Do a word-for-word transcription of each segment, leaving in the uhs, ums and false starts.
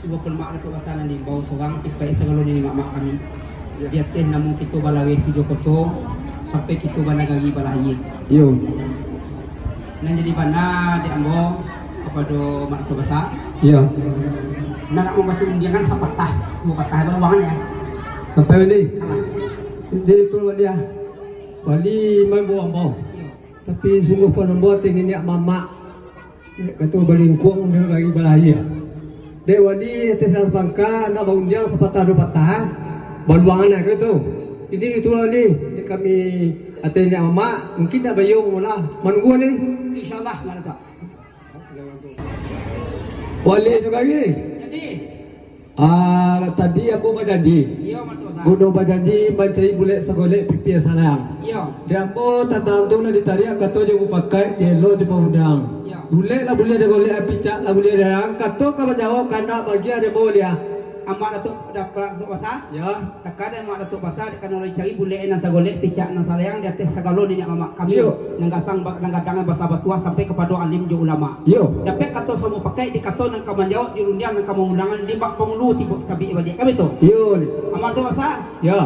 Cubo pun mak Datuak Basa nan diimbau surang, sipaik sagalo niniak mamak kami. Di ateh namo kito balareh tujuah koto, sampai kito banagari balahia. Iyo. Nan jadi bana dek ambo kapado mak Datuak Basa. Iyo. Nan nak mambaco undiangan sapatah, duo patah, baruangan ya. Sampai ni. Alah. Jadi itu wali ah. Wali maimbau ambo. Iyo. Tapi sungguah pun ambo ati niniak mamak. Dek kato balingkuang dari balahia. Dek wali ateh salah pangka, nak baundiang sapatah duo patah, baluangan lah kato. Jadi itu wali, dek kami ateh niniak mamak, mungkin nak bayuang lah. Manunggu wali. Insyaallah, mak Datuak. Wali tu lagi. Jadi, Ah, tadi ambo bajanji. Iyo, mak Datuak Basa. Guno bajanji mancari bulek sagolek pipia salayang. Iyo. Di ambo tantang tu lah ditariak kato jo mupakaik, dielo jo paundang. Iyo. Bulek lah buliah digolek, picak lah buliah dialang, kato ka manjawab kandak bagiah di ambo liah. Amak Datuak, Datuak Basa? Yo. Takadang mak Datuak Basa, dek karano dicari bulek nan sagolek, picak nan salayang di ateh sagalo niniak mamak kami. Iyo. Nan gasang ba-, nan gadang basa batuah sampai kapado alim jo ulama. Iyo. Dapek kato samo pakai di kato nan ka manjawab di rundiang nan ka mangulangan di bak pangulu tibo tabik baliak. Kan baitu? Iyo. Amak Datuak Basa? Yo.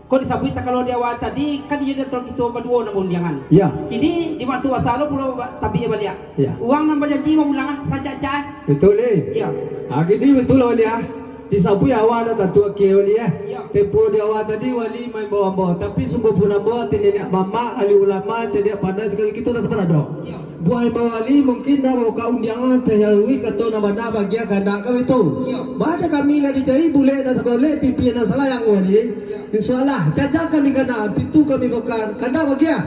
Ko disabuik takalo di awal tadi, kan iyo di antaro kito baduo nan baundiangan. Yo. Kini di mak Datuak Basa lo pulo ba-, tabik baliak. Iyo. Urang nan bajanji mangulangan sancak-ancak. Batua, Li. Iyo. Ah, gini batua lah, Wali, ah. Disabuik awak dah tantu akhia, Wali, eh. Iyo. Tempo di awal tadi, Wali maimbau ambo. Tapi sungguah pun ambo, ati niniak mamak, ahli ulama, cadiak pandai, sagalo kito dah saparado. Iyo. Buah imbau Wali mungkin dah mambuka undiangan, talalui kato nan bana bagian kandak kami tu. Iyo. Baa dek kami lah dicari bulek nan sagolek, pipia nan salayang, Wali. Iyo. Insyaallah, janjang kami kandak, pintu kami buka, kandak bagian.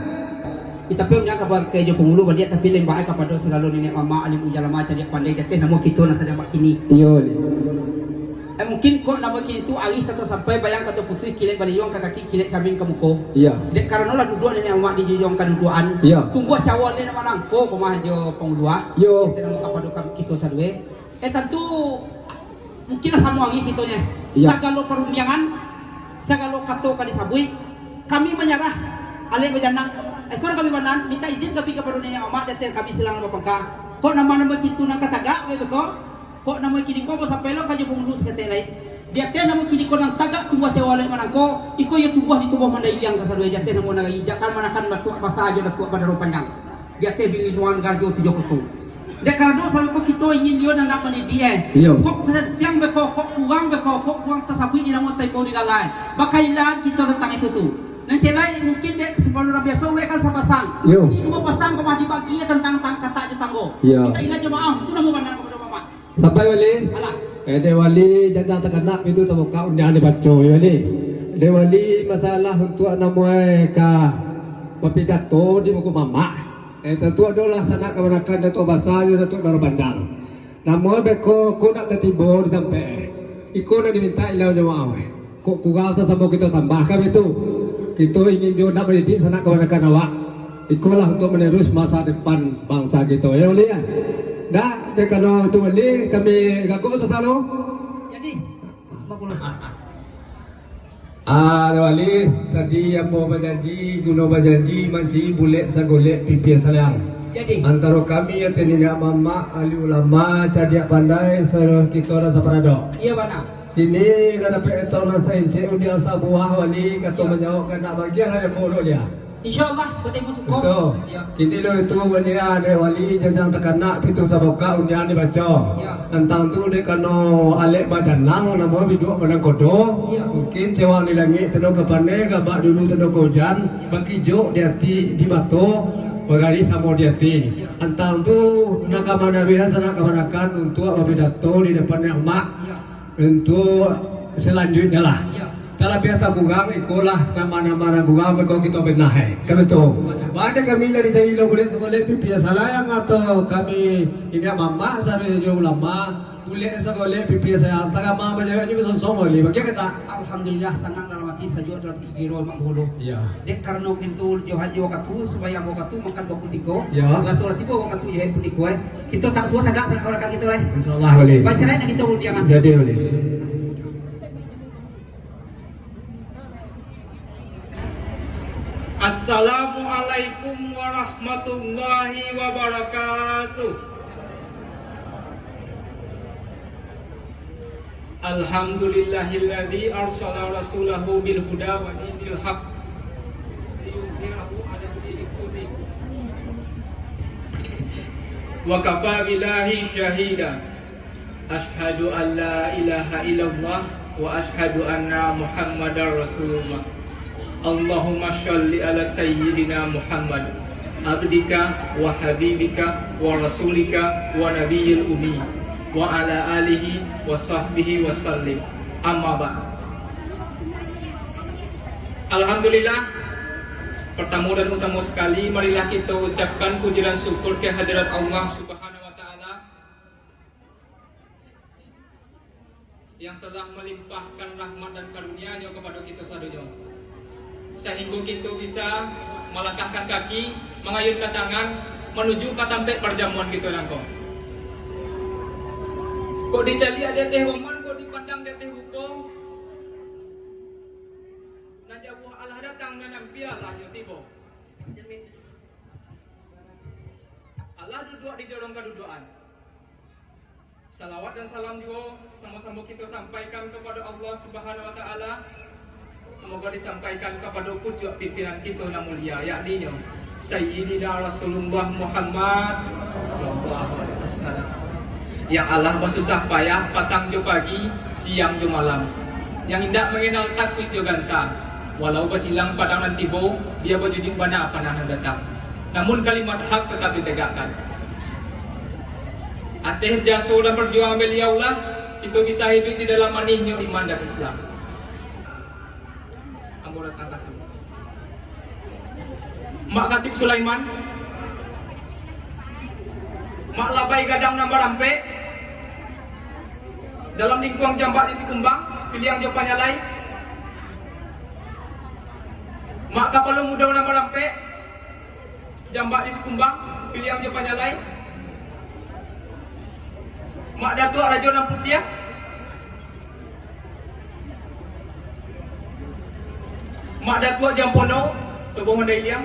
Tapi undiang ka bangkai jo pangulu baliak, tapi lembak ai kapado sagalo niniak mamak, alim ulama, cadiak pandai, di ateh namo kito nan sadang bakini. Iyo, Li. Eh, mungkin kok namo kini tu, arih kato sampai, bayang kato putuih, kilek baliyuang ka kaki, kilek camin ka muko. Iyo. Dek karano lah duduak niniak mamak di jujuang kaduduakan. Iyo. Tumbuah cawan dek nan manangko, ko mah jo pangulu ah. Iyo. Di ateh namo kapado kam-, kito sadue. Eh, tantu, mungkin lah samo ari kito nyo. Iya. Sagalo parundiangan, sagalo kato ka disabuik, kami manyarah, alek bajanang. Eh, kok kami banan, minta izin kami kapado niniak mamak, di ateh kami silang bapangka. Kok namo-namo kitu nan ka tagak, be beko? Kok namo kini ko, bo sampai lo ka jo pangulu saketek lai? Di ateh namo kini ko nan tagak tumbuah cawan alek manangko, iko iyo tumbuah di tubuah mandai liang kasadue, di ateh namo nagari, jangan manakan Datuak Basa jo Datuak Badaro Panjang. Di ateh bilinduangan Garajo Tujuah Koto. Dek karano sarupo kito ingin dio nan nak mandidik, eh. Iyo. Kok santiang beko, kok kurang beko, kok kurang tasabuik di namo taimbau di galai. Bakailaan kito tantang itu tu. Nan ciek lai, mungkin dek sabalun urang biaso, wek kan sapasang. Iyo. Ini duo pasang kok mah dibagi tantang tang-, katak jo tanggo. Iyo. Minta ilah jo maaf, itu namo bana kapado mamak. Sampai, Wali? Alah. Eh, dek Wali, janjang takana pintu tabuka undiangan dibaco, yo, Wali. Dek Wali, masalah untuak namo, eh, ka bapidato di muko mamak. Eh, tantu adolah sanak kamanakan Datuak Basa jo Datuak Badaro Panjang. Namo beko ko nak tatibo di tampek. Iko nan dimintak ilau jo maaf. Kok kurang sasamo kito tambah, kan baitu? Kito ingin juo nak mandidik sanak kamanakan awak. Ikolah untuak manerus masa depan bangsa kito. Yo, Wali, yo? Dak, dek karano itu, Wali, kami gagok sasano. Jadi, lima puluh. Ah, Wali, tadi ambo bajanji, guno bajanji, mancari bulek sagolek pipia salayang. Jadi? Antaro kami, ateh niniak mamak, ahli ulama, cadiak pandai, saluruh kito rasa parado. Iyo, bana. Kini lah dapek etong nan saincek, undiang sabuah, Wali, kato manjawab kandak bagian lah dek ambo lo, Li. Insyaallah, batemu suko. Batua. Iyo. Kini lo itu, Wali, dek Wali, janjang takana pintu tabuka, undiangan dibaco. Iyo. Tantang tu, dek karano alek bajanang, namo biduak manangkodo. Iyo. Mungkin cewang di langik tando ka paneh, gabak dulu tando ka ujan, iyo, bakijok di ati, di mato, bagarih samo di ati. Iyo. Tantang tu, nak ka manaruihan sanak kamanakan untuak bapidato di depan niniak mamak. Iyo. Untuak salanjuiknyo lah. Iyo. Talabiah takurang, ikolah namo-namo nan kurang, beko kito benah, eh. Kan baitu? Baa dek kami lah dicari lo bulek sagolek pipia salayang, atau kami niniak mamak sarupo jo ulama, bulek sagolek pipia salayang, tarama manjaweknyo basonsong, Wali. Bagian ka tak? Alhamdulillah, sanang dalam ati, sajuak dalam pikiro, Mak Bahulu. Iyo. Dek karano pintu jo haji wakatu, sumbayang wakatu, makan wakatu tiko, iyo, basuo tibo wakatu jo aia putiah, eh. Kito tak suah tagak sanak kamanakan kito, lai. Insyaallah, Wali. Basarai nak kito undiangan. Jadi, Wali. Assalamualaikum warahmatullahi wabarakatuh. Alhamdulillahilladzi arsala rasulahu bil huda wa dinil haq liyuzhirahu 'alad dini kullihi wa kafa billahi syahida. Asyhadu an la ilaha illallah wa asyhadu anna Muhammadar Rasulullah. Allahumma shalli ala sayyidina Muhammad, abdika wa habibika wa rasulika wa nabiyil ummi, wa ala alihi wa sahbihi wa sallim. Amma ba'd. Alhamdulillah, pertama dan utama sekali, marilah kita ucapkan puji dan syukur ke hadirat Allah Subhanahu wa Ta'ala yang telah melimpahkan rahmat dan karunia-Nyo kepada kita sadonyo, sahinggo kita bisa malangkahkan kaki, mangayunkan tangan, manuju ka tampek parjamuan kita nangko. Kok dicaliak di ateh roman, kok dipandang di ateh rupo, nan jauah alah datang, nan ampia lah nyo tibo. Alah duduak di jorong kadudukan. Salawat dan salam juo samo-samo kito sampaikan kapado Allah Subhanahu wa Ta'ala. Samoga disampaikan kapado pucuak pimpinan kito nan mulia, yakninyo Sayyidina Rasulullah Muhammad sallallahu alaihi wasallam, yang alah basusah payah patang jo pagi, siang jo malam, yang indak mangenal takuik jo ganta. Walau basilang padang nan tibo, bia bajujuik bana panah nan datang, namun kalimat hak tatap ditegakkan. Ateh jaso dan parjuangan baliau lah, kito bisa hiduik di dalam manihnyo iman dan Islam. Ambo datang ka siko. Mak Katib Sulaiman, Mak Labai Gadang nan barampek, dalam lingkuang jambak di Sikumbang, Piliang jo Panyalai. Mak Kapalo Mudo nan barampek, jambak di Sikumbang, Piliang jo Panyalai. Mak Datuak Rajo Nan Putiah, Mak Datuak Jampono, Tubuah Mandai Iliang.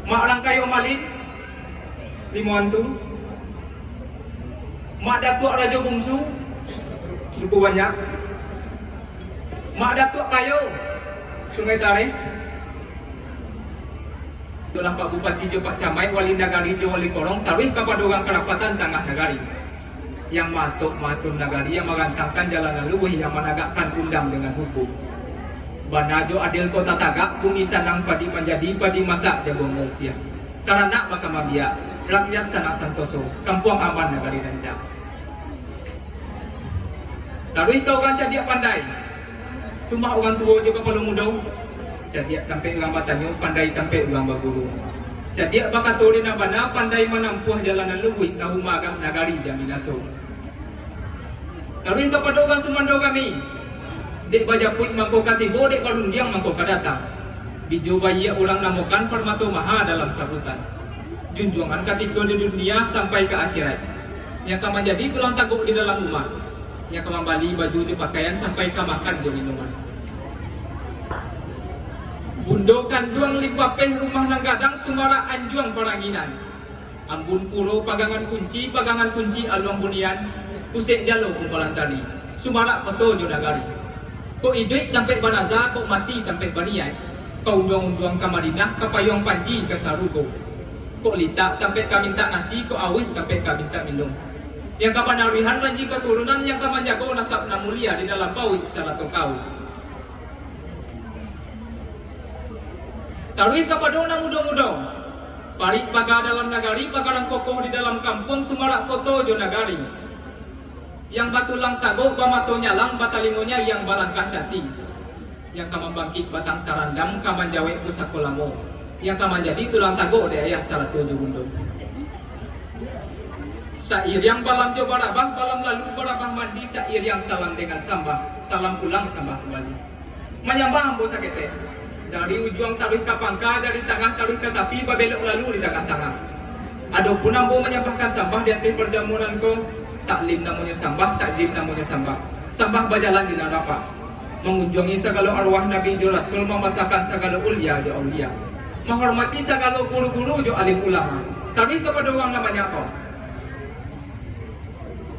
Mak Rangkayo Malin, Limo Antu. Mak Datuak Rajo Bungsu, Duku Banyak. Mak Datuak Kayo, Sungai Tareh. Itulah Pak Bupati jo Pak Camat, Wali Nagari jo Wali Korong, taruih kapado urang karapatan tangah nagari, yang maatok maatur nagari, yang magantangkan jalan nan luruih, yang managakkan undang dengan hukum. Bana jo adil kota tagak, bumi sanang padi manjadi, padi masak jaguang rupiah. Taranak bakambang biak, rakyat sanang santoso, kampuang aman nagari rancak. Taruih ka urang cadiak pandai, tumah urang tuo jo kapalo mudo. Cadiak tampek urang batanyo, pandai tampek urang baguru. Cadiak bakato di nan bana, pandai manampuah jalan nan luruih, tahu maagak nagari jan binaso. Taruih kapado urang sumando kami, dek bajapuik mangko ka tibo, dek barundiang mangko ka datang. Bijo baiak urang namokan, parmato maha dalam sabutan. Junjuangan katiko di dunia sampai ka akhirat, yang ka manjadi tulang tagok di dalam umah, yang ka mambali baju jo pakaian sampai ka makan jo minuman. Bundo kanduang limpapeh rumah nan gadang, sumarak anjuang paranginan. Ambun puro pagangan kunci, pagangan kunci aluang bunian, pusek jalo kumpalan tali, sumarak koto jo nagari. Kok iduik tampek banaza, kok mati tampek baniaik. Ka unduang-unduang ka Madinah, ka payuang panji ka sarugo. Kok litak tampek ka mintak nasi, kok auih tampek ka mintak minum. Yang ka panaruihan ranji katurunan, yang ka manjago nasab nan mulia di dalam pauik sarato kaum. Taruih kapado nan mudo-mudo, parik paga dalam nagari, pagarang kokoh di dalam kampuang, sumarak koto jo nagari. Yang batulang tagok, bamato nyalang, batalingo nyariang, balangkah cati. Yang ka mambangkik batang tarandam, ka manjawek pusako lamo, yang ka manjadi tulang tagok dek ayah sarato jo bundo. Sairiang balam jo barabah, balam lalu barabah mandi, sairiang salam dengan sambah, salam pulang sambah kumbali. Manyambah ambo saketek, dari ujuang taruih ka pangka, dari tangah taruih ka tapi, babelok lalu di tangah-tangah. Adopun ambo manyambahkan sambah di ateh parjamuan ko, taklim namonyo sambah, takzim namonyo sambah. Sambah bajalan di nan rapak, mangunjuangi sagalo arwah nabi jo rasul, mamasakan sagalo ulia jo aulia, mahormati sagalo guru-guru jo alim ulama, taruih kapado urang nan banyak ko.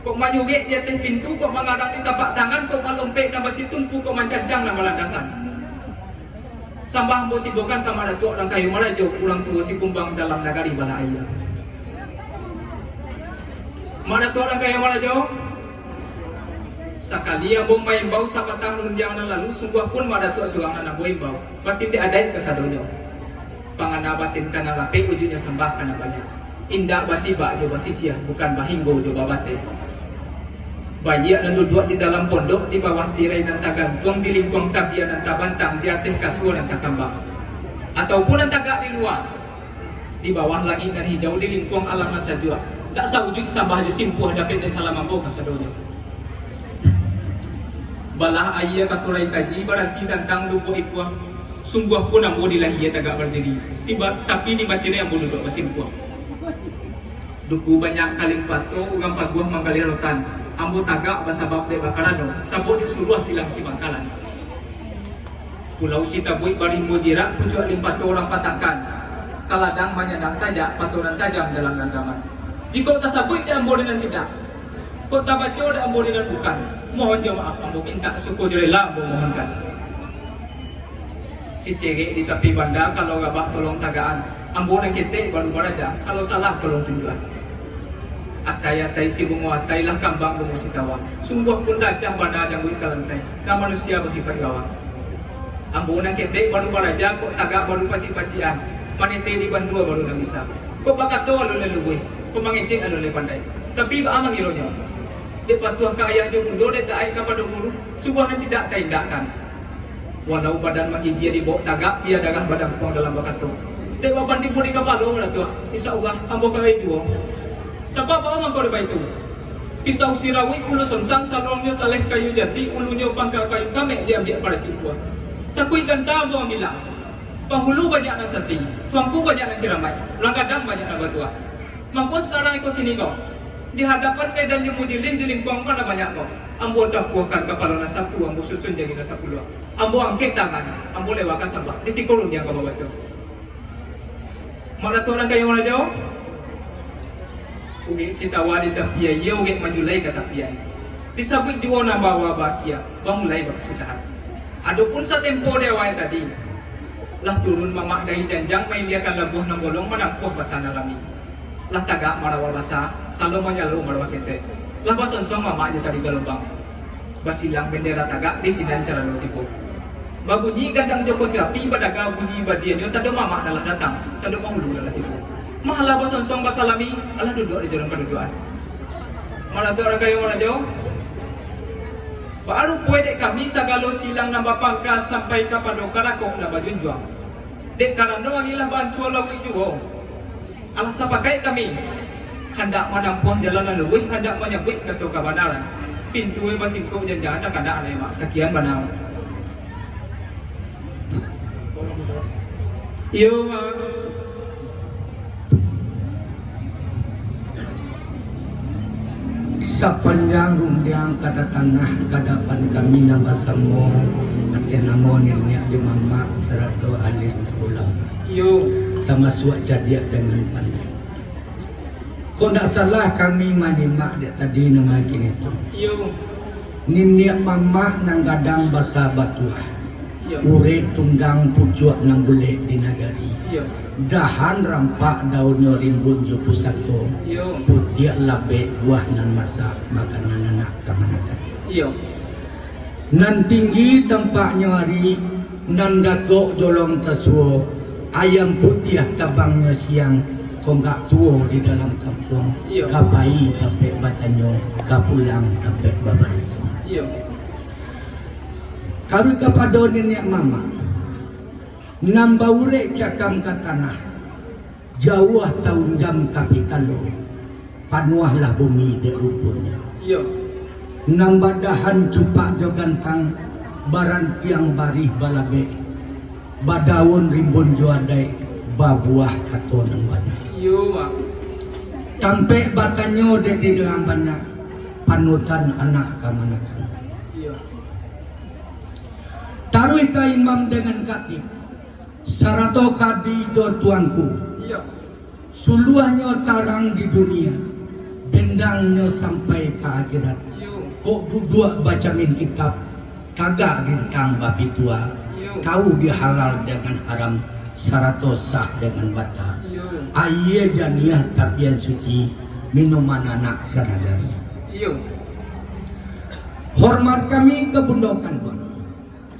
Kok manyurek di ateh pintu, kok mangadang di tapak tangan, kok malompek nan basitumpu, kok mancancang nan balandasan. Sambah ambo tibokan ka Mak Datuak Urang Kayo Marajo, urang tuo Sikumbang dalam nagari Balah Aia. Mak Datuak Urang Kayo Marajo, sakali ambo maimbau sapatah rundiang nan lalu, sungguah pun Mak Datuak surang nan ambo imbau, batin dek adaik kasadonyo. Pangana batin ka nan lapek, ujuiknyo sambah ka nan banyak. Indak basibak jo basisiah, bukan bahinggo jo babateh. Baiak nan duduak di dalam pondok, di bawah tirai nan tagantuang, di lingkuang tabia nan tabantang, di ateh kasua nan takambang, ataupun nan tagak di lua, di bawah langik nan hijau, di lingkuang alam nan sajuak, ndak saujuik sambah jo simpuah dapek dek salam ambo kasadonyo. Balah Aia ka Kurai Taji, baranti tantang dukuak ikua. Sungguah pun ambo di lahia tagak badiri, tiba, tapi di batin ambo duduak basimpuah. Duku banyak ka limpato, urang paguah manggaleh rotan. Ambo tagak basabab dek bakarano, sabab dek suruah silang si Bangkalan. Pulau Sitabuik barimbo jirak, pucuak limpato urang patahkan. Ka ladang manyandang tajak, pato nan tajam dalam ganggaman. Jikok tasabuik dek ambo di nan tidak, kok tabaco dek ambo di nan bukan, mohon jo maaf ambo mintak, suko jo rela ambo mohonkan. Si cerek di tapi banda, kalau gabah tolong tagakan. Ambo nan ketek baru baraja, kalau salah tolong tunjuakan. Atai-atai si bungo atai, lah kambang bungo si tawa. Sungguah pun dacah bana jangguik ka lantai, ka manusia basipaik gawa. Ambo nan ketek baru baraja, kok tagak baru pacik-pacikan, manete di bandua baru nan bisa. Kok bakato alun lai lubuih, kok mangecek alun lai pandai. Tapi baa mangironyo, dek patuah ka ayah jo bundo, dek taat kapado guru, sungguah nan tidak taindakkan. Walau badan magigia dibawok tagak, bia darah badampuang dalam bakato. Dek baban tibo di kapalo, Mak Datuak, insya Allah, ambo ka rai juo. Sabab baa mangko dek baitu? Pisau sirawik ulu sonsang, saluangnyo taleh kayu jati, ulunyo pangka kayu kamek, diambiak paracik buah. Takuik ganta ambo ambiak, panghulu banyak nan sati, tuangku banyak nan kiramaik, urang gadang banyak nan batuah. Mangko sakarang iko kini ko, di hadapan medan jo mujilih, di lingkuang ma nan banyak ko, ambo dampuakan kapalo nan satu, ambo susun jari nan sapuluah. Ambo angkek tangan, ambo lewakan sambah, di siko rundiang ka babaco. Mak Datuak Urang Kayo Marajo, urek si tawa di tapi aia, urek manjulai ka tapian. Disabuik juo nan baawa baakia, bamulai bakasudahan. Adopun satempo di awal tadi, lah turun mamak dari janjang, mailiakan labuah nan bolong, manampuah basa nan lami. Lah tagak marawa basa, salo manyalo marawa ketek. Lah basonsong mamak jo tari galombang. Basilang bendera tagak, di sinan carano tibo. Babunyi gandang jo kocapi, badaga bunyi badianyo, tando mamak nan lah datang, tando panghulu nan lah tibo. Malah basonsong basalami, alah duduak di jalan paduduakan. Mak Datuak Urang Kayo Marajo, baa rupo dek kami sagalo silang nan bapangka sampai kapado karakok nan bajunjuang. Dek karano ari lah baansua lauik juo. Alah sapakaik kami, handak manampuah jalan nan luruih, handak manyabuik kato kabanaran. Pintu e basingkok janjang, takana alai mak, sakian bana. Iyo, Mak. Sapanjang rundiang ka tatanah ka dapan kami nan basamo, ateh namo niniak jo mamak sarato alim tapulang, iyo, tamasuak cadiak dangan pandai. Kok ndak salah kami manyimak dek tadi nan kini tu. Iyo. Niniak mamak nan gadang basa batuah. Iyo. Urek tunggang pucuak nan bulek di nagari. Iyo. Dahan rampak daunnyo rimbun jo pusako. Iyo. Putiak labek buah nan masak, makanan anak kamanakan. Iyo. Nan tinggi tampaknyo ari, nan dakok jolong tasuo, ayam putiah tabangnyo siang, tonggak tuo di dalam kampuang, iyo, ka pai tampek batanyo, ka pulang tampek babarito. Iyo. Taruih kapado niniak mamak, nan baurek cakam ka tanah, jauah taunjam ka pitalo, panuahlah bumi dek rumpunnyo. Iyo. Nan badahan cupak jo gantang, barantiang barih balabek, badaun rimbun jo adaik, babuah kato nan bana. Iyo, Mak. Tampek batanyo dek di dalam banyak, panutan anak kamanakan. Iyo. Taruih ka imam dangan katik, sarato kadi jo tuanku. Iyo. Suluahnyo tarang di dunia, benda Tangnyo sampai ka akhirat. Kok duduak bacamin kitab, tagak rintang bapitua, tahu di halal dengan haram, sarato sah dengan bata. Aia janiah tapian suci, minuman anak sanagari. Hormat kami ka bundo kanduang.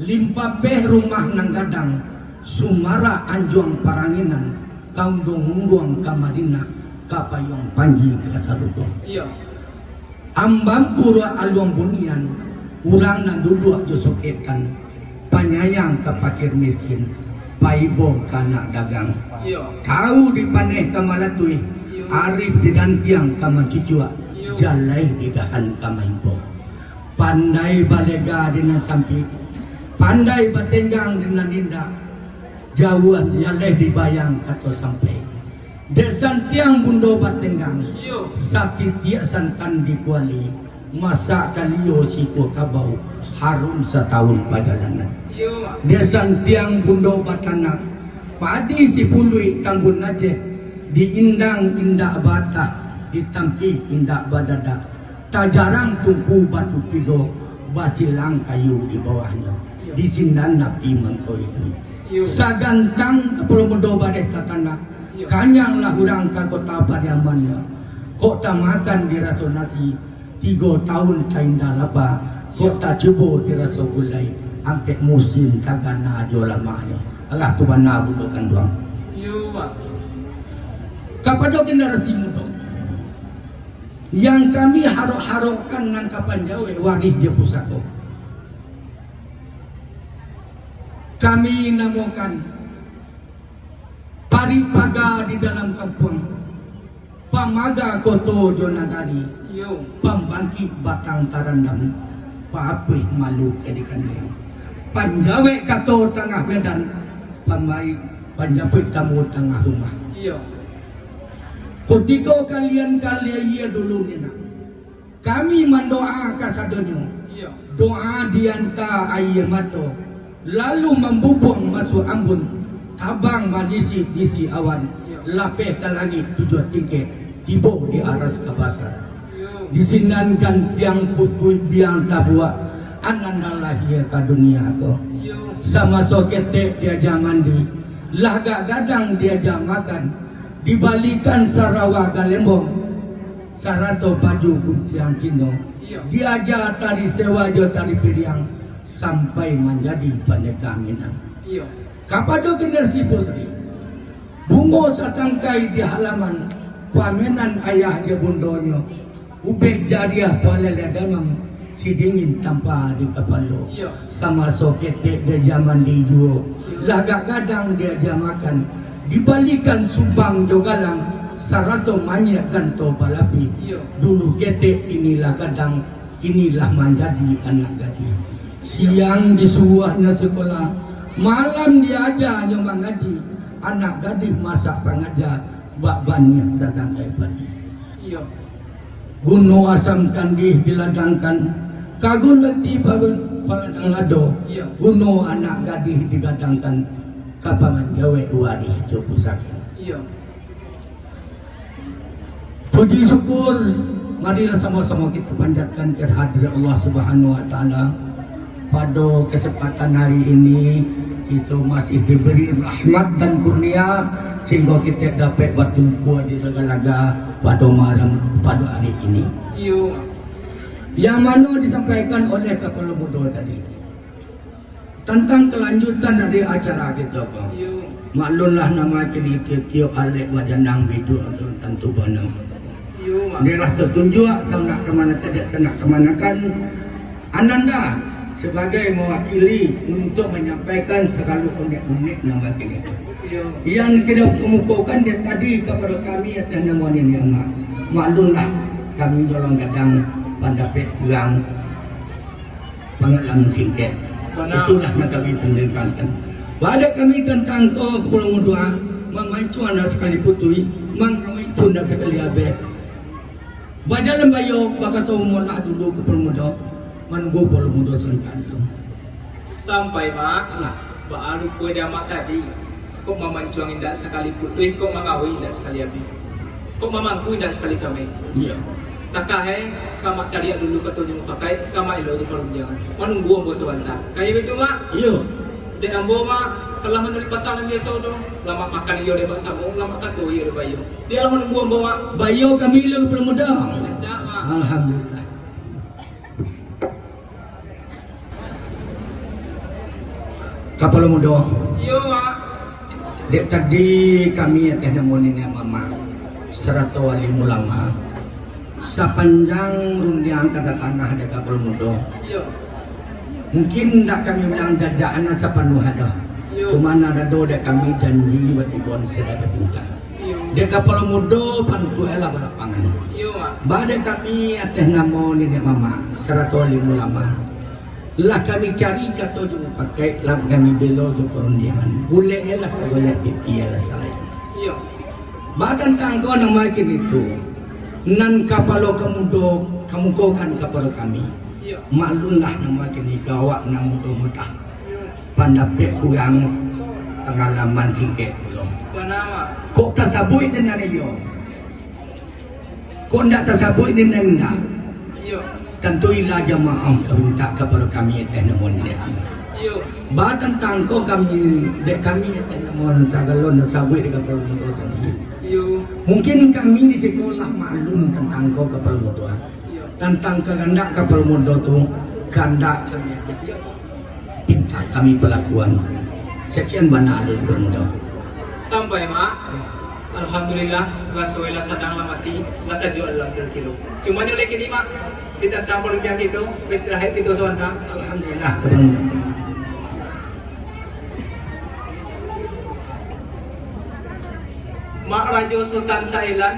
Limpapeh rumah nan gadang, sumarak anjuang paranginan, ka unduang-unduang ka Madinah, ka payuang panji ka sarugo. Iyo. Ambam puruak aluang bunian, urang nan duduak jo soketan, panyayang ka pakir miskin, paibo ka anak dagang. Iyo. Tahu di paneh ka malatuih, iyo, arif di dantiang ka mancucuak, iyo, jaleh di dahan ka maibo. Pandai balega di nan sampik, pandai batenggang di nan indak, jauah jaleh dibayang kato sampai. Dek santiang bundo batenggang, iyo, satitiak santan di kuali, masak kalio sikua kabau, harum satahun pajalanan. Iyo. Dek santiang bundo batanak, padi sipuluik tambun Aceh, diindang indak batah, ditampi indak badadak. Tajarang tungku batu tigo, basilang kayu di bawahnyo, di sinan api mangko iduik. Sagantang kapalo mudo bareh tatanak, kanyanglah urang ka kota pariamannyo. Kok tamakan diraso nasi, tigo taun tainda lapa, kok tacubo diraso gulai, ampek musim tagana jo lamaknyo. Alah tu bana bundo kanduang. Kapado generasi mudo, yang kami harok-harokkan nan ka panjawek warih jo pusako. Kami namokan parik paga di dalam kampuang, pamaga koto jo nagari, pambangkik batang tarandam, paapuih malu ka dikaniang, panjawek kato tangah medan, pamai-, panjapuik tamu tangah rumah. Iyo. Kutiko kalian ka aia dulu ninan, kami mandoa kasadonyo. Iyo. Doa dianta aia mato, lalu mambubuang masuak ambun, tabang manyisik-nyisik awan, iyo, lapeh ka langik tujuah tingkek, tibo di aras kabasaran. Iyo. Di sinan gantiang putuih biang tabuak, ananda lahia ka dunia ko. Iyo. Samaso ketek diaja mandi, lah agak gadang diaja makan, dibalikan sarawa galembong, sarato baju guntiang Cino. Iyo. Diaja tari sewa jo tari piriang, sampai manjadi pandeka Minang. Iyo. Kapado generasi putri, bungo satangkai di halaman, pamenan ayah jo bundonyo, ubek jariah palele damam, sidingin tampa di kapalo. Iyo. Samaso ketek diaja mandi juo, iyo, lah agak gadang diaja makan, dibalikan subang jo galang, sarato manyiak ganto balapih. Iyo. Dulu ketek, kini lah gadang, kini lah manjadi anak gadih. Siang disuruahnyo sakolah, malam diajanyo mangaji, anak gadih masak pangaja, bak baniah satangkai padi. Iyo. Guno asam kandih diladangkan, ka gunati pa-, paladang lado. Iyo. Guno anak gadih digadangkan, ka pamanjawek warih jo pusako. Iyo. Puji syukur, marilah samo-samo kito panjatkan ka hadirat Allah Subhanahu wa Ta'ala. Pado kesempatan hari ini, kito masih diberi rahmat dan kurnia, sehingga kito dapek batumpua di laga-laga pado malam, pado hari ini. Iyo. Yang mano disampaikan oleh Kapalo Mudo tadi, tantang kelanjutan dari acara kito ko. Iyo. Maklumlah, namo kini tiok-tiok alek bajanang biduak tu tantu banang. Iyo, Mak. Dia lah tertunjuk sanak kamanakan, dek sanak kamanakan Ananda sebagai mewakili untuk menyampaikan segala unek-unek namo kini tu. Iyo. Yang kini kemukakan dia tadi kepada kami atas nama Nini Amak. Maklumlah, kami dalam kadang pandapek kurang. Pangalaman singkek. Bana. Itulah nan kami panjadikan. Baa kami tantang ko, Kapalo Mudo, mamancuang dak sakali putuih, mangawik pun dak sakali abih. Bajalan bayo, bakato molah dulu Kapalo Mudo, manunggu Kapalo Mudo salanjuiknyo. Sampai, Mak. Alah. Baa rupo di Amak tadi, kok mamancuang indak sakali putuih, kok mangawik indak sakali abih, kok mamangku indak sakali cameh. Iyo. Takah, eh, ka Mak taliak dulu, kato jo mufakaik, ka Mak elok jo parundiangan. Manunggu ambo sabanta. Ka iyo baitu, Mak? Iyo. Dek ambo, Mak, ka lah manuruik pasan nan biaso tu. Lah Mak makan iyo dek Mak samo, lah Mak kato iyo dek baiyo. Bialah manunggu ambo, Mak. Baiyo kami lo, Kapalo Mudo. Rancak, Mak. Alhamdulillah. Kapalo Mudo. Iyo, Mak. Dek tadi kami ateh namo niniak mamak, sarato alim ulama, sapanjang rundiang ka tatanah dek Kapalo Mudo. Iyo. Mungkin ndak kami bilang dadakan sapanuah ado. Iyo. Cuma nan ado dek kami janji batibo di sadang pinta. Iyo. Dek Kapalo Mudo pantuak lah balapangan. Iyo, Mak. Ba dek kami ateh namo niniak mamak, sarato alim ulama. Lah kami cari kato jo mupakaik, lah kami belo jo parundiangan. Bulek lah sagolek, pipi lah salain. Iyo. Ba tantang ko nan makin itu, nan Kapalo Mudo kamukokan kapado kami. Iyo. Maklumlah nan makin itu awak nan mudo mudah. Pandapek kurang, pangalaman singkek pulo. Bana, Mak. Kok tasabuik dek nan iyo? Kok ndak tasabuik dek nan indak? Iyo. Tantu ilah jamaah ka mintak kapado kami ateh namo niniak. Iyo. Ba tantang ko kami, dek kami ateh namo sagalo nan sabuik dek Kapalo Mudo tadi. Iyo. Mungkin kami di siko lah maklum tantang ko Kapalo Mudo. Iyo. Tantang kahandak Kapalo Mudo tu, kahandak kami. Pintak kami palakuan. Sakian bana dulu, Kapalo Mudo. Sampai, Mak. Alhamdulillah, raso e lah sadang lah mati, lah sajuak dalam kilo. Cumanyo lai kini, Mak, di tantang parundiangan kito, baistirahat kito sabanta. Alhamdulillah, Kapalo Mudo. Mak Rajo Sutan Saelan,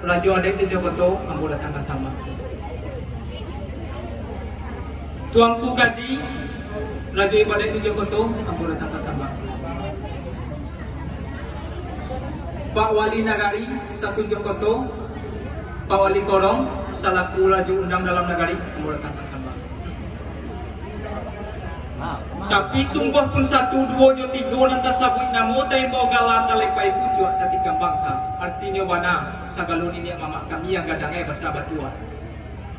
Rajo Adaik Tujuah Koto, ambo datangkan sambah. Tuanku Kadi, Rajo Ibadaik Tujuah Koto, ambo datangkan sambah. Pak Wali Nagari Satujuah Koto, Pak Wali Korong, salaku Rajo Undang Dalam Nagari, ambo datangkan sambah. Tapi sungguah pun satu, duo, jo tigo nan tasabuik namo, taimbau gala, talepai pucuak, tatikam bangka. Artinyo bana, sagalo niniak mamak kami yang gadang ai basa batua.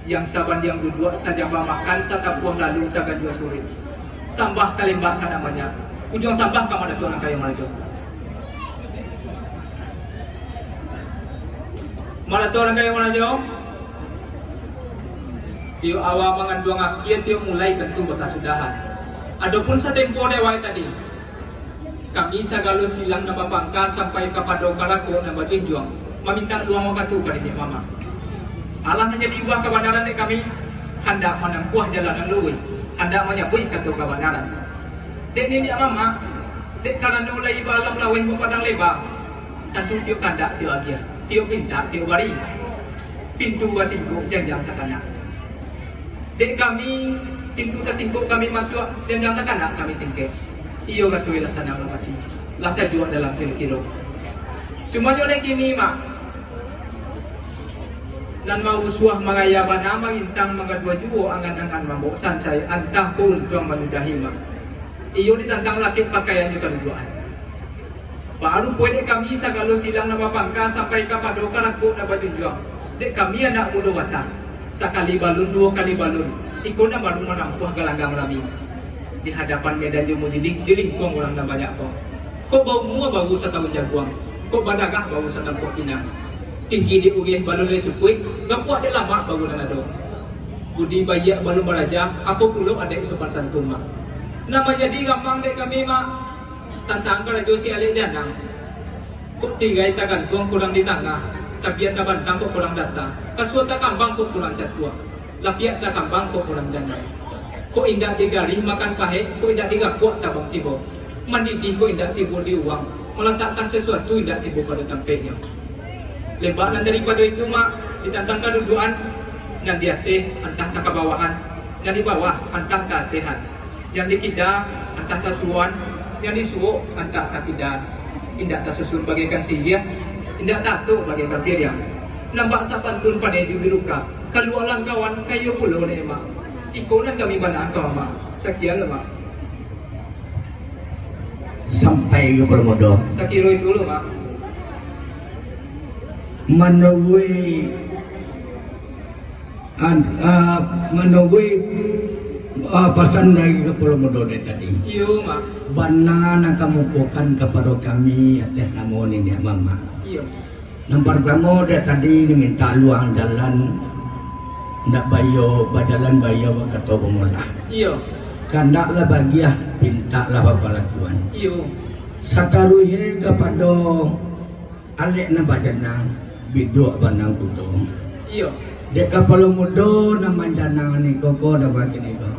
Yang sabandiang duduak, sajamba makan, satapuah lalu, saganjua suruik. Sambah talembak ka nan banyak. Ujuang sambah ka Mak Datuak Rangkayo Marajo. Mak Datuak Rangkayo Marajo, tiok awa manganduang akie, tiok mulai tantu bakasudahan. Adopun satempo dek awak tadi, kami sagalo silang nan bapangka sampai kapado karako nan bajunjuang, mamintak luang wakatu ka niniak mamak. Alah nan jadi buah kabanaran dek kami, handak manampuah jalan nan luruih, handak manyabuik kato kabanaran. Dek niniak mamak, dek karano lai baalam laweh bapadang leba, tantu tiok kandak tiok agiah, tiok pintak tiok bari. Pintu basingkok, janjang takanak. Dek kami, pintu tasingkok kami masuak, janjang takanak kami tingkek. Iyo, raso e lah sanang lah mati, lah sajuak dalam kilo-kilo. Cumanyo lai kini, Mak, nan mausuah mangaya bana, marintang manggaduah juo angan-angan mambok sansai, antah ko untuang manyudahi, Mak. Iyo ditantang lakek pakaian jo kaduduakan. Barupo dek kami sagalo silang nan bapangka sampai kapado karako nan bajunjuang. Dek kami anak mudo batah, sakali balun, duo kali balun, iko nan baru manampuah galanggang lami. Di hadapan medan jo mujilik, dilingkuang urang nan banyak ko. Kok baumua baru satahun jaguang, kok badarah baru satampok pinang. Tinggi dek ureh balun lai cukuik, gapuak dek lamak baru nan ado. Budi baiak balun baraja, apo pulo adaik sopan santun, Mak. Nan manjadi gamang dek kami, Mak, tantang karajo si alek janang. Kok tirai tagantuang kurang di tangah, tabian tabantang kok kurang data, kasua takambang kok kurang catuak, lapiak takambang kok kurang janang. Kok indak digarih makan pahek, kok indak digapuak tabang tibo, mandidih kok indak tibo di uwang, malatakkan sasuatu indak tibo pado tampeknyo. Lembak nan daripado itu, Mak, ditantang kadudukan, nan di ateh antah takabawahan, nan di bawah antah taatehan. Yang dikida antah tasuwoan, yang disuwok antah takidaan. Indak tasusun bagaikan siriah, indak taatok bagaikan piriang. Nan bak sapantun paneh jo biluka, kalualah kawan, kayo pulo nikmat. Iko nan kami banakan ka Mamak. Sakian lo, Mak. Sampai ka Kapalo Mudo. Sakiro itu lo, Mak. Manuruik An-, ah, manunggui, ah, pasan dari Kapalo Mudo dari tadi. Iyo, Mak. Bana nan kamukokan kapado kami ateh namo niniak mamak. Iyo. Nan partamo dari tadi ni minta luang jalan, ndak baiyo, bajalan baiyo bakato bamolah. Iyo. Kandaklah bagiah, pintaklah bapalakuan. Iyo. Sataruihnyo kapado alek nan bajanang, biduak banang kudo. Iyo. Dek Kapalo Mudo nan manjanang niko ko, nan bakini ko.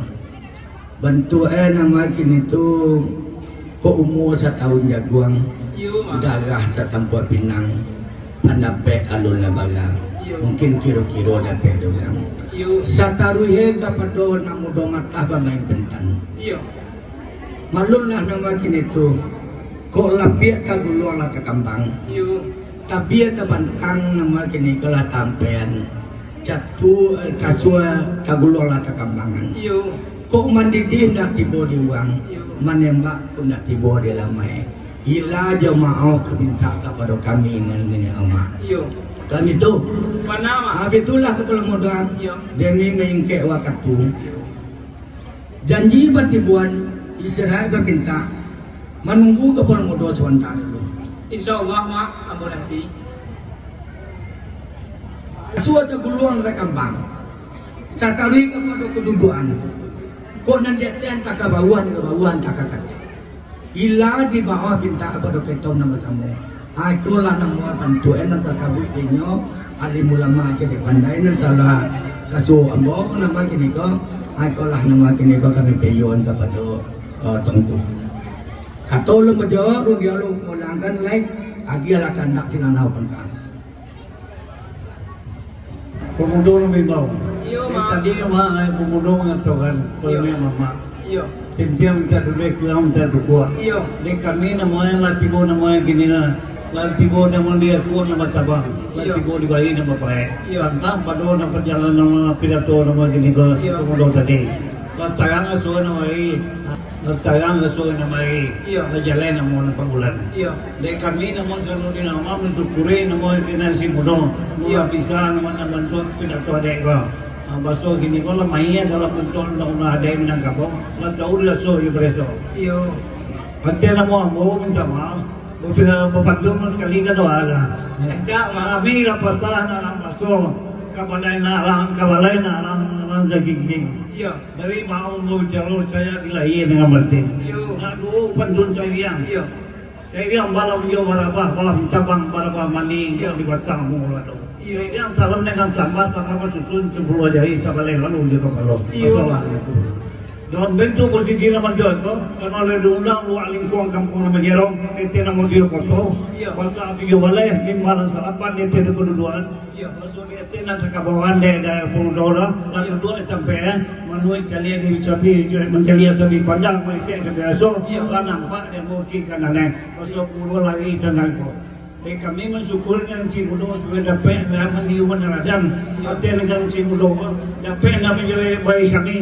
Bantuak e nan bakini tu, ko umua satahun jaguang, iyo, Mak. Darah satampuak pinang, pandapek alun lah bara. Iyo. Mungkin kiro-kiro dapek dek urang. Iyo. Sataruih e kapado nan mudo matah bamain pentan. Iyo. Malumlah nan bakini tu, kok lapiak taguluang lah takambang. Iyo. Tabia tabantang nan bakini ko lah taampean. Catu, eh, kasua taguluang lah takambangan. Iyo. Kok mandidih ndak tibo di urang, iyo, manembak pun ndak tibo di alamai. Ila jo maoh ka mintak kapado kami nan niniak mamak. Iyo. Kan itu? Bana, Mak. Ah, bitulah Kapalo Mudo. Iyo. Demi maingkek wakatu. Iyo. Janji batibuan, istirahat bapintak, manunggu Kapalo Mudo sabanta dulu. Insya Allah, Mak, ambo nanti. Kasua taguluang takambang, sataruih kapado kadudukan. Kok nan di ateh antah ka bawah, nan ka bawah antah ka ateh. Ila di bawah pintak kapado kito nan basamo. Ha, ikolah namo bantuak nan tasabuik dinyo, alim ulama cadiak pandai nan salah kasuo ambo, nan bakini ko. Ha, ikolah nan bakini ko kami payuan kapado, eh, Tuanku. Kato ulun bajawab, rudia ulun pulangkan, lai agiahlah kandak silanau pangka. Pamudo nan baimbau. Iyo, Mak. Tadi, Mak, eh, pamudo mangatokan, iyo, kami mamak. Iyo. Sintiang mintak duduak, kurang mintak dukuak. Iyo. Dek kami namonyo lah tibo namonyo kini lah. Lah tibo namo di akuak nan batabang. Lah, iyo, tibo di bari nan bapaek. Iyo. Tantang pado nan pajalanan pidato namo kini ko, iyo, pamudo tadi. Lah tarang asuah nan bari. Lah tarang asuah nan bari. Iyo. Lah jaleh namo nan pagulan. Iyo. Dek kami namo sagalo di namo mansyukuri namo di nan si mudo. Iyo. Namo bisa namo nan bantuak pidato dek ko. Ah, baso kini ko lah mayia dalam bantuak undang-undang adat Minangkabau. Lah tahu di raso di bareso. Iyo. Ateh namo ambo minta maaf. Bapila bapantun sakali ka doa lah. Rancak, Mak. Kami lah pasrah nak baso. Ka balai nak rang, ka balai nak rang, rang sagiging. Iyo. Dari mau bacaro, caya di lahia dengan batin. Iyo. Nak duo pantun sairiang. Iyo. Sairiang balam iyo barabah, balam tabang barabah mani, iyo, di batang mulado. Iyo. Sairiang salam dengan sambah, sambah basusun sapuluah jari, sabaleh lalu di kapalo. Iyo. Assalamualaikum. Dalam bantuak posisi nan manjua ko, karano lah diundang luak lingkuang kampuang nan manjerong, tete nan manjua koto, iyo, basa tujuah baleh, mimbar salapan, tete di kaduduan. Iyo. Maksud di ateh nan takabauan dek, dek pangudau dah, lalu duduak di tampek, eh, manuai caliak di cabi, mancaliak cabi pandang, maisek cabi aso, iyo, lah nampak dek muki kanan, eh, maksud pangudau lari tandang ko. Dek kami mansyukur nan si mudo sudah dapek, lah maniuman rajan, iyo, ateh nan si mudo ko, dapek nan manjawab bagi kami,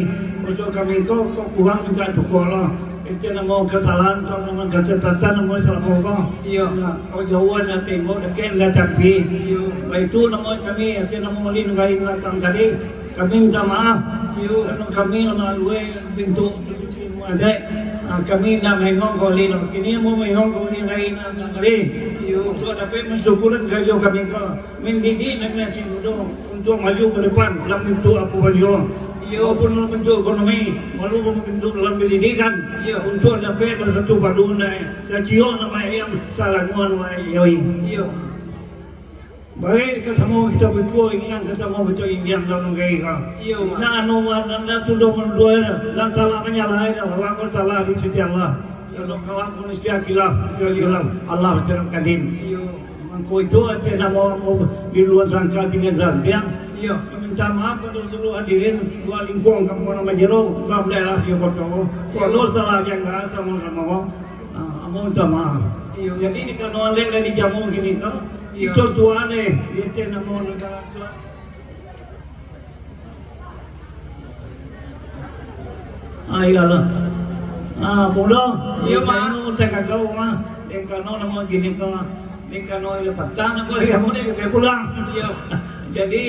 maksud kami ko, kok kurang mintak dukuak lah. Itu namo kasalahan, tu namo kasesatan, namo salamo ko. Iyo. Nah, kau jauah nak tengok, dakek nak tapi. Iyo. Baitu namo kami, ati namo ulin nanggain datang tadi. Kami minta maaf. Iyo. Karano kami lah malalui pintu adaik. Ah, kami nak mengong kau ulin. Kini mau mengong kau ulin lain nak tadi. Iyo. So, tapi mansyukuran karajo kami ko. Mandidik nan si mudo untuak maju ka depan dalam bantuak apo juo. Iyo. Maupun dalam bantuak ekonomi, maupun dalam bantuak dalam pendidikan. Iyo. Untuak dapek basatu padu, ndak saciok namo ayam, salanguang namo ayoi. Iyo. Bari ka samo kito batua, ingiang ka samo kito ingiang dalam nagari ko. Iyo, Mak. Nah, anu, nan, nan tuduah manuduah, nan salah manyalah, awak ko salah di sisi Allah. Kalau kawan manusia khilaf, manusia khilaf, Allah Maha Kadim. Iyo. Mangko itu ati namo di luar sangka tinggi santiang. Iyo. Minta maaf pada seluruh hadirin, dua lingkuang kampuang nan manjero, bukan daerah Siyo Koto. Iyo. Kalau salah jangka samo-samo, ah, ambo minta maaf. Iyo. Jadi, di kano alek dari jamu kini ko, iyo, itu tuan eh, itu namo negara tuan. Ah, iyolah. Ah, pulo. Iyo, Mak. Anu, tak kagau, mah. Dek kano namo gini ko, mah. Dek kano iyo patang, namo iyo, mah, dek, dek pulang. Iyo. Jadi,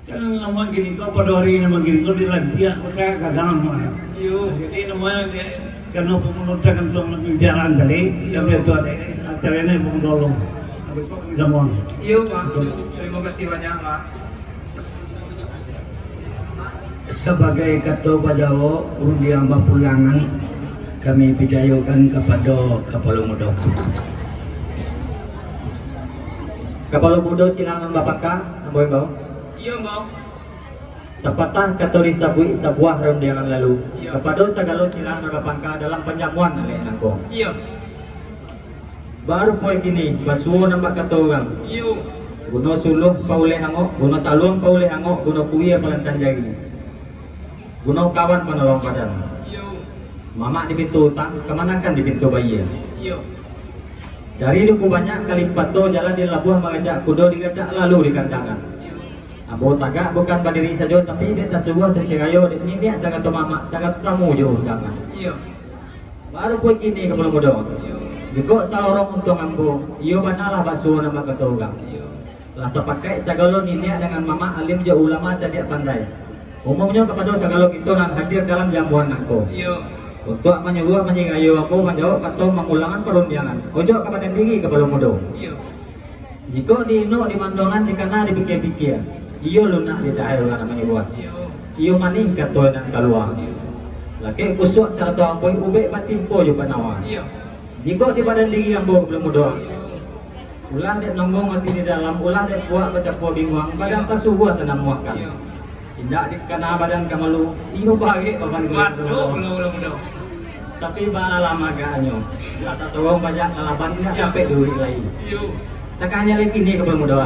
Kan namuah kini ko, pado hari namuah kini ko dilantiak, pakai gadang namuah. Iyo. Jadi namuah, eh, karano pangurusan kantong pembicaraan tadi, iyo, yang biaso ado, acara ini pun tolong. Tapi kok bisa muang? Iyo, Mak. Betul. Terima kasih banyak, Mak. Sabagai kato bajawok, rundiang bapulangan, kami picayokan kapado Kapalo Mudo. Kapalo Mudo silang nan bapangka, ambo imbau. Iyo, Mbah. Sapatah kato disabuik sabuah rundiang nan lalu. Iyo. Kapado sagalo silang nan bapangka dalam panjamuan nan nangko. Iyo. Barupo kini, basuo nan bak kato urang. Iyo. Guno suluah pauleh angok, guno saluang pauleh angok, guno kuia palantang jari. Guno kawan panolong badan. Iyo. Mamak di pintu utang, kamanakan di pintu bayia. Iyo. Dari Duku Banyak ka Lipato, jalan di labuah mangajak kudo digacak lalu di kandangan. Iyo. Ambo tagak bukan badiri sajo, tapi dek tasuruah tasirai dek niniak sarato mamak, sarato tamu jo undangan. Iyo. Barupo kini, Kapalo Mudo. Iyo. Jikok salorong untuang ambo, iyo banalah basuo nan bak kato urang. Iyo. Lah sapakaik sagalo niniak dangan mamak, alim jo ulama cadiak pandai. Umumnyo kapado sagalo kito nan hadir dalam jamuan nangko. Iyo. Untuak manyuruah manyirayo ambo manjawab kato mangulangan parundiangan. Ojok ka badan diri, Kapalo Mudo. Iyo. Jikok diinok dimanduangan dikana dipikia-pikia, iyo lunak di tahae urang nan manyuruah. Iyo. Iyo manih kato nan kalua. Iyo. Lakek kusuak sarato ambuih ubek batimpo jo panawa. Iyo. Jikok di badan diri ambo, Kapalo Mudo, ulah dek nonggong mati di dalam, ulah dek puak bacapua binguang, badan tasuruah tanamuahkan. Iyo. Indak dikana badan ka malu, iyo barek baban. Waduh, Kapalo Mudo. Kapalo, Kapalo Mudo. Tapi baalah agaknyo, lah tatorong bajak ka laban, indak dapek duduak lai. Iyo. Takah hanyo lai kini, Kapalo Mudo.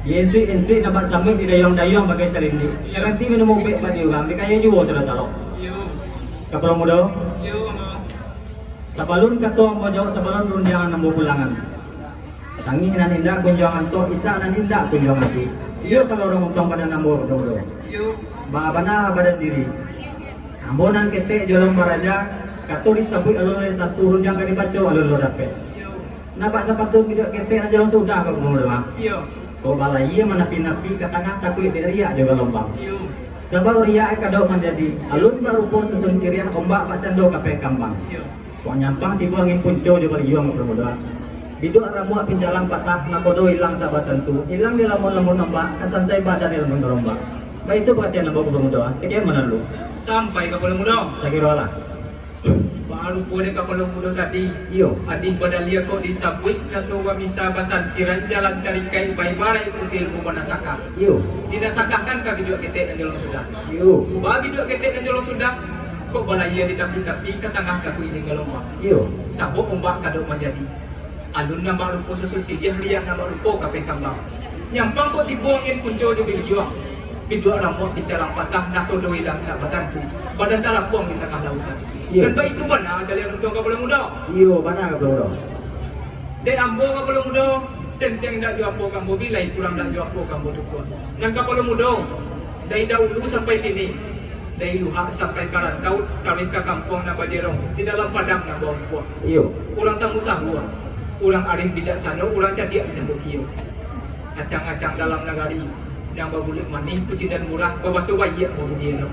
Di ensuik-ensuik nampak samuik, didayuang-dayuang bagai sarindik. Iyo. Ganti minum ubek bak di urang, dikaya juo sudah talok. Iyo. Kapalo Mudo. Iyo, Mak. Sabalun kato ambo jawab, sabalun rundiangan ambo pulangan. Tangih nan indak kunjuang antok, isak nan indak kunjuang ati. Iyo salorong untuang badan ambo, Kapalo Mudo. Iyo. Baa bana badan diri. Ambo nan ketek jolong baraja, kato disabuik alun lai tantu, rundiang ka dibaco alun lo dapek. Iyo. Nampak sapatun biduak ketek nan jolong sudah, Kapalo Mudo, ah. Iyo. Kok balayia manapi-napi ka tangah, takuik dek riak jo galombang. Iyo. Sabab riak kadok manjadi, alun barupo susun siriah, ombak bak cando kapeh kambang. Iyo. Kok nyampang tibo angin punco jo baliuang, Kapalo Mudo. Biduak rambuak pincalang patah, nakodo ilang tak batantu, ilang di lamun-lamun ombak, ka santai badan di lamun tarombak. Baitu pakasiahan ambo, Kapalo Mudo. Sakian mah dulu. Sampai, Kapalo Mudo. Sakiro lah. Barupo dek Kapalo Mudo tadi. Iyo. Adih badalia kok disabuik kato bamisa basantiran jalan tarikaik baibaraik putih ilmu banasaka. Iyo. Dinasakakan ka biduak ketek nan jolong sudah. Iyo. Ba biduak ketek nan jolong sudah. Kok balayia di tapi-tapi, ka tangah takuik dek galombang. Iyo. Sabab ombak kadok manjadi. Alun nan bak rupo susun siriah, riak nan bak rupo kapeh kambang. Nyampang kok tibo angin punco jo biliuang. Biduak rambuak pincalang patah, nakodo ilang tak batantu. Badan talapuang di tangah lautan. Iyo. Kan baitu bana galian untuang Kapalo Mudo. Iyo, bana, Kapalo Mudo. Dek ambo, Kapalo Mudo, senteng indak jo apo ka ambo bilai, pulang indak jo apo ka ambo tukuak. Nan Kapalo Mudo, dari dahulu sampai kini, dari luhak sampai ka rantau, taruih ka kampuang nan bajerong, di dalam padang nan baumpuak. Iyo. Urang tamu sahua, urang arif bijaksano, urang cadiak di Candokio. Acang-acang dalam nagari, nan babuluik manih, kucindan murah, babaso baiak, babudi elok.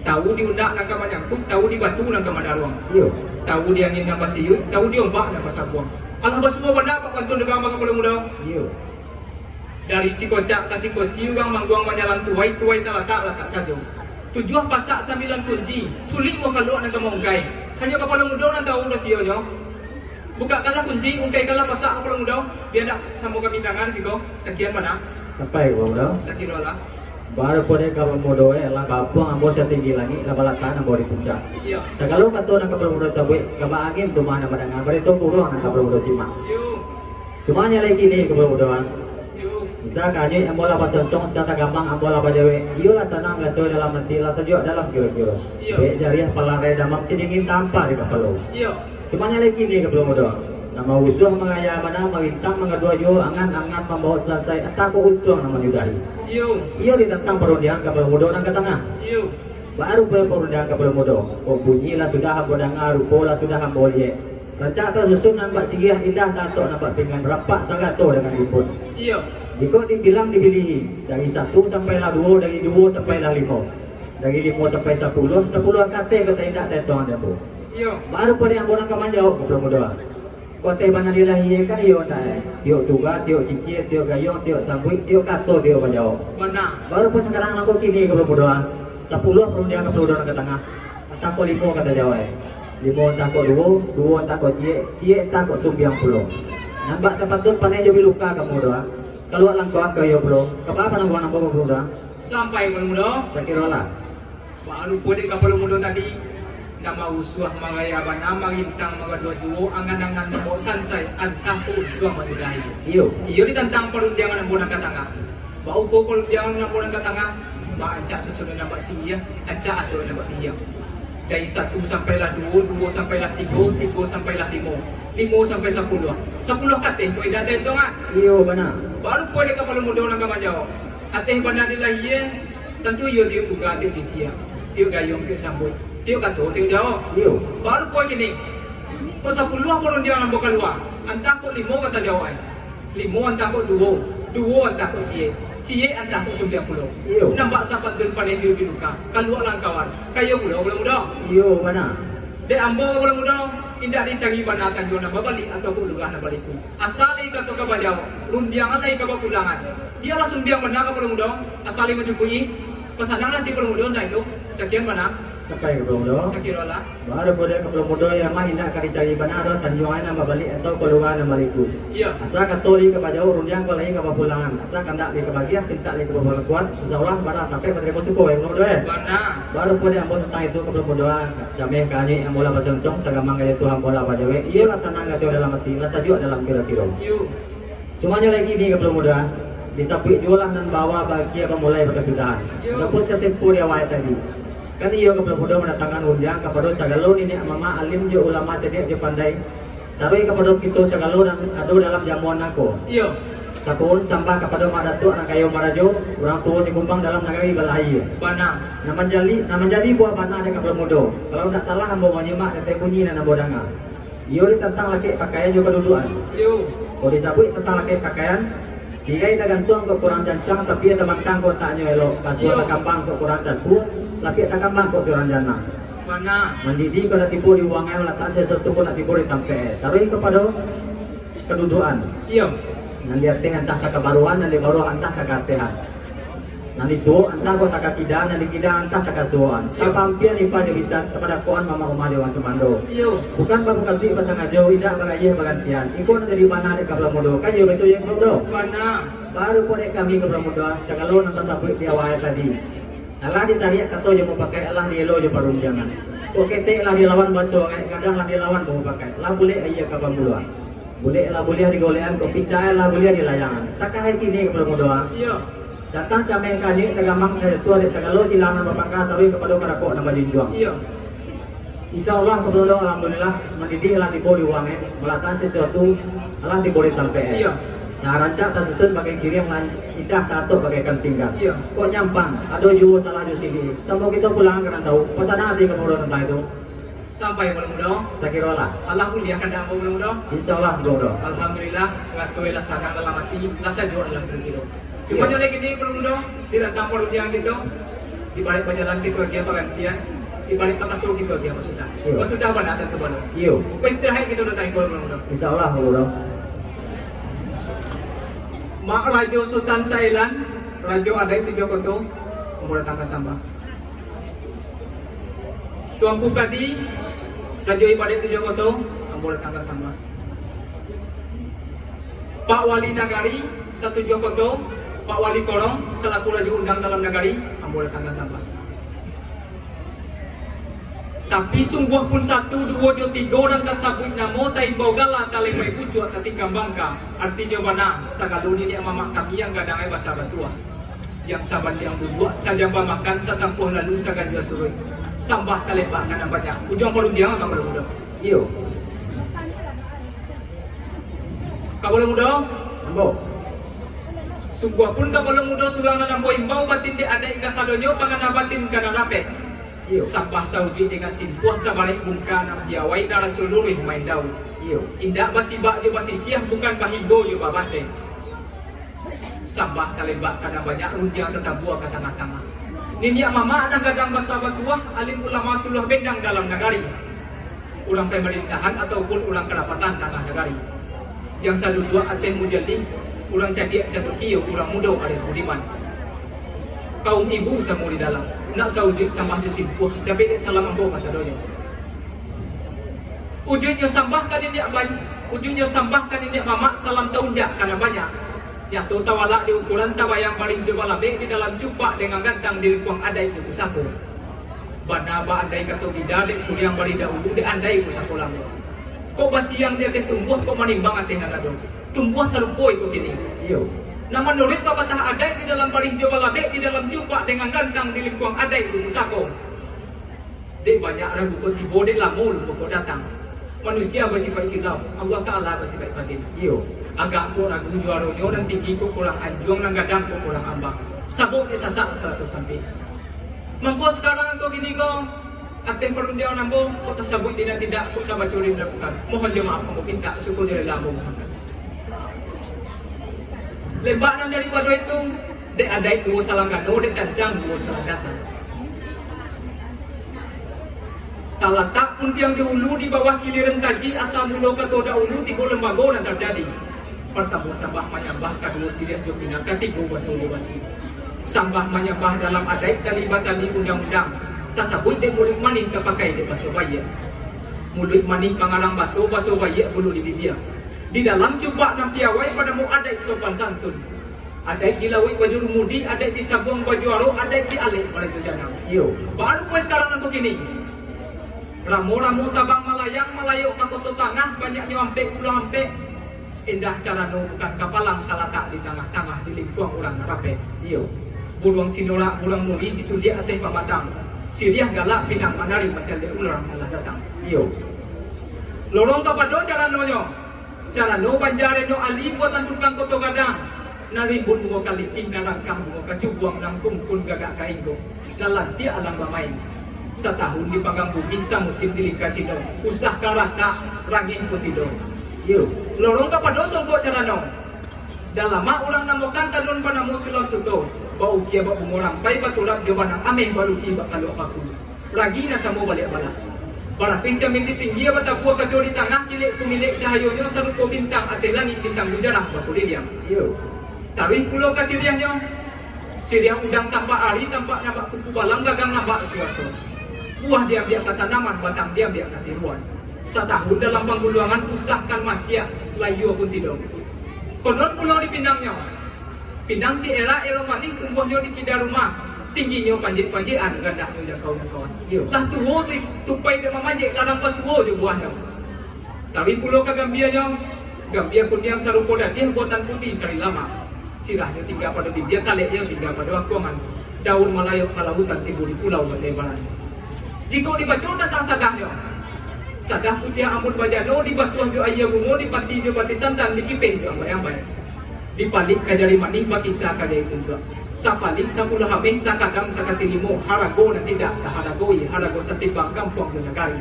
Tawu di undak nan ka manyangkuik, tawu di batu nan ka madaruang. Iyo. Tawu di angin nan basiyuik, tawu di ombak nan basabuang. Alah basuo bana bak pantun dek ambo, Kapalo Mudo. Iyo. Dari sikocak ka sikoci urang mangguang manyalang tuwai, tuwai talatak-latak sajo. Tujuah pasak sambilan kunci, sulik mangkaluak nan ka maungkai. Hanyo Kapalo Mudo nan tawu rasionyo. Bukakkanlah kunci, ungkaikanlah pasak, Kapalo Mudo, bia ndak samo kami danga di siko. Sakian bana. Sampai, Kapalo Mudo. Sakiro lah. Baru pun dek Kapalo Mudo, eh, lah kapuang ambo satinggi langik, lah balatakan ambo di puncak. Iyo. Sagalo kato nan Kapalo Mudo sabuik, ka bak angin tu mah nan mandanga, barito puruang nan Kapalo Mudo simak. Iyo. Cuma nyo lai kini, Kapalo Mudo, ah. Iyo. Misa ka anyuik ambo lah baconcong, sa tagambang ambo lah bajawek. Iyo lah sanang raso dalam ati, lah sajuak dalam kiro-kiro. Iyo. Bek jariah palarai damam, sidingin tampa di kapalo. Iyo. Cuma nyo lai kini, Kapalo Mudo. Nan mausuah mangaya bana, marintang mangadua juo, angan-angan mambaok salasai, antah kok untuang nan manyudahi. Iyo. Iyo ditantang parundiangan Kapalo Mudo nan ka tangah. Iyo. Baru bae parundiangan Kapalo Mudo, kok bunyi lah sudah ambo danga, rupo lah sudah ambo liek. Rancak tasusun nan bak siriah, indah tatok nan bak pinggan, rapak sarato dangan imbun. Iyo. Jikok dibilang dibilihi, dari satu sampailah duo, dari duo sampailah limo, dari limo sampai sapuluah, sapuluah ka ateh ka indak taetong dek ambo. Iyo. Baru pado ambo nan ka manjawab, Kapalo Mudo. Kok ateh bana dilahiekan iyo ndak, eh? Tiok tuga, tiok cicie, tiok gayuang, tiok sambuik, tiok kato, tiok bajawab. Bana. Baru pun sakarang nangko kini, Kapalo Mudo, ah. Sapuluah parundiang Kapalo Mudo nan ka tangah. Antah kok limo ka tajawab, eh. Limo antah kok duo, duo antah kok ciek, ciek antah kok sumbiang pulo. Nan bak sapatun paneh jo biluka Kapalo Mudo, ah. Kaluak langkauan ka iyo pulo. Kapa panangguangan ambo, Kapalo Mudo, ah? Sampai, Kapalo Mudo. Sakirolah. Baru pun dek Kapalo Mudo tadi, ndak mausuah maraya bana, marintang maraduah juo, angan-angan mambaok sansai, antah kok untuang mangidai. Iyo. Iyo ditantang parundiangan ambo nan ka tangah. Bauko parundiangan ambo nan ka tangah, barancak susunan nan bak siriah, rancak aturan nan bak piriang. Dari satu sampailah duo, duo sampailah tigo, tigo sampailah limo, limo sampai sapuluah. Sapuluah ka ateh kok indak taetong, ah. Iyo, bana. Baru pun dek Kapalo Mudo nan ka manjawab. Ateh bana dilahie, tantu iyo tiok tuga, tiok cicie, tiok gayuang, tiok sambuik, tiok kato, tiok jawab. Iyo. Baru pun kini, kok sapuluah parundiangan ambo kalua, antah kok limo ka tajawab, eh. Limo antah kok duo, duo antah kok ciek, ciek antah kok sumbiang pulo. Iyo. Nan bak sapatun paneh jo biluka, kaluak langkauan ka iyo pulo, Kapalo Mudo. Iyo, bana. Dek ambo, Kapalo Mudo, indak dicari bana tanjuang nan babaliak atau kok lurah nan baliku. Asa lai kato ka bajawab, rundiangan lai ka bapulangan. Bialah sumbiang bana Kapalo Mudo, asa lai mancukupi. Pasananglah ati Kapalo Mudo nan itu. Sakian bana. Sampai Kapalo Mudo. Sakirolah. Baru pun dek Kapalo Mudo, iyo mah indak ka dicari bana doh tanjuangan nan babaliak atau kok lurah nan baliku. Iyo. Asa kato lai ka bajawab, rundiang ko lai ka bapulangan. Asa kandak lai ka bagiah, pintak lai ka bapakuat. Insya Allah, bana sampai batarimo syukur, eh, Kapalo Mudo, eh. Bana. Baru pun dek ambo tantang itu Kapalo Mudo, ah. Cameh ka anyuik ambo lah basontong, tagamang ka jatuah ambo lah bajawek. Iyolah sanang gato dalam ati, lah sajuak dalam kiro-kiro. Iyo. Cumanyo lai kini Kapalo Mudo, disabuik juo lah nan baawa baakhia, bamulai bakasudahan. Iyo. Adopun satempo di awal tadi, kan iyo Kapalo Mudo mandatangkan rundiang kapado sagalo niniak mamak, alim jo ulama, cadiak jo pandai, taruih kapado kito sagalo nan ado dalam jamuan nangko. Iyo. Sapuhun sambah kapado Mak Datuak nan kayo marajo, urang tuo Sikumbang dalam nagari Balaia. Bana. Nan manjadi, nan manjadi buah bana dek Kapalo Mudo. Kalau indak salah ambo manyimak dari bunyi nan ambo danga. Iyo ditantang lakek pakaian jo kadudukan. Iyo. Kok disabuik tantang lakek pakaian, tirai tagantuang kok kurang cancang, tapi iyo tabantang kok lataknyo elok, kasuah Iyo. takambang kok kurang catua, lapiak takambang kok kurang janang. Bana. Mandidi kok nak tibo di uwangan, malatakan sasuatu kok nak tibo di tampek. Taruih kapado kadudukan. Iyo. Nan di ateh antah ka kabaruahan, nan di baruah antah ka kaatehan. Nan di suok antah kok takakida, nan di kida antah takasuokan. Iyo. Tapampia nipah jo bisan, tapadakoan mamak umah jo urang sumando. Iyo. Bukan bamukasuik basangajo, indak bagayeh bagantian. Iko nan jadi bana dek Kapalo Mudo, kan iyo batua yo Kapalo Mudo? Bana. Baru pun dek kami Kapalo Mudo, sagalo nan tasabuik di awal tadi. Alah ditariak kato jo mupakaik, alah dielo jo parundiangan. Kok ketek lah dilawan baso angek, gadang lah dilawan bamupakaik. Lah bulek aia ka pambuluah. Bulek lah buliah digolekan, kok picak lah buliah dilayangan. Takah kini Kapalo Mudo, ah. Iyo. Datang cameh ka anyuik, tagamang ka jatuah, dek sagalo silang nan bapangka taruih kapado karakok nan bajunjuang. Iyo. Insya Allah, Kapalo Mudo, alhamdulillah, mandidi lah tibo di uwangan, eh. Malatakan sasuatu lah tibo di tampek, eh. Iyo. Nah, rancak tasusun bagai siriah, lah indah taatok bagaikan pinggan. Iyo. Kok nyampang, ado juo salah jo siriah. Samo kito pulang ka nan tau, pasanang ati Kapalo Mudo tantang itu. Sampai Kapalo Mudo. Sakirolah. Alah buliah kandak ambo Kapalo Mudo. Insya Allah, Kapalo Mudo. Alhamdulillah, raso lah sanang dalam ati, lah sajuak dalam kiro-kiro. Iyo. Cumanyo lai kini Kapalo Mudo, di rantang parundiangan kito, di baliak bajalan kito agiah bagantian, di baliak bakato kito agiah basudah. Iyo. Basudah bana tantu bana. Iyo. Baistirahat kito datang Kapalo Mudo. Insya Allah, Kapalo Mudo. Mak Rajo Sutan Saelan, Rajo Adaik Tujuah Koto, ambo datangkan sambah. Tuanku Kadi, Rajo Ibadaik Tujuah Koto, ambo datangkan sambah. Pak Wali Nagari Satujuah Koto, Pak Wali Korong, salaku Rajo Undang dalam nagari, ambo datangkan sambah. Tapi sungguah pun satu, duo jo tigo nan tasabuik namo, taimbau gala, talempek pucuak, tatikam bangka, artinyo bana, sagalo niniak mamak kami nan gadang ai basa batuah. Yang sabandiang duduak, sajamba makan, satampuah lalu, saganjua suruik. Sambah talebak ka nan banyak. Ujuang parundiangan Kapalo Mudo. Iyo. Kapalo Mudo. Ambo. Sungguah pun Kapalo Mudo surang nan ambo imbau, batin dek adaik kasadonyo, pangana batin ka nan rapek. Iyo. Sambah saujuik dengan simpuah, sabaraik bungka nan piawai, naraco luruih main daun. Iyo. Indak basibak jo basisiah, bukan bahigo jo babateh. Sambah talembak ka nan banyak, rundiang tatabua ka tangah-tangah. Niniak mamak nan gadang basa batuah, alim ulama suluah bendang dalam nagari. Urang pamarintahan ataupun urang kadapatan tangah nagari. Jan saduduak ateh mujali, urang cadiak cadukia, urang mudo arif budiman. Kaum ibu samo di dalam, nak saujuik sambah jo simpuah, dapek dek salam ambo kasadonyo. Ujuiknyo sambah ka niniak ban-, ujuiknyo sambah ka niniak mamak, salam taunjak ka nan banyak. Nyato tawalak di ukuran, tabayang barih jo balabek, di dalam cupak dengan gantang, di lingkuang adaik jo pusako. Bana baandai kato bida, dek curiang barih dahulu, dek andai pusako lamo. Kok basiang di ateh tumbuah, kok manimbang ateh nan ado. Tumbuah sarupo iko kini. Iyo. Nan manuruik papatah adaik, di dalam barih jo balabek, di dalam cupak dengan gantang, di lingkuang adaik jo pusako. Dek banyak ragu kok tibo, dek lamo lupo kok datang. Manusia basipaik khilaf, Allah Ta'ala basipaik batin. Iyo. Agak kok ragu juaronyo, nan tinggi kok kurang anjuang, nan gadang kok kurang ambang. Sabok dek sasak saratuih sampik. Mangko sakarang ko kini ko, ateh parundiangan ambo, kok tasabuik di nan tidak, kok tabaco di nan bukan. Mohon jo maaf ambo pintak, syukur jo rila ambo mohonkan. Lembak nan daripado itu, dek adaik duo salang gano, dek cancang duo salang dasar. Talatak puntiang di ulu, di bawah kiliran taji, asa mulo kato dahulu, tigo lembago nan tarjadi. Partamo sambah manyambah, kaduo siriah jo pinang, katigo baso jo basi. Sambah manyambah dalam adaik, tali batali undang-undang, tasabuik dek muluik manih, tapakai dek baso baiak. Muluik manih pangarang baso, baso baiak bulu di bibia. Di dalam cupak nan piawai, panamo adaik sopan santun. Adaik di lauik bajurumudi, adaik di sabuang bajuaro, adaik di alek barajo janang. Iyo. Baru puas sakarang nan kini. Ramo-ramo tabang malayang, malayok ka koto tangah, banyaknyo ampek puluah ampek. Indah carano bukan kapalang, talatak di tangah-tangah, di lingkuang urang rapek. Iyo. Buruang sinorak, buruang nuri, siculiak ateh pamatang. Siriah galak pinang manari, mancaliak urang alah datang. Iyo. Lorong kapado caranonyo. Carano banja Reno Ali, buatan tukang Koto Gadang. Nan rimbun bungo kalikih, nan rangkah bungo kacubuang, nan kungkun gagak ka inggo, nan lantiak alang bamain. Satahun dipanggang bugih, samusim di lingka Cino. Usah ka ratak, rangeh pun tido. Iyo. Lorong kapado songkok carano. Dalamak urang namokan, tanun banamo Sulam Suto. Baukia bak bungo rampai, baturap jo banang ameh, baluki bak kaluak paku. Ragi nan samo baliak-balak. Baratuih camin di pinggia, batabua kaco di tangah, kilek kumilek cahayonyo, sarupo bintang ateh langik, bintang gujarah bakuliliang. Iyo. Taruih pulo ka siriahnyo. Siriah udang tampak ari, tampak nan bak kuku balang, gagang nan bak suaso. Buah diambiak ka tanaman, batang diambiak ka tiruan. Satahun dalam pangguluangan, usah kan masiak, layua pun tido. Konon pulo di pinangnyo. Pinang si erak, erok manih, tumbuahnyo di kida rumah. Tingginyo panjek-panjekan, randahnyo jangkau-jangkauan. Iyo. Lah tuo tu, tupai dek mamanjek, larang basuo jo buahnyo. Taruih pulo ka gambianyo, gambia kuniang sarupo dadiah, buatan putiah sari lamak. Sirahnyo tingga pado bibia, kaleknyo tingga pado angkuangan. Daun malayok ka lautan, tibo di pulau batai barani. Jikok dibaco tantang sadahnyo, sadah putiah ambun bajano, dibasuah jo aia bungo, dipati jo pati santan, dikipeh jo ambai-ambai. Dipalik ka jari manih, bakisa ka jari tunjuak. Sapalik sapuluah ameh, sakadang sakati limo, harago nan tidak taharagoi, harago satimbang kampuang jo nagari.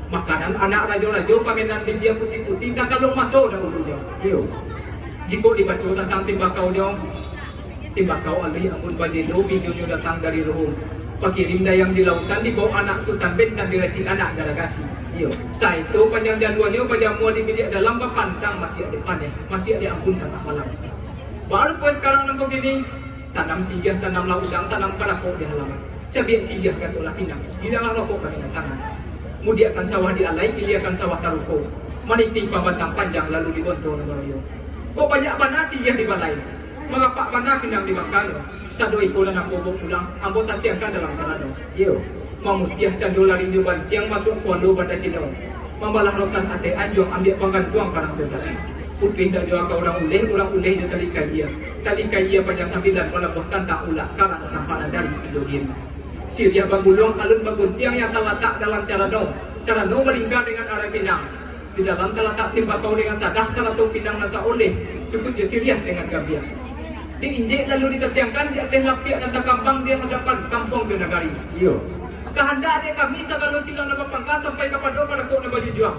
Makanan anak rajo-rajo, pamenan bibia putiah-putiah, takalo maso dahulunyo. Iyo. Jikok dibaco tantang timbakaunyo, timbakau aluih ambun bajelo, bijonyo datang dari Ruhum. Pakirim dayang di lautan, dibao anak Sutan Bentan, diracik anak Garagasi. Iyo. Saito panjang jaluanyo, bajamua di biliak dalam, bapantang masiak dek paneh, masiak dek ambun tangah malam. Baru puas sakarang nangko kini, tanam siriah, tanamlah udang, tanam karakok di halaman. Cabiak siriah, gatoklah pinang, gilianlah rokok ka dengan tangan. Mudiakkan sawah di alai, kiliakan sawah taruko. Manitih pambatang panjang, lalu dibonto nan baroyo. Kok banyak bana siriah di balai, marapak bana pinang di bangkanyo. Sado iko nan ambo bao pulang, ambo tatiangkan dalam carano. Iyo. Mamutiah cando larinyo bantiang, masuak kuando banda Cino. Mambalah rotan ateh anjuang, ambiak panggantuang karang tunggal. Putuih dajoa ka urang uleh, urang uleh jo tali kaia. Tali kaia panjang sambilan, balabuah tantang ulak, karang tampanan dari indo diri. Siriah baguluang, alun baguntiang, yang talatak dalam carano. Carano balingka dengan arai pinang. Di dalam talatak timbakau dengan sadah, sarato pinang nan saoleh, cukuik jo siriah dengan gambia. Diinjek lalu ditatiangkan di ateh lapiak nan takambang di hadapan kampuang jo nagari. Iyo. Kahandak dek kami sagalo silang nan bapangka sampai kapado karakok nan bajujuang.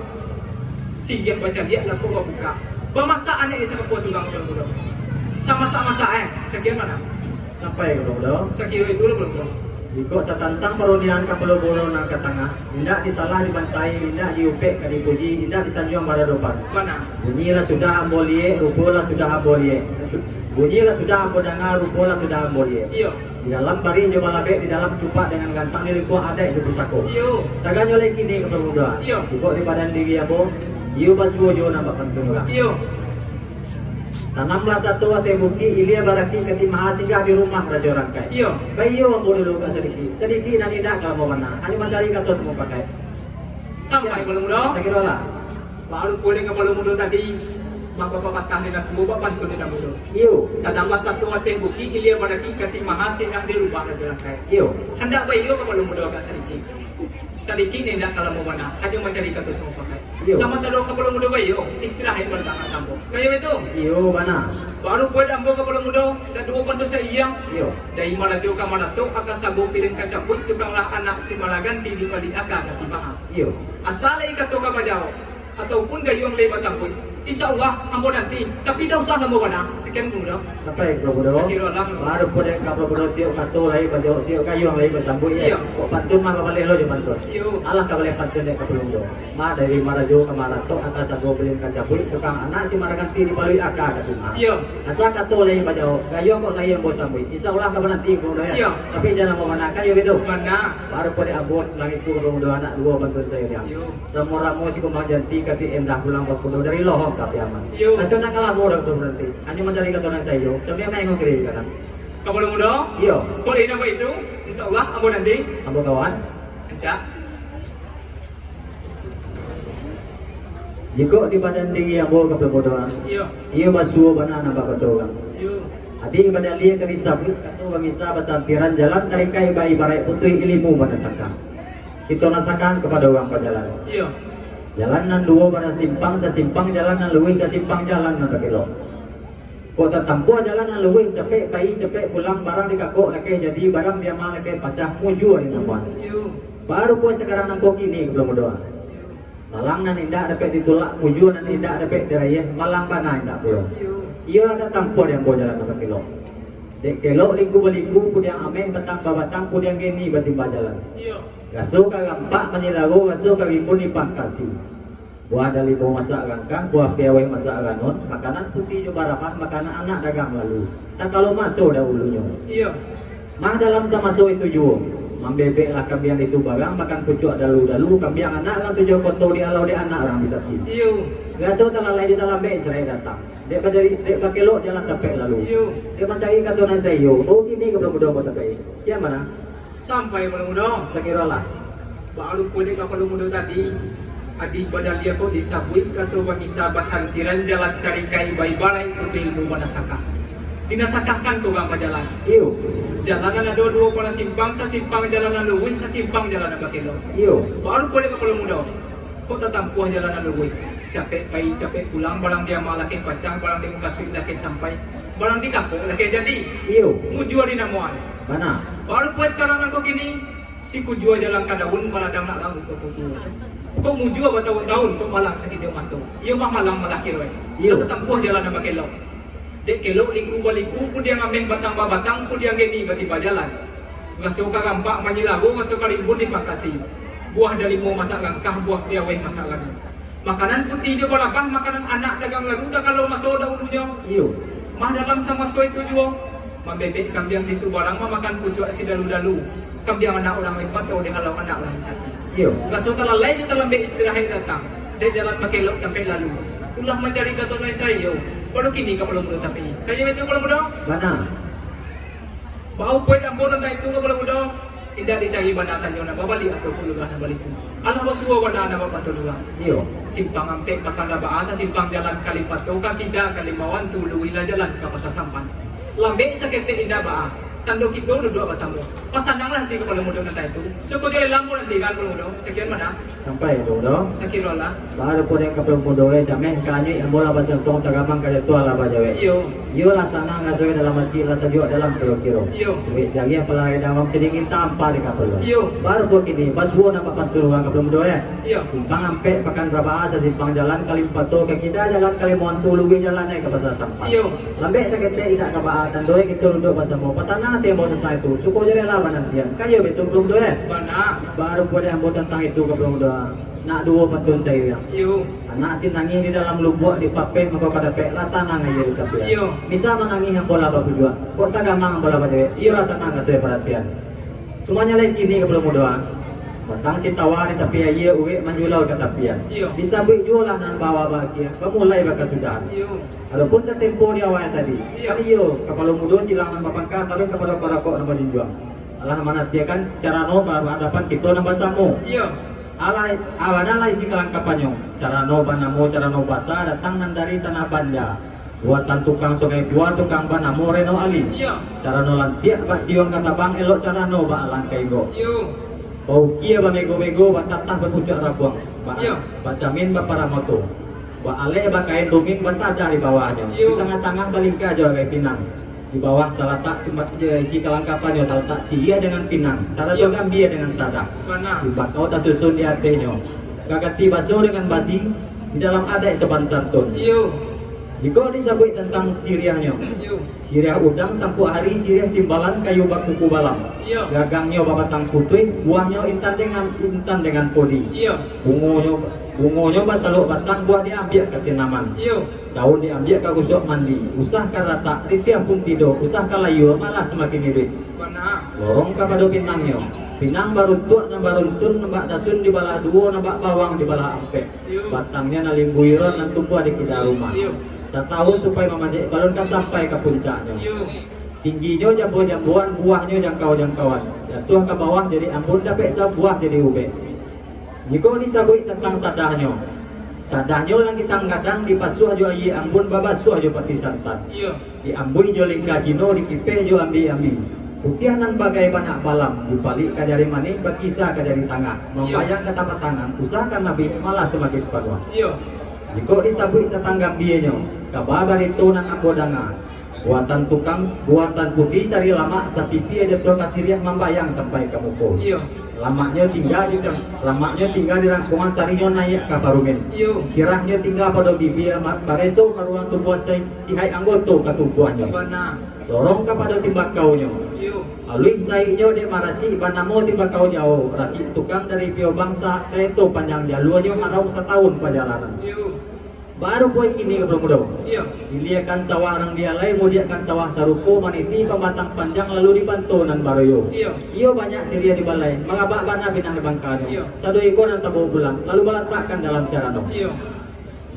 Siriah bacaliak, lakok babukak. Bamasak anak esa kapuo surang jo mudo. Samasak-masak, eh. Sakian mana? Sampai ka Pulau Mudo. Sakiro itulah Pulau Mudo. Jikok satantang parundiangan ka Pulau Mudo nan ka tangah, indak disalah dibantai, indak diupek ka dipuji, indak disanjuang baradopan. Mana? Bunyi lah sudah ambo liek, rupo lah sudah ambo liek. Su-, bunyi lah sudah ambo danga, rupo lah sudah ambo liek. Iyo. Di dalam barih jo balabek, di dalam cupak dengan gantang, di lingkuang adaik jo pusako. Iyo. Taganyo lai kini ka Pulau Mudo. Iyo. Jikok di badan diri ambo, iyo basuo jo nan bak pantun urang. Iyo. Tanamlah sato ateh bukik, ilia baraki ka Timaha, singgah di rumah Rajo Rangkai. Iyo. Baiyo ambo dulu ka Sadiki. Sadiki nan indak ka lamo bana, hanyo mancari kato samo pakai. Sampai Pulau Mudo. Sakiro lah. Baru pulang ka Pulau Mudo tadi, bak papatah nan tuo, bak pantun nan mudo. Iyo. Tanamlah sato ateh bukik, ilia baraki ka Timaha, singgah di rumah Rajo Rangkai. Iyo. Handak baiyo ka Pulau Mudo agak sadikik. Sadikik nan indak ka lamo bana, hanyo mancari kato samo pakai. Iyo. Samantaro ka Pulau Mudo baiyo, istirahat baliak ka kampuang. Kayo itu? Iyo, bana. Baru pulang ambo ka Pulau Mudo, dak duo pantun saiang. Iyo. Dari Malatio ka Maratok, aka sago piring ka capuik, tukanglah anak si Maraganti, dibaliak aka ka Timaha. Iyo. Asa lai kato ka bajawab, ataupun gayuang lai basambuik, insya Allah, ambo nanti, tapi dak usah lamo bana. Sakian Pulau Mudo. Sampai Pulau Mudo. Sakiro lah. Baru pulang ka Pulau Mudo, tiok kato lai bajawab, tiok gayuang lai basambuik, yo. Iyo. Kok pantun mah babaleh lo jo pantun. Iyo. Alah ka baleh pantun dek ka Pulau Mudo. Mah dari Marajo ka Maratok, aka sago piring ka capuik, tukang anak si Maraganti, dibaliak aka ka Timaha. Iyo. Asa kato lai bajawab, gayuang kok lai ambo sambuik. Insya Allah ka mananti Pulau Mudo, yo. Iyo. Tapi jan lamo bana, kayo bedo. Bana. Baru pulang ambo, langik tu Pulau Mudo, anak duo pantun saiang. Iyo. Ramo-ramo si Kumbang Janti, ka Ati Endah pulang bakudo, dari Lohong ka Piaman. Iyo. Rancak nak ka lamo dah tu baranti. Hanyo mancari kato nan saiyo, sambil main ngongkiri kadang. Ka Pulau Mudo? Iyo. Kok indak baitu, insya Allah, ambo nanti. Ambo kawan. Rancak. Jikok di badan diri ambo ka Pulau Mudo, ah. Iyo. Iyo basuo bana nan bakato urang. Iyo. Ati badalia ka disabuik, kato bangisa basantiran, jalan tarikai baibaraik, putuih ilimu bana saka. Kito nasakan kapado urang bajalan. Iyo. Jalan nan duo bana simpang, sasimpang jalan nan luruih, sasimpang jalan nan bakelok. Kok tatampuah jalan nan luruih, capek pai, capek pulang, barang dikakok lakeh jadi, barang diama lakeh pacah, mujua di namuan. Iyo. Baru puas sakarang nangko kini ka Pulau Mudo. Iyo. Malang nan indak dapek ditulak, mujua nan indak dapek dirayeh, malang bana indak pulo. Iyo. Iyolah tatampuah di ambo jalan nan bakelok. Dek kelok liku-baliku, pudiang ameh batang babatang, pudiang geni batimbah jalan. Iyo. Raso ka rampak manyilago, raso ka rimbun dipangkasi. Buah dalimo masak rangkah, buah piaweh masak ranun, makanan puti jo barabah, makanan anak dagang lalu. Takalo maso dahulunyo. Iyo. Mah dalam samaso itu juo, mambebeklah kambiang di subarang, makan pucuak dalu-dalu, kambiang anak urang tujuah koto dialau dek anak urang di Sasi. Iyo. Raso talalai di talambek Israel datang. Dek bajari, dek bakelok jalan tapek lalu. Iyo. Dek mancari kato nan saiyo, oh kini ka Pulau Mudo ambo tapek. Sakian bana. Sampai Pulau Mudo. Sakirolah. Baru pulang ka Pulau Mudo tadi, ati badalia kok disabuik, kato bangisa basantiran, jalan tarikai baibaraik, putuih ilimu bana saka. Dinasakahkan ka urang bajalan. Iyo. Jalan nan ado duo bana simpang, sasimpang jalan nan luruih, sasimpang jalan nan bakelok. Iyo. Baru pulang ka Pulau Mudo. Kok tatampuah jalan nan luruih. Capek pai, capek pulang, barang diama lakeh pacah, barang dimukasuik lakeh sampai, barang dikakok lakeh jadi. Iyo. Mujua di namuan. Bana. Baru puas sakarang nangko kini, si kujua jalan ka daun, baladang nak rambut ka tutu. Kok mujua batahun-tahun, kok malang sakijok mato. Iyo mah malang malah kiroe. Iyo. Kok tatampuah jalan nan bakelok. Dek kelok liku-baliku, pudiang ameh batang babatang, pudiang geni batimbah jalan. Raso ka rampak manyilago, raso ka rimbun dipangkasi. Buah dalimo masak rangkah, buah piaweh masak ranun. Makanan puti jo barabah, makanan anak dagang lalu, takalo maso dahulunyo. Iyo. Mah dalam samaso itu juo, mambebek kambiang di subarang, mamakan pucuak si dalu-dalu. Kambiang anak urang lain patau dihalau anak urang di Saki. Iyo. Raso talalai jo talambek istirahat datang, dek jalan bakelok tapek lalu. Ulah mancari kato nan saiyo, baru kini ka Pulau Mudo tapek. Kayo itu Pulau Mudo? Bana. Baupuik ambo tantang itu ka Pulau Mudo, indak dicari bana tanyo nan babaliak ataupun lurah nan baliku. Alah basuo bana nan bapantun urang. Iyo. Simpang ampek bakala baa, sasimpang jalan ka Limpato, ka kida ka Limbawan, tu luruihlah jalan ka Pasa Sampan. Lambek saketek indak baa, tando kito duduak basamo. Pasananglah ati ka Pulau Mudo nan tadi tu. Suko jo lelang ko nanti kan Pulau Mudo. Sakian bana. Sampai Pulau Mudo. Sakirolah. Baru pulang ka Pulau Mudo, eh, cameh ka anyuik, ambo lah basontong, tagamang ka jatuah lah bajawek. Iyo. Iyo lah sanang raso dalam ati, lah sajuak dalam kiro-kiro. Iyo. Duit jariah palarai dawam, sadingin tampa di kapalo. Iyo. Baru ko kini, basuo nan bapantun urang kapalo mudo, eh. Iyo. Simpang Ampek, Pakan Rabaa, sasimpang jalan Kalimpato, ka kida jalan Kalimoantu, luruih jalan, eh, ka Pasa Sampang. Iyo. Lambek saketek indak ka baa, tando, eh, kito duduak basamo. Pasanang ati ambo tantang itu, suko jariahlah banantian. Kan iyo baitu kapalo mudo, eh. Bana. Baru ko dek ambo tantang itu kapalo mudo. Nak duo pantun sairiang. Iyo. Anak sinangih di dalam lubuak dipapeh, mako ka dapek lah tanang aia di tapian. Iyo. Misa manangih ambo lah bapujuak, kok tagamang ambo lah badewek, iyo lah sanang raso paratian. Sumanyo lai kini kapalo mudo, ah. Batang sitawa di tapi aia, urek manjulau ka tapian. Iyo. Disabuik juo lah nan baawa baakhia, bamulai bakasudahan. Iyo. Adopun satempo di awal tadi, iyo, kan iyo, kapalo mudo silang nan bapangka, taruih kapado parakok nan bajunjuang. Alah manatiakan carano bahadapan kito nan basamo. Iyo. Alah, a bana lah isi kalangkapannyo. Carano banamo carano basa, datang nan dari tanah banda. Buatan tukang Sungai Bua, tukang banamo Reno Ali. Iyo. Carano lantiak bak tiuang ka tabang, elok carano bak alang ka inggok. Iyo. Baukia bamego-mego, batatah bapucuak rabuang. Ba-, iyo, bacamin baparamoto. Baaleh bakain ruming, batadah di bawahnyo. Iyo. Di tangah-tangah balingka jo arai pinang. Di bawah talatak si ma-, eh, isi kalangkapannyo, talatak siriah dengan pinang, sarato, iyo, gambia dengan sadah. Bana. Timbakau tasusun di atehnyo, gagati baso dengan basi, di dalam adaik sopan santun. Iyo. Jikok disabuik tantang siriahnyo, iyo, siriah udang tampuak ari, siriah timbalan kayu bakuku balam. Iyo. Gagangnyo babatang putuih, buahnyo intan dengan, intan dengan podi. Iyo. Bungonyo, bungonyo basalok batang, buah diambiak ka tanaman. Iyo. Daun diambiak ka gosok mandi, usah ka ratak, ritiah pun tido, usah ka layua, malah samakin iduik. Bana. Lorong kapado pinangnyo, pinang baruntuak nan baruntun, nan bak dasun dibalah duo, nan bak bawang dibalah ampek. Iyo. Batangnyo nan limbuiron, nan tumbuah di kida rumah. Iyo. Satahun tupai mamanjek, balun ka sampai ka puncaknyo. Iyo. Tingginyo jambo-jamboan, buahnyo jangkau-jangkauan. Jatuah ka bawah jadi ambun, dapek sabuah jadi ubek. Jikok disabuik tantang sadahnyo, sadahnyo langitang gadang, dipasuah jo aia ambun, babasuah jo pati santan. Iyo. Diambuih jo lingka Cino, dikipeh jo ambi-ambi. Putiah nan bagai banak balam, dipalik ka jari manih, bakisa ka jari tangah, iyo, mambayang ka tapak tangan, usah ka nabi, malah samakin panuah. Iyo. Jikok disabuik tantang gambianyo, kaba barito nan ambo danga, buatan tukang, buatan putih sari lamak, sapipi aja tu ka siriah, mambayang sampai ka muko. Iyo. Lamaknyo tingga di, lamaknyo tingga di rangkuangan, sarinyo naiak ka parumin. Iyo. Sirahnyo tingga pado bibia, ma-, bareso maruang tumbuah sai-, sihaik anggoto ka tubuahnyo. Bana. Lorong kapado timbakaunyo. Iyo. Aluih saiknyo dek maracik, banamo timbakau Jawo. Racik tukang dari Pio Bangsa, karato panjang jaluanyo, harau satahun pajalanan. Iyo. Baru poin kini kapalo mudo. Iyo. Iliakan sawah rang dialai, mudiakkan sawah taruko, maniti pamatang panjang, lalu dibanto nan baroyo. Iyo. Iyo banyak siriah di balai, marabak bana pinang di bangkanyo. Iyo. Sado iko nan tabao pulang, lalu balatakkan dalam carano. Iyo.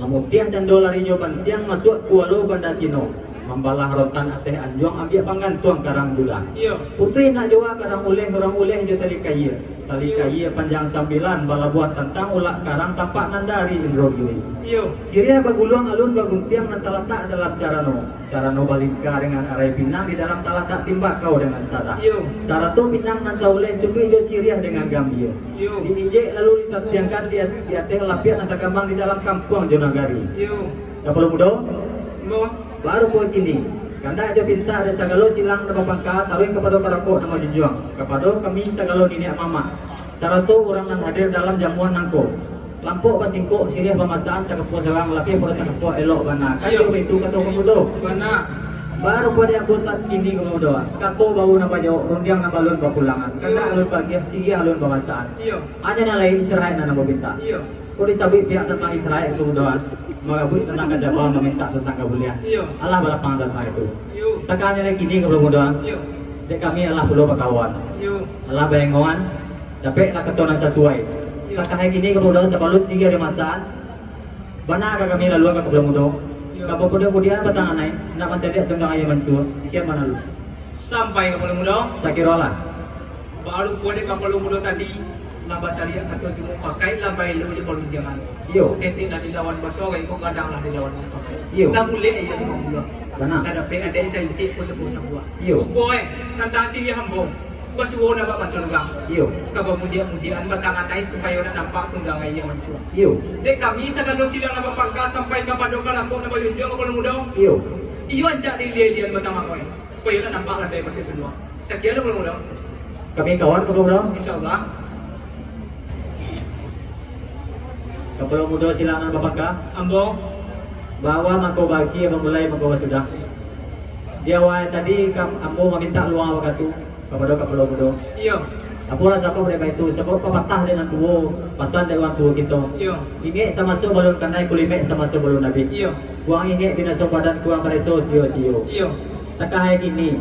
Mamutiah cando larinyo bantiang, masuak kualo banda Cino, mambalah rotan ateh anjuang, ambiak panggantuang karang dulah. Iyo. Putuih nak jua karang uleh, urang uleh jo tali kaia. Tali kaia panjang sambilan, balabuah tantang ulak karang, tapak nan dari Indrogiri. Iyo. Siriah baguluang alun baguntiang, nan talatak dalam carano. Carano balingka dengan arai pinang, di dalam talatak timbakau dengan sadah. Iyo. Sarato pinang nan sauleh, cukuik jo siriah dengan gambia. Iyo. Diinjek lalu ditatiangkan di at-, di ateh lapiak nan tagamang, di dalam kampuang jo nagari. Iyo. Kapalo mudo? Ambo. Baru poin kini, kandak jo pintak dari sagalo silang nan bapangka, taruih kapado parakok nan manjunjuang, kapado kami sagalo niniak mamak, sarato urang nan hadir dalam jamuan nangko. Lampok basingkok, siriah bamasaan, sakapuah sarang, lapiah pado sakapuah, elok bana. Kan iyo baitu kato pamudo. Bana. Baru pado ambo tak kini ka pamudo. Kato baru nan bajawok, rundiang nan balun bapulangan. Iyo. Kandak alun bagiah, siriah alun bamasaan. Iyo. Hanyo nan lain, istirahat nan ambo pintak. Iyo. Ko disabuik pihak tantang Israel tu mudoan, marabuik tantang kajaba, mamintak tantang kabulian. Iyo. Alah balapang tantang itu. Iyo. Takanyo lai kini kapalo mudoan. Iyo. Dek kami alah pulo bakawan. Iyo. Alah baengoan, dapeklah kato nan sasuai. Iyo. Takahai kini kapalo mudoan, sabalun siriah dimasaan, bana ka kami laluan ka kapalo mudo. Iyo. Ka bapudiang-pudiangan batang anai, nak mancaliak tunggang aia mancua. Sakian bana lu. Sampai kapalo mudo. Sakiro lah. Baru pun dek kapalo mudo tadi, lah bataliak kato timuak pakai, lah baelo jo palunjangan. Iyo. Ketek lah dilawan basorai, kok gadang lah dilawan bapakai. Iyo. Lah bulek aia kapalo mudo. Bana. Lah dapek adaik saincik ko sabuah-sabuah. Iyo. Rupo, eh, tantang siriah ambo. Basuo nak bak bantuan urang. Iyo. Ka bamudiak-mudiakan batang anai supayo nak nampak tunggang aia mancua. Iyo. Dek kami sagalo silang nan bapangka sampai kapado parakok nan bajunjuang kapalo mudo. Iyo. Iyo ancak diilia-ilia batang mangkoi, supayo nak nampak landai pasir Suluak. Sakian lah, Kapalo Mudo. Kami kawan, Kapalo Mudo. Insyaallah. Kapalo Mudo silang nan bapangka. Ambo. Baawa mangko baakhia, bamulai mangko basudah. Di awal tadi, kam-, ambo mamintak luang wakatu kapado Kapalo Mudo. Iyo. Apolah sabab dek baitu, sabab papatah dek nan tuo, pasan dek urang tuo kito. Iyo. Ingek samaso balun kanai, kulimek samaso balun abih. Iyo. Kurang ingek binaso badan, kurang pareso sio-sio. Iyo. Takah ari kini,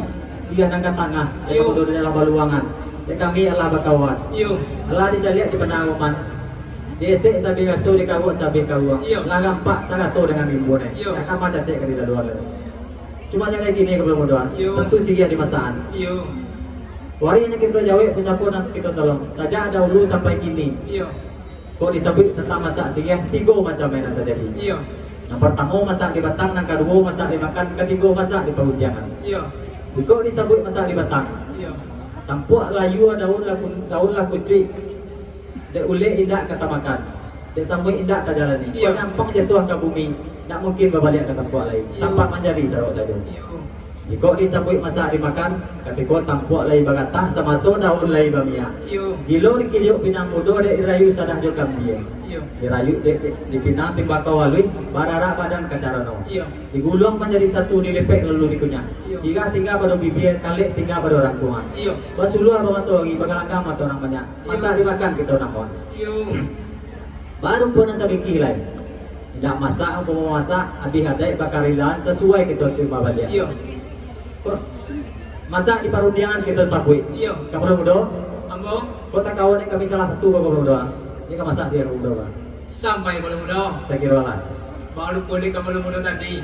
siang nan ka tangah, dek Iyo. Kapalo Mudo dek lah baluangan, dek kami alah bakawan. Iyo. Alah dicaliak di Panaruman, diesek sabih raso, dikaruak sabih karuang. Iyo. Lah rampak sarato dengan rimbun, eh. Iyo. Takah macacek ka di laluan. Cuma jan kini, Kapalo Mudo, Iyo. Tantu siriah di masaan. Iyo. Wari nan kito jawek, pusako nan kito tolong. Sajak dahulu sampai kini. Iyo. Kok disabuik tantang masak siriah, tigo macam nan tajadi. Iyo. Nan partamo masak di batang, nan kaduo masak di makan, katigo masak di parundiangan. Iyo. Kok disabuik masak di batang. Iyo. Tampuak layua daun lah kun-, daun lah kucuik. Dek ulek indak ka tamakan, dek samuik indak tajalani. Iyo. Kok nyampang jatuah ka bumi, ndak mungkin babaliak ka tampuak lai. Iyo. Tampat manjadi sarawak sajo. Iyo. Jikok disabuik masak dimakan, katiko tampuak lai bagatah, samaso daun lai bamiak. Iyo. Gilo dikijok pinang mudo, dek dirayu sadah jo gambia. Iyo. Dirayu dek, dek, dipinang timbakau aluih, bararak badan ka carano. Iyo. Diguluang manjadi satu, dilipek lalu dikunyah. Iyo. Sirah tingga pado bibia, kalek tingga pado rangkuangan. Iyo. Basuluah bamato ari, bagalanggang mato urang banyak. Iyo. Masak dimakan kito namuah. Iyo. Baru pun nan sabikih lai. Indak masak, ampun mamasak, abih adaik bakarilaan, sasuai kito tarimo baliak. Iyo. Kok masak di parundiangan kito sabuik. Iyo. Kapalo Mudo? Ambo? Kok takawan dek kami salah satu, Kapalo Mudo? Ini ka masak di Kapalo Mudo, Pak. Sampai Kapalo Mudo. Sakiro lah. Baru pun dek Kapalo Mudo tadi.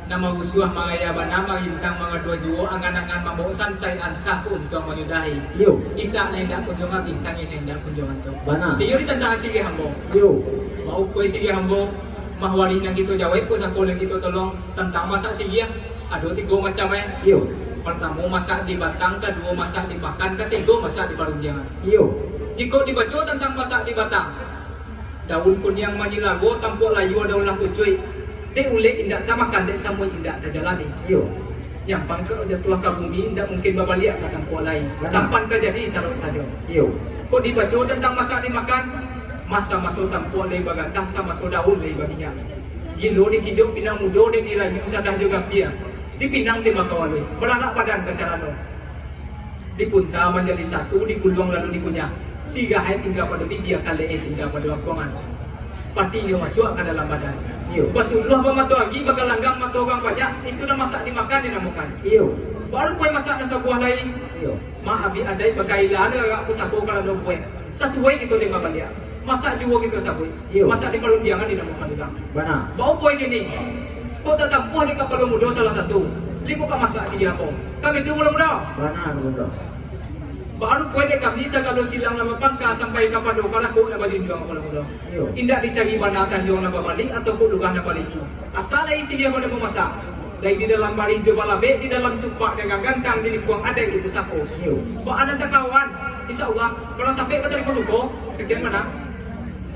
Nan magusuah mangaya bana, marintang mangaduah juo, angan-angan mambaok sansai, antah kok untuang manyudahi. Iyo. Isak nan indak kunjuang, bintang nan indak kunjuang antuk. Bana. Iyo ditantang siriah ambo. Iyo. Maupai siriah ambo, mah wari nan kito jawek, pusako nan kito tolong, tantang masak siriah, ado tigo macam, eh. Iyo. Partamo masak di batang, kaduo masak di makan, katigo masak di parundiangan. Iyo. Jikok dibaco tantang masak di batang, daun kuniang manyilago, tampuak layua daun lah kucuik. Dek ulek indak tamakan, dek samuik indak tajalani. Iyo. Nyampang kok jatuah ka bumi, indak mungkin babaliak ka tampuak lai. Bana. Tampat ka jadi sarawak sajo. Iyo. Kok dibaco tantang masak dimakan, masa maso tampuak lai bagatah, samaso daun lai baminyak. Gilo dikijok pinang mudo, dek dirayu sadah jo gambia. Dipinang timbakau aluih, bararak badan ka carano. Dipunta manjadi satu, diguluang lalu dikunyah. Sirah ai tingga pado bibia, kalek ai tingga pado rangkuangan. Patinyo masuak ka dalam badan. Iyo. Basuluah bamato ari, bagalanggang mato urang banyak, itu nan masak dimakan dinamokan. Iyo. Baru buai masak nan sabuah lai. Iyo. Mah abih adaik bakailaan, arak pusako karano buai. Sasuai kito tarimo baliak. Masak juo kito sabuik. Iyo. Masak di parundiangan dinamokan urang. Bana. Baa pulo kini? Kok tatampuah dek Kapalo Mudo salah satu. Lai kok ka masak siriah ko. Kan baitu, Kapalo Mudo? Bana, Kapalo Mudo. Baru pulo dek kami sagalo silang nan bapangka sampai kapado karakok nan bajunjuang, Kapalo Mudo. Iyo. Indak dicari bana tanjuang nan babalik atau kok lurah nan baliku. Asa lai siriah pado mamasak. Lai di dalam barih jo balabek, di dalam cupak dengan gantang, di lingkuang adaik jo pusako. Iyo. Baa nan takawan, insyaallah, kalau tapek ka tarimo suko, sakian bana.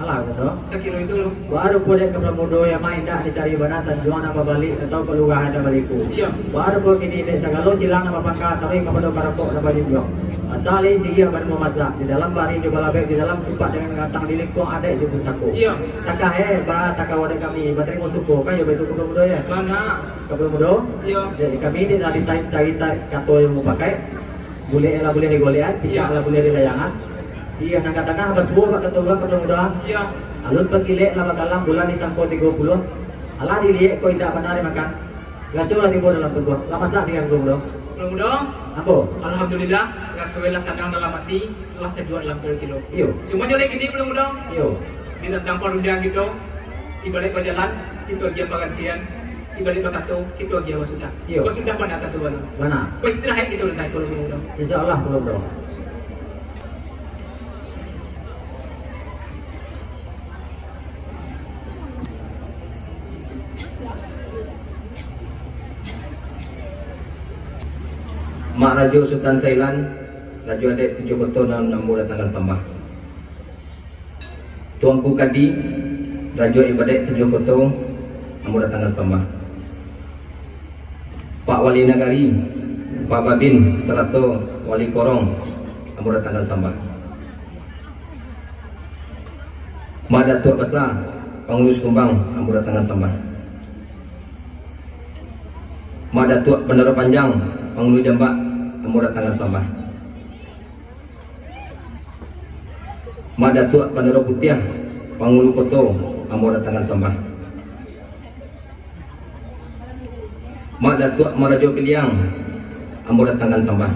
Alah, Kapalo Mudo. Sakiro itu lo. Baru pulo dek Kapalo Mudo, iyo mah indak dicari bana tanjuang nan babalik atau kok lurah nan baliku. Iyo. Baru pulo kini dek sagalo silang nan bapangka taruih kapado karakok nan bajunjuang. Asa lai siriah pado mamasak, di dalam barih jo balabek, di dalam cupak dengan gantang, di lingkuang adaik jo pusako. Iyo. Takah, eh, ba, takawan dek kami, batarimo suko, kan iyo baitu, Kapalo Mudo, yo? Bana. Kapalo Mudo? Iyo. Jadi, kami ni lah dicari-cari ta-, kato nan mupakaik. Bulek lah buliah digolekan, picak Iyo. lah buliah dilayangan. Siriah nan ka tangah basuo bak kato urang, Kapalo Mudo. Iyo. Alun bakilek lah bakalam, bulan disangko tigo puluah. Alah diliek kok indak bana dimakan. Raso lah tibo dalam tubuah. Lah masak siriah, Kapalo Mudo? Kapalo Mudo? Apo? Alhamdulillah, raso lah sanang dalam ati, lah sajuak dalam parut kito. Iyo. Cuma nyo lai kini, Kapalo Mudo. Iyo. Di tantang parundiangan kito, ibaraik bajalan, kito agiah parantian, ibaraik bakato, kito agiah basudah. Iyo. Basudah bana tantu balu. Bana. Baistirahat kito nan taiko, Kapalo Mudo. Insyaallah, Kapalo Mudo. Mak Rajo Sutan Sailan, Rajo Adaik Tujuah Koto nan ambo datangkan sambah. Tuanku Kadi, Rajo Ibadaik Tujuah Koto, ambo datangkan sambah. Pak Wali Nagari, Pak Babin, sarato Wali Korong, ambo datangkan sambah. Mak Datuak Basa, Pangulu Sikumbang, ambo datangkan sambah. Mak Datuak Bandaro Panjang, Pangulu Jambak, ambo datangkan sambah. Mak Datuak Bandaro Putiah, Pangulu Koto, ambo datangkan sambah. Mak Datuak Marajo Piliang, ambo datangkan sambah.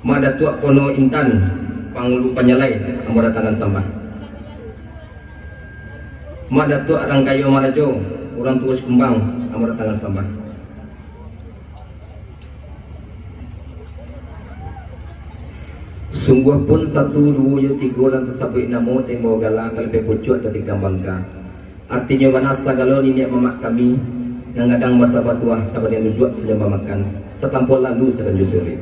Mak Datuak Pono Intan, Pangulu Panyalai, ambo datangkan sambah. Mak Datuak Rangkayo Marajo, Urang Tuo Sikumbang, ambo datangkan sambah. Sungguah pun satu, duo, jo tigo nan tasabuik namo, tembok gala, kalapeh pucuak tatikam bangka. Artinyo bana sagalo niniak mamak kami, nan gadang basa batuah, sabanding duduak sajo bamakan, satampuah lalu saganjo sore.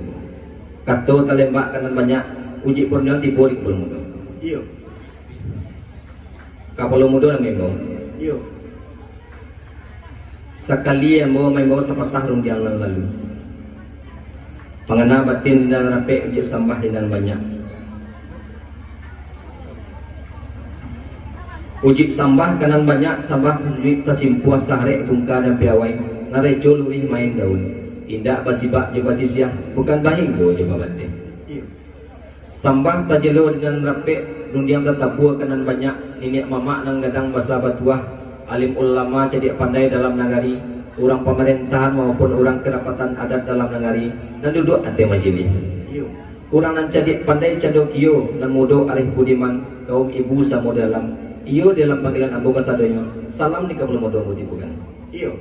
Kato talembak ka nan banyak, Ujuik Purnio tibo di Kapalo Mudo. Iyo. Kapalo Mudo nan maimbau. Iyo. Sakali ambo maimbau sapatah rundiang nan lalu. Pangana batin di nan rapek, ujuik sambah di nan banyak. Ujuik sambah ka nan banyak, sambah ujuik tasimpuah, saharek bungka dan piawai, nan rejo luruih main daun. Indak basibak jo basisiah, bukan bainggo jo babateh. Iyo. Sambah tajelo di nan rapek, rundiang tatabua ka nan banyak, niniak mamak nan gadang basa batuah, alim ulama cadiak pandai dalam nagari, urang pamarentahan maupun urang kadapatan adat dalam nagari, nan duduak ateh majilih. Iyo. Urang nan cadiak pandai cando kio, nan mudo arih budiman, kaum ibu samo dalam, iyo dalam panggilan ambo kasadonyo, salam di Kapalo Mudo ambo tibokan. Iyo.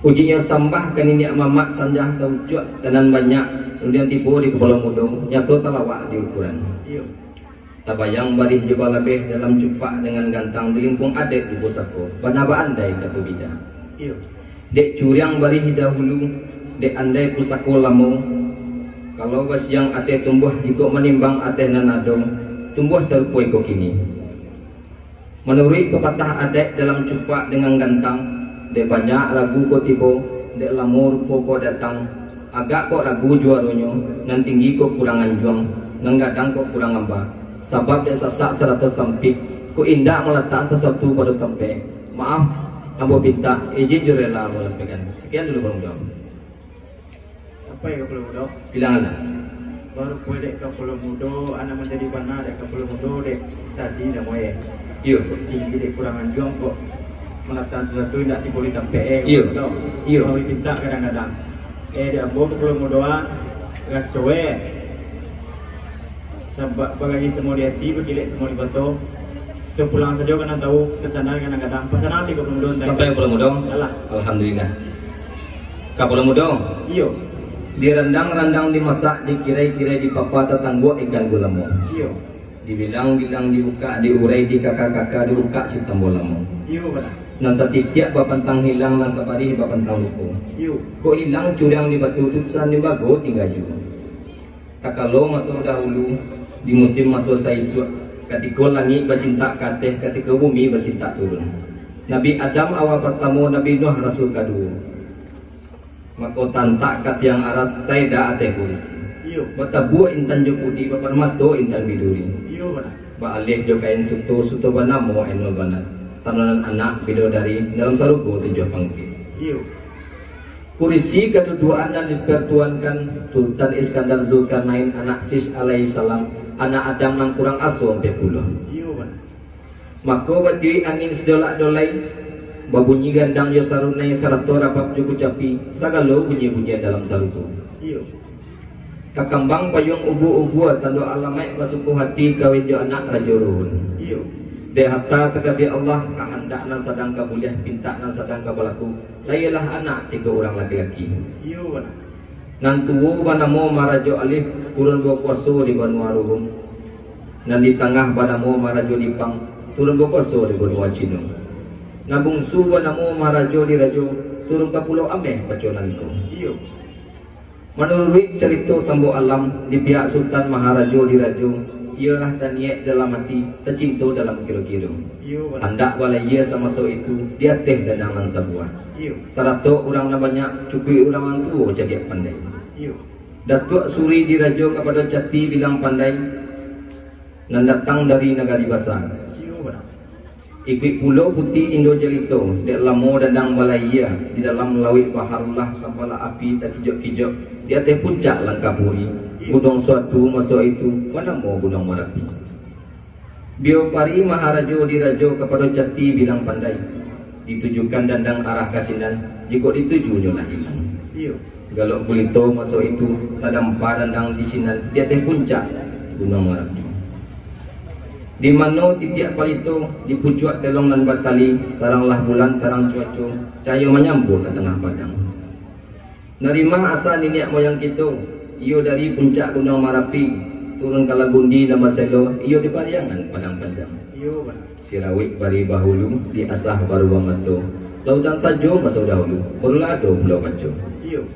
Ujuiknyo sambah ka niniak mamak, sambah taucuak ka nan banyak, rundiang tibo di Kapalo Mudo, nyato talawak di ukuran. Iyo. Tabayang barih jo balabeh, dalam cupak dengan gantang, di limpuang adaik di pusako, bana baandai kato bida. Iyo. Dek curiang barih dahulu, dek andai pusako lamo, kalau basiang ateh tumbuah, jikok manimbang ateh nan ado, tumbuah sarupo iko kini. Manuruik papatah adaik, dalam cupak dengan gantang, dek banyak ragu ko tibo, dek lamo rupo ko datang, agak kok ragu juaronyo, nan tinggi kok kurang anjuang, nan gadang kok kurang amba, sabab dek sasak sarato sampik, kok indak malatakan sasuatu pado tampek. Maaf, ambo pintak, ijin jo rela ambo sampaikan. Sakian dulu, Bang Uda. Sampai Kapalo Mudo. Bilang anak. Baru pun dek Kapalo Mudo, anak manjadi bana dek Kapalo Mudo, dek tadi namo e. Iyo. Tinggi dek kurang anjuang kok. Malatakan sasuatu indak tibo di tampek e. Iyo. Iyo. Mawi pintak kadang-kadang. Eh, dek ambo Kapalo Mudo ah, raso e. Sabab bagaji samo di ati, bakilek samo di bato. Sapulang sajo ka nan tau, ka sanan ka nan gadang. Pasanan ati Kapalo Mudo, sampai Kapalo Mudo. Alah. Alhamdulillah. Kapalo Mudo. Iyo. Dirandang-randang dimasak, dikirai-kirai dipapa, tatangguak ikan gulamo. Iyo. Dibilang-bilang dibukak, diurai dikaka-kaka, dibukak si tambo lamo. Iyo, bana. Nan satitiak bapantang hilang, nan sabarih bapantang lupo. Iyo. Kok hilang curiang di batu, tutusan limbago tingga juo. Takalo maso dahulu, di musim maso saisuak, katiko langik basintak ka ateh, katiko bumi basintak turun. Nabi Adam awa partamo, Nabi Nuh rasul kaduo. Mako tantak ka tiang aras, taedak ateh kurisi. Iyo. Batabua intan jo pudi, baparmato intan biduri. Iyo, bana. Baaleh jo kain suto, suto banamo Ainul Banat. Tanonan anak bidodari, dalam sarugo tujuah pangkek. Iyo. Kurisi kaduduakan nan dipartuankan Sultan Iskandar Zulkarnain, anak Sis alaihissalam, anak Adam nan kurang aso ampek puluah. Iyo, bana. Mako batiuik angin sidolak-dolai, babunyi gandang jo sarunai, sarato rabab jo kucapi, sagalo bunyi-bunyian dalam sarugo. Iyo. Takambang payuang ubua-ubua, tando alamaik basuko hati, kawin jo anak Rajo Ruhun. Iyo. Dek hata takdir Allah, kahandak nan sadang ka buliah, pintak nan sadang ka balaku, lahialah anak tigo urang laki-laki. Iyo, bana. Nan tuo banamo Maharajo Alif, turun bakuaso di banua Ruhun. Nan di tangah banamo Maharajo Dipang, turun bakuaso di banua Cino. Nan bungsu banamo Maharajo Dirajo, turun ka Pulau Ameh, paconan ko. Iyo. Manuruik carito Tambo Alam, di pihak Sultan Maharajo Dirajo, Iyolah taniaik dalam hati, tacinto dalam kiro-kiro. Iyo, bana. Handak balayia samaso itu, di ateh dandang nan sabuah. Iyo. Sarato urang nan banyak, cukuik urang nan tuo cadiak pandai. Iyo. Datuak Suri dirajo kapado Cati Bilang Pandai, nan datang dari nagari basa. Iyo, bana. Ikuik pulo Puti Indo Jalito, dek lamo dandang balayia, di dalam lauik baharulah, tampaklah api takijok-kijok, di ateh puncak Langkapuri, gunuang suatu maso itu, banamo Gunuang Marapi. Biopari Maharajo dirajo kapado Cati Bilang Pandai, ditujukan dandang arah ka sinan, jikok ditujunyo lah ilang. Iyo. Galok gulito maso itu, tadampa dandang di sinan, di ateh puncak Gunuang Marapi. Di mano titiak palito, di pucuak telong nan batali, taranglah bulan, tarang cuaco, cahayo manyambua ka tangah padang. Narima asa niniak moyang kito, iyo dari puncak Gunuang Marapi, turun ka Lagundi nan baselo, iyo di Pariangan Padang Panjang. Iyo, bana. Sirawik bari bahulu, di asah baruang mato. Lautan sajo maso dahulu, barulah ado Pulau Paco. Iyo.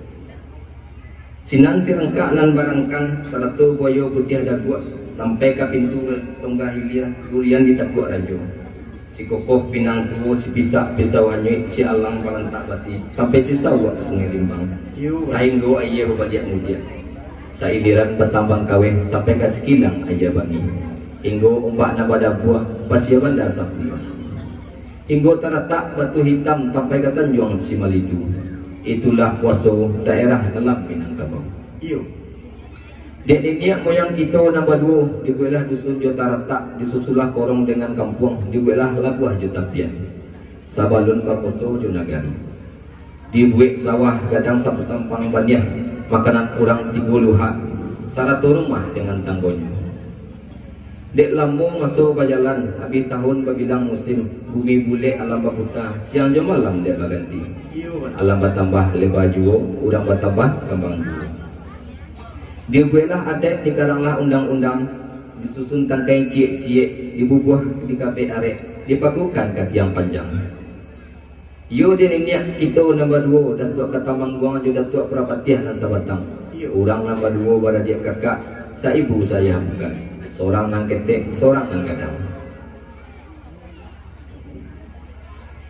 Sinan sirangkak nan barangkan, sarato buayo putiah daguak, sampai ka pintu tonggah hilia, durian di tapuak rajo. Sikokoh pinang tuo, sipisak pisau hanyuik, sialang balantak basi, sampai sisauak Sungai Rimbang. Iyo. Sainggo aia babaliak mudiak. Sailiran batambang kaweh, sampai ka sikilang aia bangih. Hinggo ombak nan badabuah, pasia banda sapulang. Hinggo taratak Batu Hitam, sampai ka Tanjuang Simalidu. Itulah kuaso daerah dalam Minangkabau. Iyo. Dek niniak moyang kito nan baduo, dibueklah dusun jo taratak, disusunlah korong dengan kampuang, dibueklah labuah jo tapian. Sabalun ka koto jo nagari. Dibuek sawah gadang sapatampang baniah, makanan urang tigo luhak, sarato rumah dengan tanggonyo. Dek lamo maso bajalan, abih tahun babilang musim, bumi bulek alam baputa, siang jo malam dek baganti. Iyo, bana. Alam batambah leba juo, urang batambah kambang juo. Dibueklah adaik, dikaranglah undang-undang, disusun tangkai ciek-ciek, dibubuah dikabek arek, dipakukan ka tiang panjang. Iyo dek niniak kito nan baduo, Datuak Katamangguang jo Datuak Parapatiah nan sabatang. Iyo. Urang nan baduo baradiak kakak, saibu saayah bukan. Sorang nan ketek, sorang nan gadang.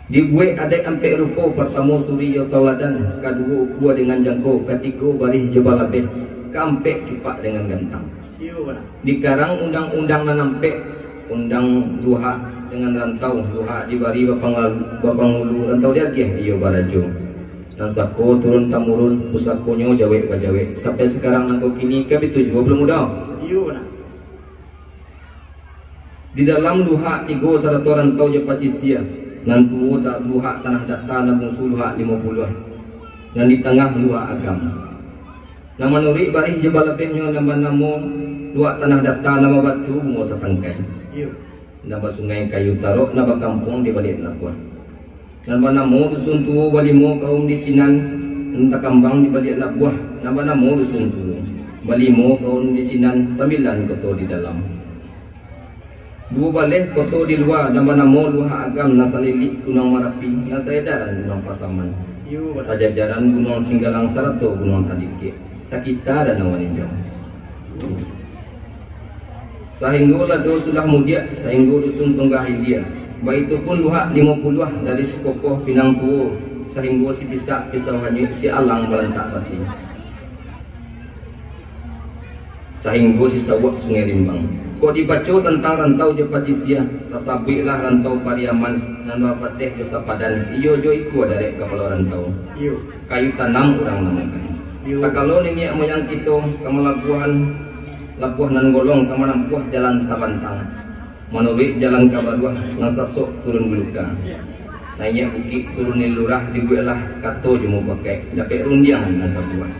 Dibuek adaik ampek rupo, partamo suri jo tauladan, kaduo ukua dengan jangko, katigo barih jo balabeh, kaampek cupak dengan gantang. Iyo, bana. Dikarang undang-undang nan ampek, undang luhak dengan rantau, luhak dibari bapangal-, bapangulu, rantau diagiah iyo barajo. Nan sako turun tamurun, pusakonyo jawek bajawek, sampai sakarang nangko kini ka bituju pulo mudo. Iyo, bana. Di dalam luhak tigo sarato rantau jo pasisia, nan tuo ta-, luhak Tanah Data, nan bungsu luhak Limo Puluah, nan di tangah luhak Agam. Nan manuruik barih jo balabehnyo nan banamo luhak Tanah Data, nan babatu bungo satangkai. Iyo. Nan basungai kayu tarok, nan bakampuang di baliak labuah. Nan banamo Dusun Tuo, balimo kaum di sinan, nan takambang di baliak labuah, nan banamo Dusun Tuo. Balimo kaum di sinan, sambilan koto di dalam. Duo baleh koto di lua, nan banamo Luhak Agam, nan salilik Gunuang Marapi, nan saedaran Gunuang Pasaman. Iyo, bana. Sajajaran Gunuang Singgalang sarato Gunuang Tandikek, sakita Danau Aninjau. Sainggo Lado Sulah Mudiak, sainggo Dusun Tonggah Hilia. Baitu pun Luhak Limo Puluah, dari Sikokoh Pinang Tuo, sainggo Sipisak Pisau Hanyuik, Sialang Balantak Basi, sainggo Sisauak Sungai Rimbang. Kok dibaco tantang rantau jo pasisia, tasabuiklah rantau Pariaman, nan bapateh jo sapadan, iyo jo ikua darek kapalo rantau. Iyo. Kayu tanam urang namakan. Iyo. Takalo niniak moyang kito ka malabuahan labuah nan golong, ka manampuah jalan tabantang, manuruik jalan ka baruah, nan sasok turun guluka, naiak bukik turun di lurah, dibueklah kato jo mupakaik, dapek rundiang nan sabuah.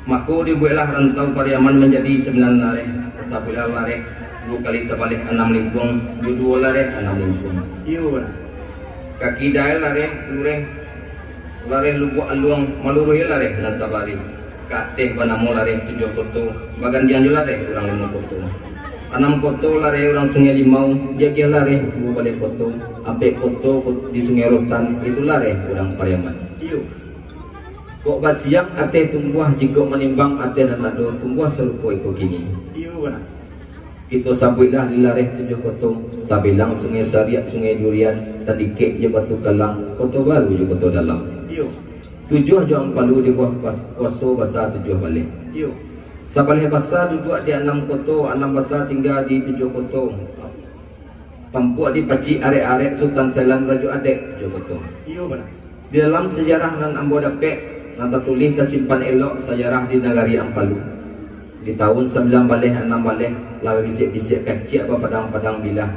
Mako dibueklah rantau Pariaman manjadi sambilan lareh, tasabuiklah lareh duo kali sabaleh anam lingkuang, jo duo lareh anam lingkuang. Iyo, bana. Ka kidai lareh lureh, lareh Lubuak Aluang, maluruih lareh nan sabarih. Ka ateh banamo lareh Tujuah Koto, bagandiang jo lareh urang Limo Koto. Anam koto lareh urang Sungai Limau, diagiah lareh duo baleh koto, ampek koto ko-, di Sungai Rotan, itu lareh urang Pariaman. Iyo. Kok basiang ateh tumbuah, jikok manimbang ateh nan ado, tumbuah sarupo iko kini. Iyo, bana. Kito sabuiklah di lareh tujuah koto, tabilang Sungai Sariak, Sungai Durian, tandikek jo Batu Kalang, Koto Baru jo Koto Dalam. Iyo. Tujuah jo Ampalu di bawah pas-, kuaso basa tujuah baleh. Iyo. Sabaleh basa duduak di anam koto, anam basa tingga di tujuah koto. Tampuak dipacik arek-arek Sutan Sailan Rajo Adek tujuah koto. Iyo, bana. Di dalam sajarah nan ambo dapek, nan tatulih tasimpan elok sajarah di nagari Ampalu. Di taun sambilan baleh anam baleh, lah babisiak-bisiak kaciak bapadang-padang bilah.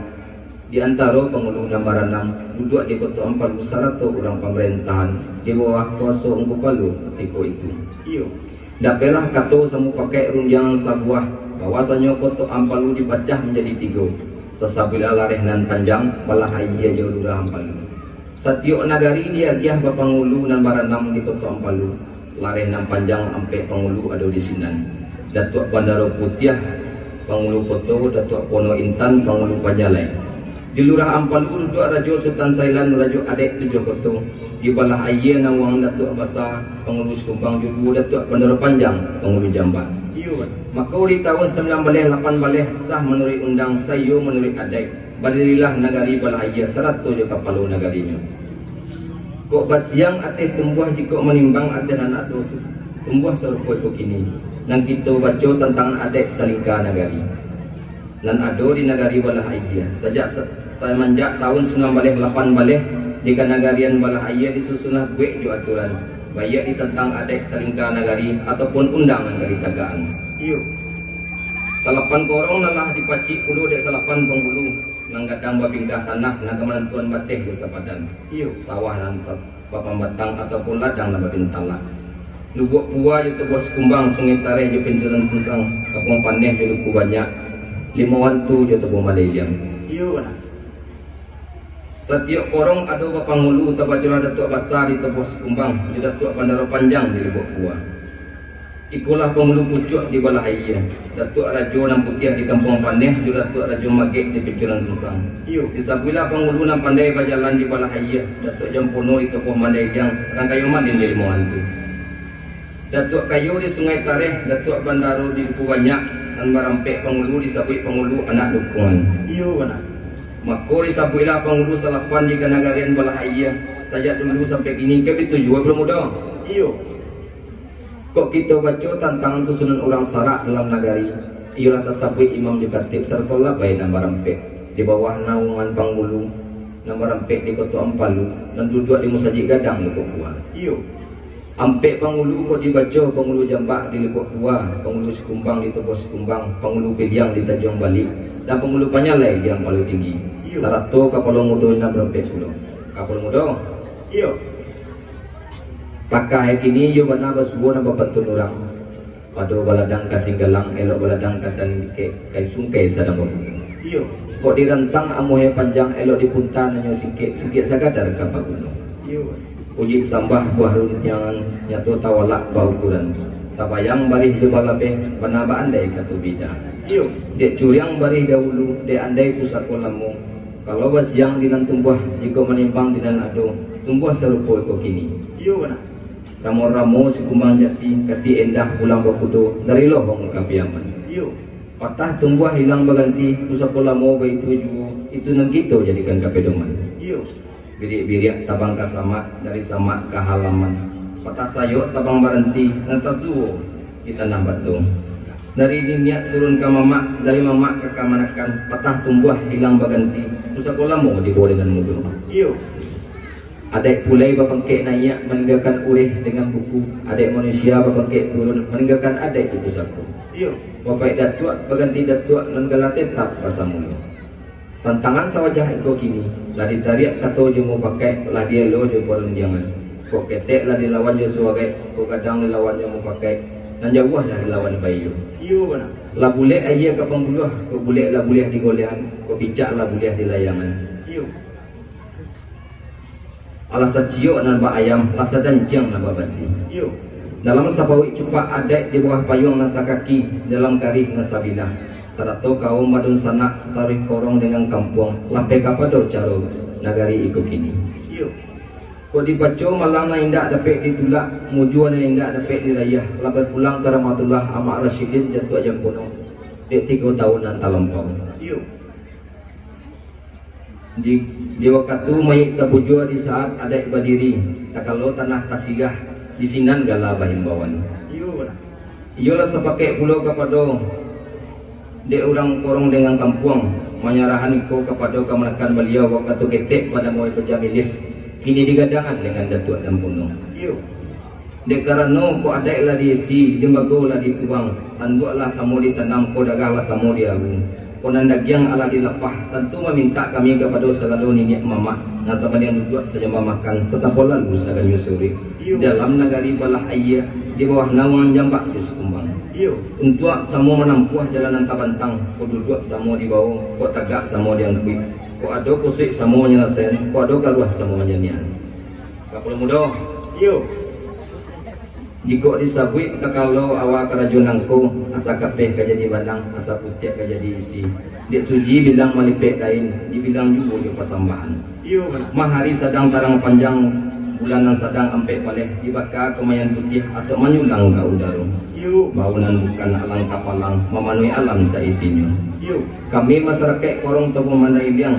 Di antaro pangulu nan baranam, duduak di Koto Ampalu sarato urang pamarentahan, di bawah kuaso Angku Palu katiko itu. Iyo. Dapeklah kato samupakaik rundiang sabuah, bahwasanyo Koto Ampalu dipacah manjadi tigo. Tasabuiklah lareh nan panjang, balah ayie jo lurah Ampalu. Satiok nagari diagiah bapangulu nan baranam di Koto Ampalu. Lareh nan panjang ampek pangulu ado di sinan. Datuak Bandaro Putiah, pangulu koto, Datuak Pono Intan, pangulu panyalai. Di Lurah Ampalu duduak Rajo Sutan Sailan, Rajo Adek Tujuah Koto. Di balah ayie nan wang Datuak Basa, pangulu Sikumbang, jo duo Datuak Bandaro Panjang, pangulu jambak. Iyo, Pak. Mako, di taun sambilan baleh lapan baleh, sah manuruik undang, saiyo manuruik adaik, badirilah nagari balah ayie sarato jo kapalo nagarinyo. Kok basiang ateh tumbuah, jikok manimbang ateh nan ado, tumbuah sarupo iko kini, nan kito baco tantang adaik salingka nagari. Nan ado di nagari balah ayie. Sajak sa-, samanjak taun sambilan baleh lapan baleh, di kanagarian balah ayie disusunlah buek jo aturan, baiak di tantang adaik salingka nagari ataupun undang nan ka ditagakan. Iyo. Salapan korong nan lah dipacik pulo dek salapan pangulu, nan gadang bapindah tanah, nan ka manantuan bateh jo sapadan. Iyo. Sawah nan ta-, bapambatang ataupun ladang nan babintalah. Lubuak Pua jo Toboh Sikumbang, Sungai Tareh jo Pincuran Sunsang, Kampuang Paneh jo Duku Banyak, Limau Hantu jo Toboh Mandai Iliang. Iyo, bana. Satiok korong ado bapangulu, tabacolah Datuak Basa di Toboh Sikumbang, jo Datuak Bandaro Panjang di Lubuak Pua. Ikolah pangulu pucuak di balah ayie, Datuak Rajo Nan Putiah di Kampuang Paneh, jo Datuak Rajo Magek di Pincuran Sunsang. Iyo. Disabuiklah pangulu nan pandai bajalan di balah ayie, Datuak Jampono di Toboh Mandai Iliang, Rangkayo Malin di Limau Hantu. Datuak Kayo di Sungai Tareh, Datuak Bandaro di Duku Banyak, nan barampek pangulu disabuik pangulu anak dukungan. Iyo, bana. Mako disabuiklah pangulu salapan di kanagarian balah ayie, sajak dulu sampai kini, ka bi tu juo, Pulo Mudo. Iyo. Kok kito baco tantang susunan urang sarak dalam nagari, iyolah tasabuik imam jo katib sarato labai nan barampek. Di bawah naungan pangulu, nan barampek di Koto Ampalu, nan duduak di musajik gadang Lubuak Pua. Iyo. Ampek pangulu kok dibaco, pangulu jambak di Lubuak Pua, pangulu sikumbang di Toboh Sikumbang, pangulu piliang di Tanjuang Balik, dan pangulu panyalai di Ampalu Tinggi. Iyo. Sarato kapalo mudo nan barampek pulo. Kapalo mudo. Iyo. Takah kini iyo bana basuo nan bapantun urang. Pado baladang ka Singgalang, elok baladang ka Tandikek, kayu sungkai sadang babungo. Iyo. Kok dirantang amuah panjang, elok dipunta nan nyo singkek, singkek sagadar ka paguno. Iyo. Ujuik sambah buah runtiangan, nyato tawalak baukuran. Tabayang barih jo balabeh, bana baandai kato bida. Iyo. Dek curiang barih dahulu, dek andai pusako lamo. Kalau basiang di nan tumbuah, jikok manimbang di nan ado, tumbuah sarupo iko kini. Iyo, bana. Ramo-ramo sikumbang jati, kati endah pulang bakudo, dari Lohong ka Piaman. Iyo. Patah tumbuah hilang baganti, pusako lamo baitu juo, itu nan kito jadikan ka pedoman. Iyo. Biriak-biriak tabang ka samak, dari samak ka halaman. Patah sayok tabang baranti, nan tasuo di tanah bato. Dari niniak turun ka mamak, dari mamak ka kamanakan, patah tumbuah hilang baganti, pusako lamo dibawa dengan mudo. Iyo. Adaik pulai bapangkek naiak, maninggakan ureh dengan buku. Adaik manusia bapangkek turun, maninggakan adaik di pusako. Iyo. Wafaik datuak, baganti datuak, nan gala tetap basamulo. Tantangan sawajah iko kini, lah ditariak kato jo mupakaik, lah dielo jo parundiangan. Kok ketek lah dilawan jo suaraik, kok gadang dilawan jo mupakaik, nan jauah lah dilawan baiyo. Iyo, bana. Lah bulek ayie ka pambuluah, kok bulek lah buliah di golean, kok picak lah buliah di layangan. Iyo. Alah saciok nan baayam, lah sadanciang nan babasi. Iyo. Dalam sapauik cupak adaik, di bawah payuang nan sakaki, dalam karih nan sabilah, sarato kaum badunsanak sataruih korong dengan kampuang, lapeh kapado caro nagari iko kini. Iyo. Kok dibaco malang nan indak dapek ditulak, mujua nan indak dapek dirayah, lah bapulang ka Rahmatullah Amak Rasyidin Datuak Jampono. Dek tigo tahun nan talampau. Iyo. Di, di wakatu mayik tabujua, di saat adaik badiri, takalo tanah tasirah, di sinan gala bahimbauan. Iyo, bana. Iyolah sapakaik pulo kapado dek urang korong dengan kampuang, manyarahan iko kapado kamanakan baliau wakatu ketek panamo Ibu Jamilis, kini digadangan dengan Datuak Dampono. Iyo. Dek karano ko adaik lah diisi, limbago lah dituang, tanduak lah samo ditanam, ko darah lah samo diaru, ko nan dagiang alah dilapah, tantu mamintak kami kapado sagalo niniak mamak, nan sabandiang duduak sajamba makan, satapo lalu saganyo suruik. Iyo. Dalam nagari balah ayie, di bawah nawang jambak jo sikumbang. Iyo. Untuak samo manampuah jalan nan tabantang, ko duduak samo dibao, ko tagak samo diangkuik, ko ado kusuik samo manyalasaian, ko ado kaluah samo manjaniahan. Kapalo Mudo. Iyo. Jikok disabuik takalo awa karajo nangko, asa kapeh ka jadi banang, asa putiak ka jadi isi. Dek suji bilang malipek kain, dibilang juo jo pasambahan. Iyo, bana. Mahari sadang tarang panjang, bulan nan sadang ampek baleh, dibaka kamayan putiah, asok manyulang ka udaro. Iyo. Bau nan bukan alang kapalang, mamanuhi alam saisinyo. Iyo. Kami masarakaik korong Toboh Mandai Iliang,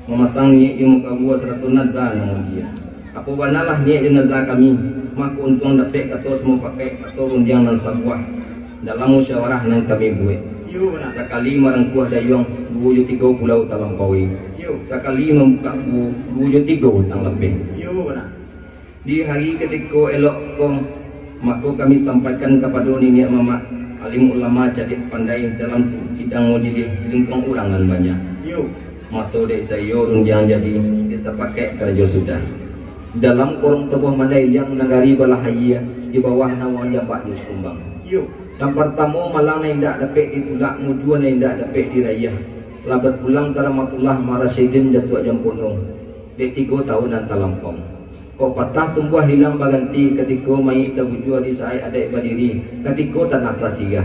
mamasang niaik di muko gua sarato nazar nan mulia. Apo banalah niaik di nazar kami, mako untuang dapek kato samupakaik, kato rundiang nan sabuah dalam musyawarah nan kami buek. Iyo, bana. Sakali marangkuah dayuang, duo jo tigo pulau talampaui. Iyo. Sakali mambukak kuo, duo jo tigo utang lapeh. Iyo, bana. Di hari katiko elok ko, mako kami sampaikan kapado niniak mamak, alim ulama cadiak pandai dalam si-, sidang majilih di lingkuang urang nan banyak. Iyo. Maso dek saiyo rundiang jadi, dek sapakaik karajo sudah. Dalam korong Toboh Mandai Iliang nagari balah ayie, di bawah nawang jambak jo sikumbang. Iyo. Nan partamo malang nan indak dapek ditulak, mujua nan indak dapek dirayah. Lah bapulang ka Rahmatullah Marasyidin Datuak Jampono, dek tigo tahun nan talampau. Kok patah tumbuah hilang baganti, katiko mayik tabujua di saik adaik badiri, katiko tanah tasirah.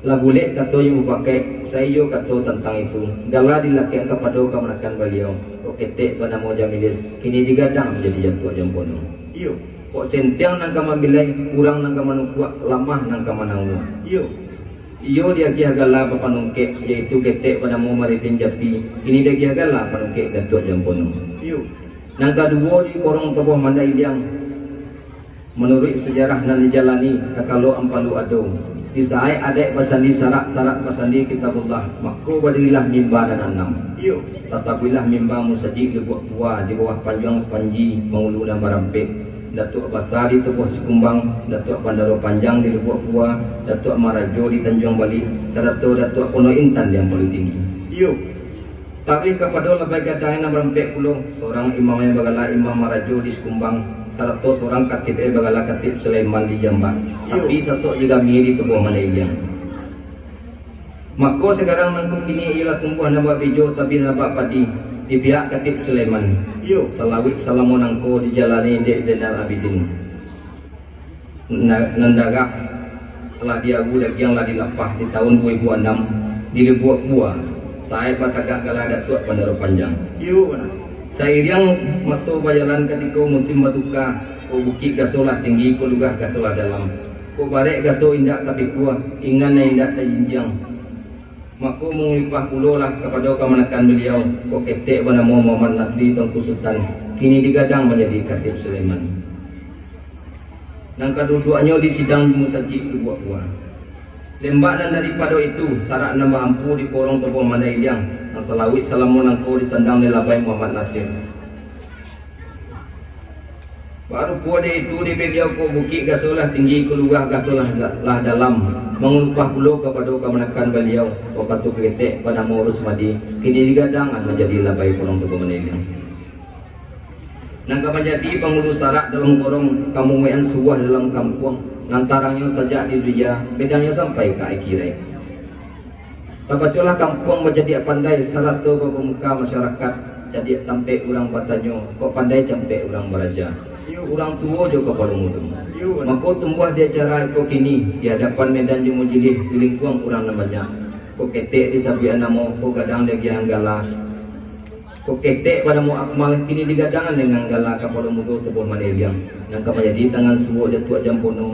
Lah bulek kato jo mupakaik, saiyo kato tantang itu, gala dilakek kapado kamanakan baliau, kok ketek banamo Jamilis, kini digadang manjadi Datuak Jampono. Iyo. Kok sentiang nan ka mambilai, kurang nan ka manukuak, lamah nan ka mananguak. Iyo. Iyo diagiah gala bapanungkek, yaitu ketek banamo Maridin Japi, kini diagiah gala panungkek Datuak Jampono. Iyo. Nan kaduo di korong Toboh Mandai Iliang, manuruik sajarah nan dijalani, takalo ampalu ado, di saik adaik basandi sarak, sarak basandi Kitabullah, mako badirilah mimba nan anam. Iyo. Tasabuiklah mimba musajik Lubuak Pua di bawah panjuang Panji Pangulu nan barampek, Datuak Basa di Toboh Sikumbang, Datuak Bandaro Panjang di Lubuak Pua, Datuak Marajo di Tanjuang Balik, sarato Datuak Pondok Intan di Ampalu Tinggi. Iyo. Taruih kapado labai gadang nan barampek pulo, sorang imam nan bagala Imam Marajo di Sikumbang, sarato sorang katib nan bagala Katib Sulaiman di Jambak, iyo, tapi sasok jo kami di Toboh Mandai Iliang. Mako, sakarang nangko kini iyolah tumbuah nan babijo, tabih nan bapadi, di pihak Katib Sulaiman. Iyo. Salawik salamo nangko dijalani dek Zainal Abidin. Na-, nan darah lah diaru, dagiang lah dilapah di tahun duo ribu anam di Lubuak Pua, saik batagak gala Datuak Bandaro Panjang. Iyo, bana. Sairiang maso bajalan, katiko musim batuka, kok bukik gaso lah tinggi, kok lurah gaso lah dalam. Kok barek gaso indak tapikua, ingan nan indak tajinjiang. Mako, mangulipah pulolah kapado kamanakan baliau, kok ketek banamo Muhammad Nasri Tuanku Sutan, kini digadang manjadi Katib Sulaiman. Nan kaduduaknyo di sidang musajik Lubuak Pua. Lembak nan daripado itu, sarak nan bahampu di korong Toboh Mandai Iliang, nan salawik salamo nangko disandang dek labai Muhammad Nasir. Barupo dek itu, dek baliau ko bukik gaso lah tinggi, ko lurah gaso lah, lah dalam, mangulupah pulo kapado kamanakan baliau, wakatu ketek banamo Rusmadi, kini digadang manjadi labai korong Toboh Mandai Iliang. Nan ka manjadi pangulu sarak dalam korong, ka mamuekan suwah dalam kampuang, nan tarangnyo sajak di dunia, bedangnyo sampai ka akiraik. Tapacolah kampuang bacadiak pandai, sarato bapamuka masyarakat, cadiak tampek urang batanyo, kok pandai campek urang baraja. Urang tuo jo kapalo mudo. Mako tumbuah di acara iko kini, di hadapan medan jo mujilih, di lingkuang urang nan banyak. Kok ketek disabuikan namo, kok gadang diagiahan gala. Kok ketek banamo Akmal, kini digadangan dengan gala kapalo mudo Toboh Mandai Iliang, nan ka manjadi tangan suok Datuak Jampono.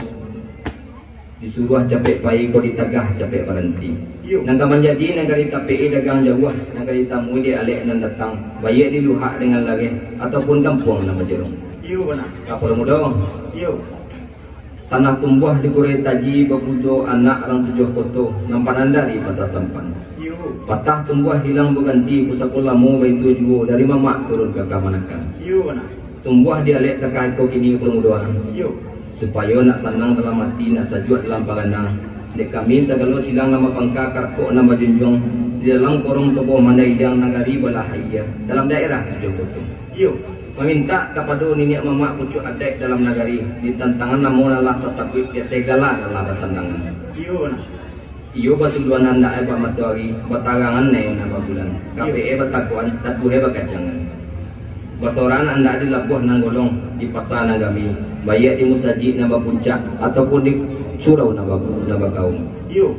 Disuruah capek pai, kok ditagah capek baranti. Iyo. Nan ka manjadi, nan ka ditapek-i dagang jauah, nan ka ditamui dek alek nan datang, baiak di luhak dangan lareh, ataupun kampuang nan bajaruang. Iyo, bana. Kapalo mudo. Iyo. Tanah tumbuah di Kurai Taji, babudo anak rang tujuah koto, nan panandari Pasa Sampan. Iyo. Patah tumbuah hilang baganti, pusako lamo baitu juo, dari mamak turun ka kamanakan. Iyo, bana. Tumbuah di alek takah iko kini, kapalo mudo. Iyo. Supayo nak sanang dalam ati, nak sajuak dalam parana. Dek kami sagalo silang nan bapangka, karakok nan bajunjuang, di dalam korong toboh Mandai Iliang, nagari balah aia, dalam daerah tujuah koto. Iyo. Mamintak kapado niniak mamak pucuak adaik dalam nagari, di tantangan namo nan lah tasabuik, di ateh gala nan lah basandangan. Iyo, bana. Iyo basuluahan andak bak matoari, batarangan nan babulan, kapek-e batakuan, taduah bakacangan. Basorangan andak di labuah nan golong, di pasa nan gami, baiak di musajik nan bapuncak, ataupun di surau nan babu-, nan bakaum. Iyo.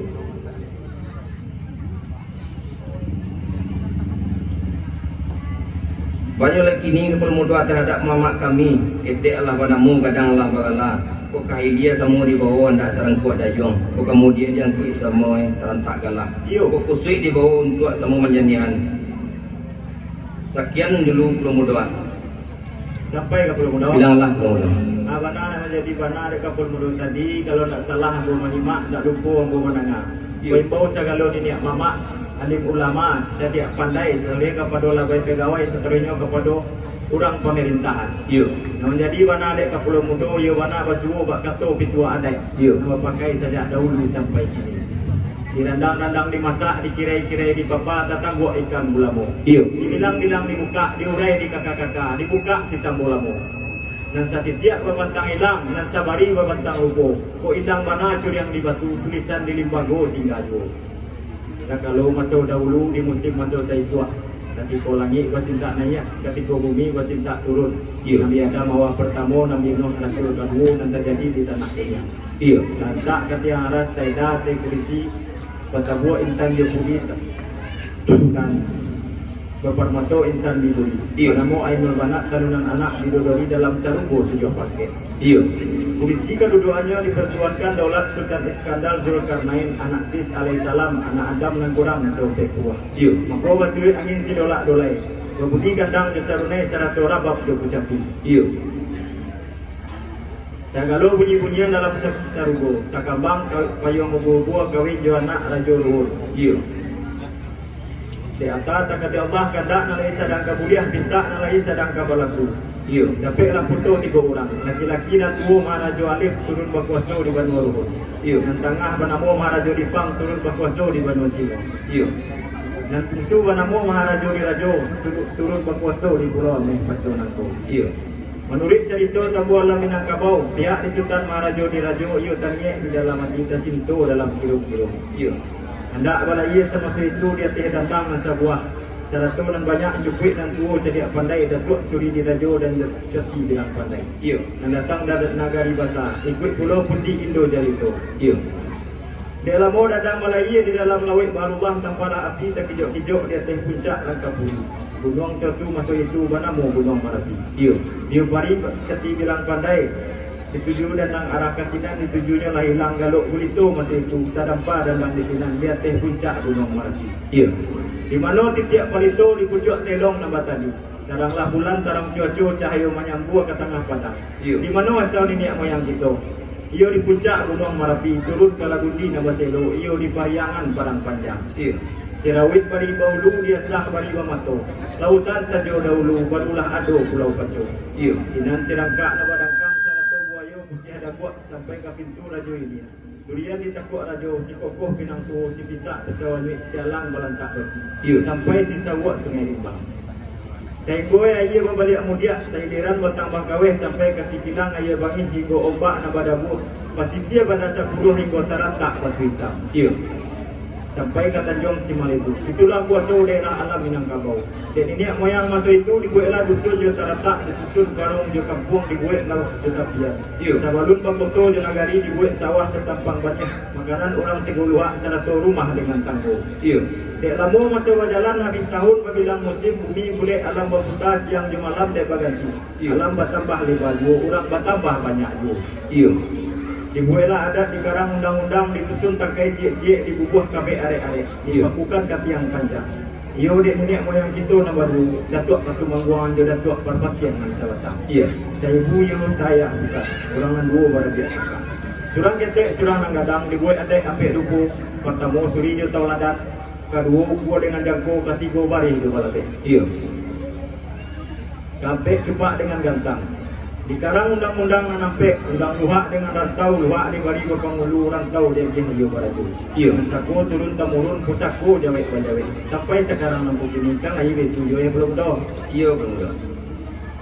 Banyak lai kini kapalo mudo tarhadap mamak kami, ketek alah banamo, gadang alah bagala. Kok ka hilia samo dibawo andak sarangkuah dayuang, kok ka mudiak diangkuik samo sarantak galah. Iyo. Kok kusuik dibawo untuak samo manjanihan. Sakian dulu kapalo mudo. Sampai kapalo mudo. Bilanglah kapalo mudo. Ah, bana nan manjadi bana dek kapalo mudo tadi, kalau ndak salah ambo manyimak, ndak lupo ambo mandanga. Iyo. Baimbau sagalo niniak mamak, alim ulama, cadiak pandai, saluruahnyo kapado labai pagawai, sataruihnyo kapado urang pamarintahan. Iyo. Nan manjadi bana dek kapalo mudo, iyo bana basuo bak kato pituah adaik. Iyo. Nan bapakai sajak dahulu sampai kini. Dirandang-randang dimasak, dikirai-kirai dipapa, tatangguak ikan bulamo. Iyo. Dibilang-bilang dibukak, diurai dikaka-kaka, dibukak si tambo lamo. Nan satitiak babantang ilang, nan sabari babantang lupo. Kok ilang bana curiang di batu, tulisan di limbago tingga juo. Sakalo maso dahulu di musim maso saisuak, katiko langik basintak naiak, katiko bumi basintak turun. Iyo. Nabi Adam awa partamo, Nabi Nuh rasul kaduo nan tajadi di tanah dunia. Iyo. Lantak ka tiang aras, taeda ateh kurisi, batabuak intan jo pudi, intan baparmato intan di budi. Iyo. Banamo Ainul Banak, tanunan anak bidodari dalam sarugo tujuah pangkek. Iyo. Kurisi kaduduakannyo dipartuankan daulat Sultan Iskandar Zulkarnain, anak Sis alaihissalam, anak Adam nan kurang saompek buah. Iyo. Mako batuik angin sidolak-dolai, babunyi gandang jo sarunai sarato rabab jo kucapi. Iyo. Sagalo bunyi-bunyian dalam sa-, sarugo, takambang ka-, payuang ubua-ubua kawin jo anak Rajo Luhur. Iyo. Dek ata takadar Allah, kandak nan lai sadang ka buliah, pintak nan lai sadang ka balaku. Iyo. Dapeklah puto tigo urang, laki-laki nan tuo Maharajo Alif turun bakuaso di banua Luhur. Iyo. Nan tangah banamo Maharajo Dipang turun bakuaso di banua Cino. Iyo. Nan bungsu banamo Maharajo Dirajo turu-, turun bakuaso di Pulau Ameh Paco nangko. Iyo. Manuruik carito Tambuah Alam Minangkabau, pihak di Sutan Maharajo Dirajo, iyo taniek di dalam ati, tacinto dalam kirung-kirung. Iyo. Handak balayia samaso itu di ateh dandang nan sabuah, sarato nan banyak cukuik nan tuo cadiak pandai, Datuak Suri Dirajo dan Cati Bilang Pandai. Iyo. Nan datang dari nagari basa, ikuik pulo Pundi Indo Jarito. Iyo. Dek lamo dadang balayia di dalam lauik baharullah, tampalah api takijok-kijok di ateh puncak Langkapuri. Gunuang suatu maso itu banamo Gunuang Marapi. Iyo. Diupari Cati Bilang Pandai, dituju dandang arah ka sinan, ditujunyo lah ilang galok gulito maso itu, tadampa dandang di sinan, di ateh puncak Gunuang Marapi. Iyo. Di mano titiak palito di pucuak telong nan batali. Taranglah bulan, tarang cuaco, cahayo manyambua ka tangah padang. Iyo. Di mano asal niniak moyang kito? Iyo di puncak Gunuang Marapi, turun ka lagundi nan baselo, iyo di Pariangan Padang Panjang. Iyo. Sirawik bari baulu, diasah bari bamato. Lautan sajo dahulu, barulah ado Pulau Paco. Iyo. Sinan sirangkak nan badangkang, sarato buayo putiah daguak, sampai ka pintu Rajo Iliang. Durian ditakuak rajo, si kokoh pinang tuo, si pisak pisau anuik, si alang balantak basi. Iyo. Sampai si sauak Sungai Limbang. Sainggo aia babaliak mudiak, sailiran batambah kaweh, sampai ka Sipilang aia bangih, hinggo ombak nan badabuah, pasisia Bandar Sapuruah, hinggo tarantak Batu Itam. Iyo. Sampai ka Tanjuang Simalebu. Itulah kuaso daerah alam Minangkabau. Dek niniak moyang maso itu, dibueklah dusun jo taratak, disusun karong jo kampuang, dibuek lauak jo tapian. Iyo. Sabalun bakoto jo nagari, dibuek sawah satampang baniah, makanan urang tigo luak, sarato rumah dengan tanggo. Iyo. Dek lamo maso bajalan, abih tahun babilang musim, bumi bulek alam baputa, siang jo malam dek baganti. Iyo. Alam batambah leba juo, urang batambah banyak juo. Iyo. Dibuweklah adat, dikarang undang-undang, disusun tangkai ciek-ciek, dibubuah kabek arek-arek, Iyo. dipakukan ka tiang panjang. Iyo dek niniak moyang kito nan baduo, Datuak Patumangguangan jo Datuak Parpatiah nan sabatang. Iyo. Saibu iyo saayah bukan, urang nan duo barabiak kakak. Surang ketek, surang nan gadang, dibuwek adaik ampek rupo, partamo suri jo tauladan, kaduo ukua dengan jangko, katigo bareh jo balabeh. Iyo. Kaampek cupak dengan gantang. Dikarang undang-undang nan ampek, undang luhak dengan rantau, luhak dibari bapangulu, rantau diagiah iyo barajo. Iyo. Pusako turun tamurun, pusako jawek bajawek. Sampai sakarang nan kini, kan aia baitu juo, yo, Bro Mudo? Iyo, Bro Mudo.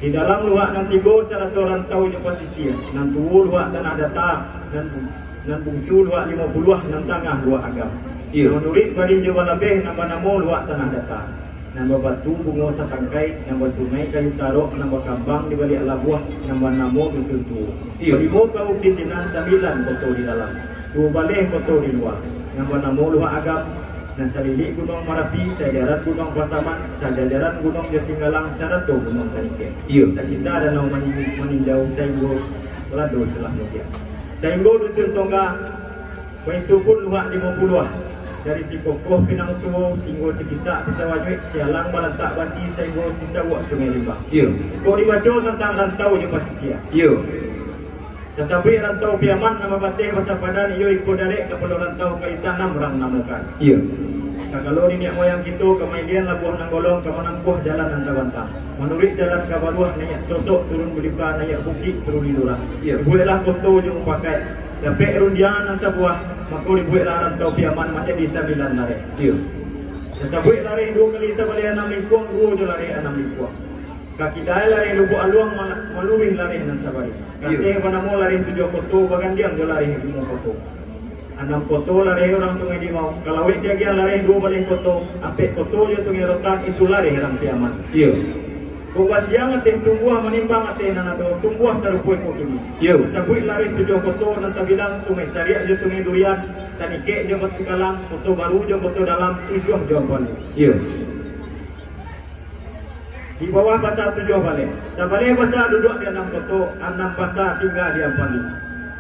Di dalam luhak nan tigo sarato rantau jo pasisia, nan tuo luhak tanah data, nan, nan bungsu luhak limo puluah, nan tangah luhak agam. Iyo. Nan manuruik barih jo balabeh, nan banamo luhak tanah data. Nan babatu bungo satangkai, nan basungai kayu tarok, nan bakambang di baliak labuah, nan banamo Dusun Tuo. Iyo. Balimo kaum di sinan, sambilan koto di dalam, duo baleh koto di lua, nan banamo Luhak Agam, nan salilik Gunuang Marapi, sajaran Gunuang Pasaman, sajajaran Gunuang Jasinggalang, sarato Gunuang Tanikek. Iyo. Sakita Danau Mani-, Maninjau, sainggo Lado Salah Mutia. Sainggo Dusun Tongga, baitu pun Luhak Limo Puluah, dari Sikokoh Pinang Tuo, sainggo Sikisak Pisau Anyuik, Sialang Balantak Basi, sainggo Sisawuak Sungai Limbang. Iyo. Kok dibaco tantang rantau jo pasisia. Iyo. Tasabuik rantau Piaman nan babateh basapadan, iyo iko darek kapalo rantau ka Itanam urang namokan. Iyo. Sakalo niniak moyang kito ka mailian labuah nan golong, ka manampuah jalan nan tabantang. Manuruik jalan ka baruah, naiak sosok turun bulipa, naiak bukik turun di lurah. Iyo. Dibuweklah koto jo mupakaik, dapek rundiangan nan sabuah, mako dibuweklah rantau Piaman manjadi sambilan lareh. Iyo. Tasabuik lareh duo kali sabaleh anam lingkuang, duo jo lareh anam lingkuang. Ka kidai lareh Lubuak Aluang ma-, maluruih lareh nan sabari. Iyo. Kateh banamo lareh Tujuah Koto, bagandiang jo lareh Limo Koto. Anam koto lareh urang Sungai Limau, ka lauik diagiah lareh duo baleh koto, ampek koto jo Sungai Rotan, itu lareh urang Piaman. Iyo. Kok basiang ateh tumbuah, manimbang ateh nan ado, tumbuah sarupo iko kini. Iyo. Sabuik lareh Tujuah Koto nan tabilang, Sungai Sariak jo Sungai Durian, Tanikek jo Batu Kalang, Koto Baru jo Koto Dalam, Tujuah jo Ampalu. Iyo. Di bawah basa Tujuah Baleh. Sabaleh basa duduak di Anam Koto, anam basa tingga di Ampalu.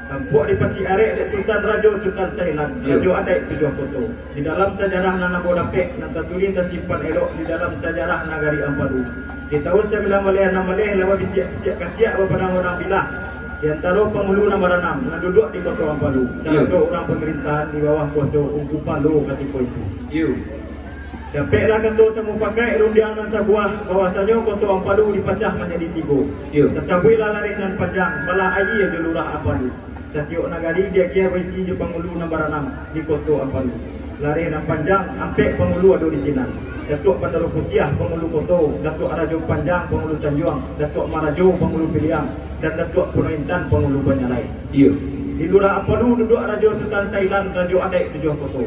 Tampuak dipacik arek dek Sutan Rajo Sutan Sailan, Iyo. Rajo adaik Tujuah Koto. Di dalam sajarah nan ambo dapek, nan tatulih tasimpan elok di dalam sajarah nagari Ampalu. Di taun sambilan baleh anam baleh, lah babisiak-bisiak kaciak bapadang urang bilah, di antaro pangulu nan baranam, nan duduak di Koto Ampalu, Iyo. sarato urang pamarintahan di bawah kuaso Ungku Palo katiko itu. Iyo. Dapeklah kato samupakaik rundiang nan sabuah, bahwasanyo Koto Ampalu dipacah manjadi tigo. Iyo. Tasabuiklah lareh nan panjang, Balah Aia jo Lurah Ampalu. Satiok nagari diagiah baisi jo pangulu nan baranam di Koto Ampalu. Lareh nan panjang, ampek pangulu ado di sinan. Datuak Bandaro Putiah, pangulu koto, Datuak Rajo Panjang, pangulu tanjuang, Datuak Marajo, pangulu piliang, dan Datuak Puno Intan, pangulu panyalai. Iyo. Di Lurah Ampalu duduak Rajo Sutan Sailan, rajo adaik Tujuah Koto.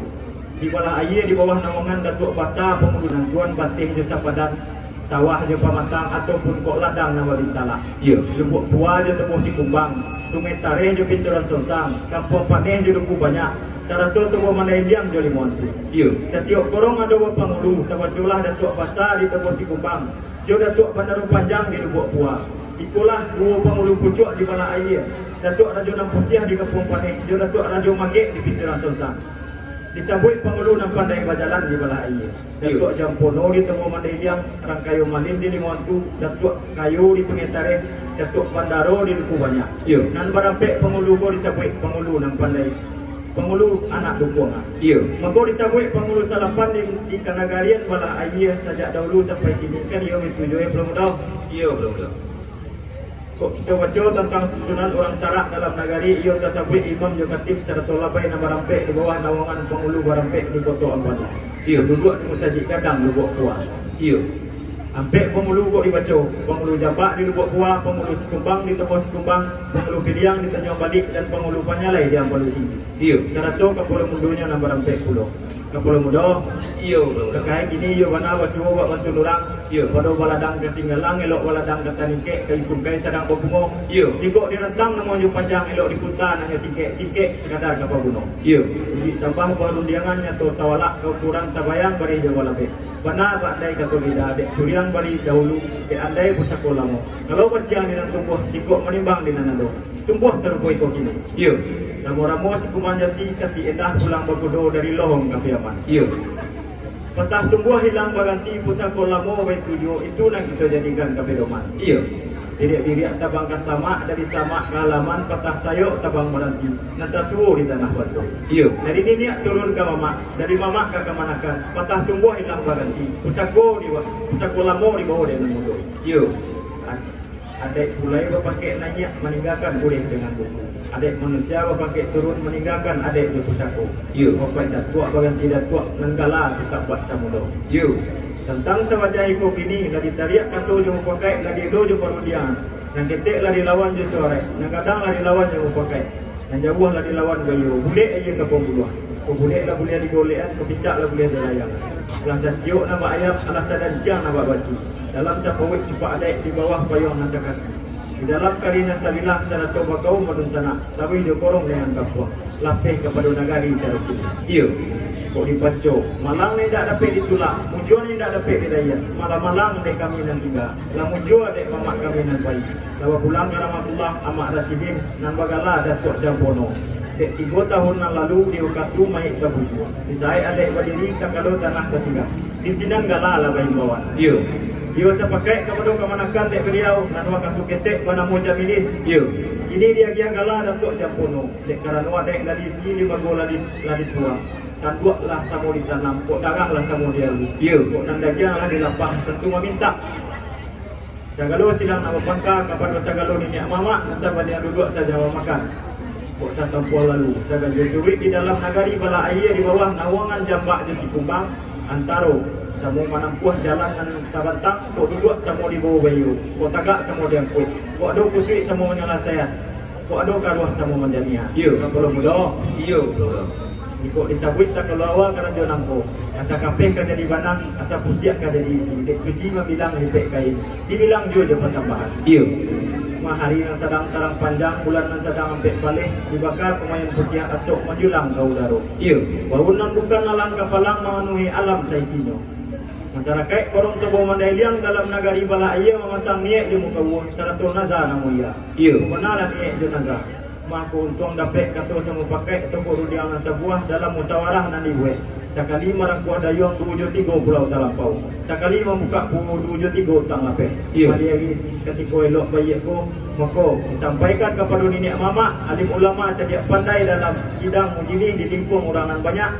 Di Balah Aia di bawah naungan Datuak Basa, pangulu nan tuan bateh jo sapadan, sawah jo pamatang, ataupun kok ladang nan babintalah. Iyo. Lubuak Pua jo Toboh Sikumbang, Sungai Tareh jo Pincuran Sonsang, Kampuang Paneh jo Duku Banyak, sarato Toboh Mandai Liang jo Limo Antu. Iyo. Satiok korong ado bapangulu, tabacolah Datuak Basa di Toboh Sikumbang, jo Datuak Bandaro Panjang di Lubuak Pua. Ikolah duo pangulu pucuak di Balah Aia, Datuak Rajo Nan Putiah di Kampuang Paneh, jo Datuak Rajo Magek di Pincuran Sonsang. Disabuik pangulu nan pandai bajalan di Balah Aia. Iyo. Datuak Jampono di Toboh Mandai Liang, Rangkayo Malin di Limo Antu, Datuak Kayo di Sungai Tareh, Datuak Bandaro di Duku Banyak. Iyo. Nan barampek pangulu ko disabuik pangulu nan pandai, pangulu anak dukuang. Iyo. Mako disabuik pangulu salapan di, di kanagarian Balah Aia sajak dahulu sampai kini, kan iyo baitu juo, Bro Mudo? Iyo, Bro Mudo. Kok kito baco tantang susunan urang sarak dalam nagari, iyo tasabuik imam jo katib sarato labai nan barampek di bawah naungan pangulu barampek di Koto Ampalu. Iyo. Duduak di musajik gadang Lubuak Pua. Iyo. Ampek pangulu kok dibaco, pangulu jambak di Lubuak Pua, pangulu sikumbang di Toboh Sikumbang, pangulu piliang di Tanjuang Balik, dan pangulu panyalai di Ampalu Tinggi. Iyo. Sarato kapalo mudonyo nan barampek pulo. Kapalo mudo. Iyo, Bro Mudo. Kakaik kini iyo bana basuo bak bantuan urang. Iyo. Pado baladang ka Singgalang, elok baladang ka Tanikek, kayu sungkai sadang babungo. Iyo. Jikok dirantang namonyo panjang, elok diputa nanyo singkek, singkek sakadar ka paguno. Iyo. Jadi sambah barundiangan nyato tawalak ka ukuran tabayang barih jo balabeh. Bana bak andai kato bida, dek curiang bari dahulu, dek andai pusako lamo. Kalau basiang di nan tumbuah, jikok manimbang di nan ado. Tumbuah sarupo iko kini. Iyo. Ramo-ramo si kumang jati, katik endah pulang bakudo dari Lohong ka Piaman. Iyo. Patah tumbuah hilang baganti, pusako lamo baitu juo, itu nan kito jadikan ka pedoman. Iyo. Diriak-diriak tabang ka samak, dari samak ka halaman, patah sayok tabang baranti, nan tasuo di tanah batu. Iyo. Dari niniak turun ka mamak, dari mamak ka kamanakan, patah tumbuah hilang baganti, pusako di, pusako lamo dibawo dek nan mudo. Iyo. Adaik bulai bapangkek naiak, maninggakan ureh dengan buku. Adaik manusia bapangkek turun, maninggakan adaik jo pusako. Iyo. Wafaik datuak baganti datuak, nan gala tatap bak samudo. Iyo. Tantang sawajah iko kini, lah ditariak kato jo mupakaik, lah dielo jo parundiangan. Nan ketek lah dilawan jo suaraik, nan gadang lah dilawan jo mupakaik. Nan jauah lah dilawan gayuang, bulek aia ka pambuluah. Kok bulek lah buliah digolekan, kok picak lah buliah dilayang. Alah saciok nan bak ayam, alah sadanciang nan bak basi. Dalam sapauik cupak adaik, di bawah payuang nan sakaki. Di dalam kari nan sabilah, sarato bakaum badunsanak, taruih jo korong dengan kampuang, lapeh kapado nagari caro kini. Iyo. Kok dipaco, malang nan indak dapek ditulak, mujua nan indak dapek dirayah, malang-malang dek kami nan tingga, lah mujua dek mamak kami nan pai. Lah bapulang ka Rahmatullah Amak Rasidin, nan bagala Datuak Jampono. Dek tigo tahun nan lalu di wakatu mayik tabujua, di saik adaik badiri, takalo tanah tasigang, di sinan gala lah baimbauan. Iyo. Iyo sapakaik kapado kamanakan dek baliau, nan wakatu ketek banamo Jamilis. Iyo. Kini diagiah gala Datuak Jampono, dek karano adaik lah diisi, limbago lah di, lah dituang, tanduak lah samo ditanam, kok darah lah samo dialu. Iyo. Kok nan dagiang lah dilapah, tantu mamintak. Sagalo silang nan bapangka kapado sagalo niniak mamak, nan sabana duduak saja mamakan. Kok satampuah lalu, sagajo suruik di dalam nagari, balah aia di bawah nawangan jambak jo sikumbang, antaro samo manampuah jalan nan sabantang, kok duduak samo dibawo baiyo, kok tagak samo diangkuik, kok ado kusuik samo manyalasaian, kok ado karuah samo manjaniah. Iyo. Kapalo mudo. Iyo, kapalo. Jikok disabuik takalo awa karajo nangko, asa kapeh ka jadi banang, asa putiak ka jadi isi, dek suci mambilang lipek kain, dibilang juo jo pasambahan. Iyo. Mahari nan sadang tarang panjang, bulan nan sadang ampek paleh, dibaka kumayan putiah asok manjulang ka udaro. Iyo. Baun nan bukan alang kapalang mamanuhi alam saisinyo. Masarakaik Korong Tobo Mandailiang dalam nagari balah aia mamasang niaik jo mukawuah, sarato naza namo iya. Iyo. Banalah niaik jo naza. Mako untuang dapek kato samo pakaik, toko rundiang nan sabuah dalam musawarah nan dibuek. Sakali marangkuah dayuang duo jo tigo pulau talampau. Sakali mambukak puo duo jo tigo utang lapeh. Iyo. Maliari katiko elok baiak ko, mako disampaikan kapado niniak mamak, alim ulama cadiak pandai dalam sidang mujilih di lingkuang urang nan banyak,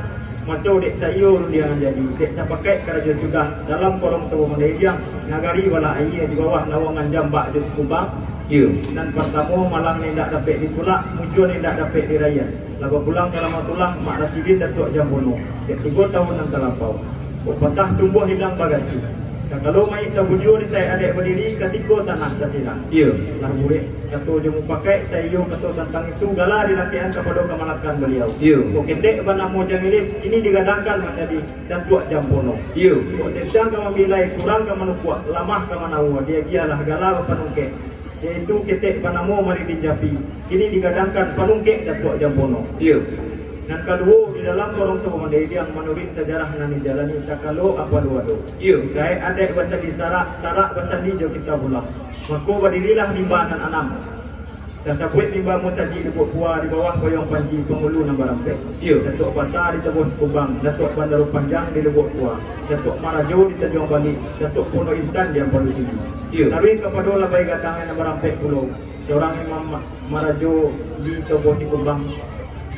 maso dek saiyo rundiangan jadi, dek sapakaik karajo sudah, dalam Korong Tobo Mandailiang, nagari balah aia di bawah nawangan jambak jo sikumbang. Iyo. Nan partamo, malang nan indak dapek ditulak, mujua nan indak dapek dirayah. Lah bapulang ka Rahmatullah Mak Rasidin Datuak Jampono, dek tigo tahun nan talampau. Kok patah tumbuah hilang baganti. Takalo mayik tabujua di saik adaik badiri, katiko tanah tasilang. Iyo. Lah buek kato jo mupakaik, saiyo kato tantang itu, gala dilakekkan kapado kamanakan baliau. Iyo. Kok ketek banamo Jamilis, kini digadangkan manjadi Datuak Jampono. Iyo. Kok sencang ka mambilai, kurang ka manukuak, lamah ka manawa, diagiahlah gala bapanungkek, yaitu ketek banamo Maridin Japi, kini digadangkan panungkek Datuak Jampono. Iyo. Nan kaduo, di dalam Korong Tobo Mandailiang, manuruik sajarah nan dijalani takalo apo lu ado. Iyo. Saik adaik basandi sarak, sarak basandi jo kitabullah. Mako badirilah mimba nan anam. Tasabuik mimba musajik Lubuak Pua di bawah payuang panji pangulu nan barampek. Iyo. Datuak Basa di Tobo Sikumbang, Datuak Bandaro Panjang di Lubuak Pua, Datuak Marajo di Tanjuang Balik, Datuak Pondok Intan di Ampalu Tinggi. Iyo. Taruih kapado labai gadang nan barampek pulo, surang Imam Ma-, Marajo di Tobo Sikumbang,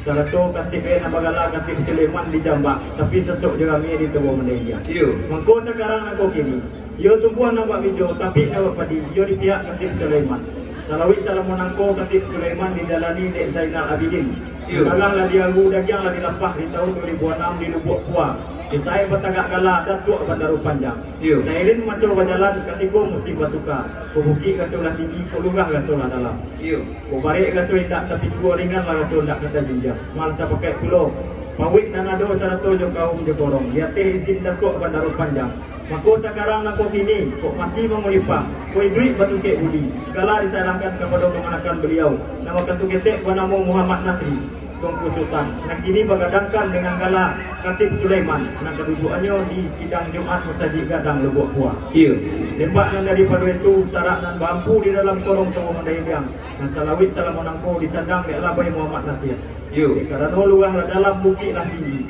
sarato Katib nan bagala Katib Sulaiman di Jambak, tapi sasok jo rami di Tobo Mandailiang. Iyo. Mangko sakarang nangko kini, iyo tumbuah nan bak bijo, tapi nan bak padi, iyo di pihak Katib Sulaiman. Salawik salamo nangko Katib Sulaiman dijalani dek Zainal Abidin. Iyo. Darah lah dialu, dagiang lah dilapah di tahun duo ribu anam di Lubuak Pua. Di saik batagak gala Datuak Bandaro Panjang. Iyo. Sairing maso bajalan, katiko musim batuka, ko bukik raso lah tinggi, ko lurah raso lah dalam. Iyo. Ko barek raso indak tapikua, ringan lah raso indak ka tajinjiang. Malah sapakaik pulo, pauik nan ado sarato jo kaum jo korong, di ateh izin Datuak Bandaro Panjang. Mako sakarang nangko kini, kok mati mangulipah, kok iduik batungkek budi, gala disalahkan kapado kamanakan baliau, nan wakatu ketek banamo Muhammad Nasri, Tuanku Sultan, nan kini bagadangkan dengan gala Katib Sulaiman, nan kaduduakannyo di Sidang Jumat Musajik Gadang Lubuak Pua. Iyo. Lembak nan daripado itu, sarak nan baampu di dalam Korong Tobo Mandailiang, nan salawik salamo nangko disandang dek labai Muhammad Nasir. Iyo. Karano lurah lah dalam, bukik lah tinggi.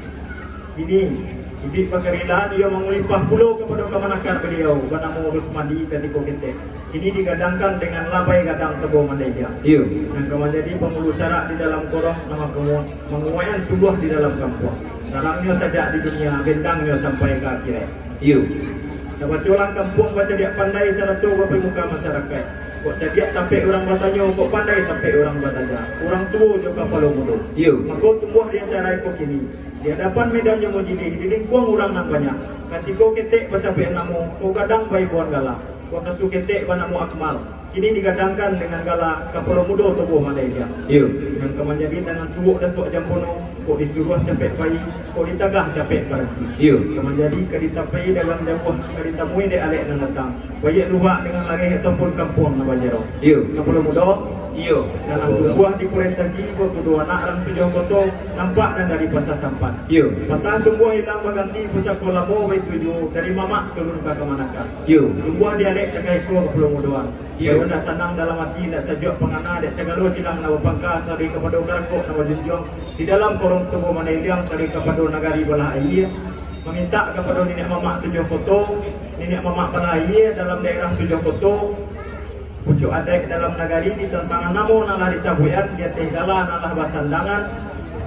Kini, iduik bakarilaan iyo mangulimpah pulo kapado kamanakan baliau banamo Rusmadi katiko ketek. Kini digadangkan dengan labai gadang tabo mandaidiak. Iyo. Nan ka manjadi pangulu sarak di dalam korong, nan manguaian suluah di dalam kampuang. Tarangnyo sajak di dunia, bendangnyo sampai ka akhirat. Iyo. Tabacolah kampuang bacadiak pandai sarato bapamuka masarakaik. Kok cadiak tapek urang batanyo, kok pandai tapek urang batanya. Urang tuo jo kapalo mudo. Iyo. Mako tumbuah di acara iko kini. Di adapan medan jo majilih, di lingkuang urang nan banyak. Katiko ketek basabuik namo, kok gadang baiboan gala. Wakatu ketek banamo Akmal, kini digadangkan dengan gala kapalo mudo tubuah mandaidiak. Iyo. Nan ka manjadi tangan suok Datuak Jampono, kok disuruah capek pai, kok ditagah capek baranti. Iyo. Ka manjadi ka ditapai dalam jauah, ka ditamui dek alek nan datang. Baiak luhak dengan lareh ataupun kampuang nan bajarau. Iyo. Kapalo mudo. Iyo. Dalam tumbuah di Purentaji, bakudo anak rang tujuah koto, nampak nan dari Pasa Sampan. Iyo. Patah tumbuah ilang baganti, pusako lamo baitu juo, dari mamak turun ka kamanakan. Iyo. Tumbuah di alek sakali ko kapalo mudoan. Iyo. Baru ndak sanang dalam ati, ndak sajuak pangana, dek sagalo silang nan bapangka, sari kapado karakok nan bajunjuang, di dalam korong tubuah mandaidiak, sari kapado nagari balah aia, mamintak kapado niniak mamak tujuah koto, niniak mamak balah aia dalam daerah tujuah koto, pucuak adaik dalam nagari, di tantangan namo nan lah disabuikan, di ateh gala nan lah basandangan,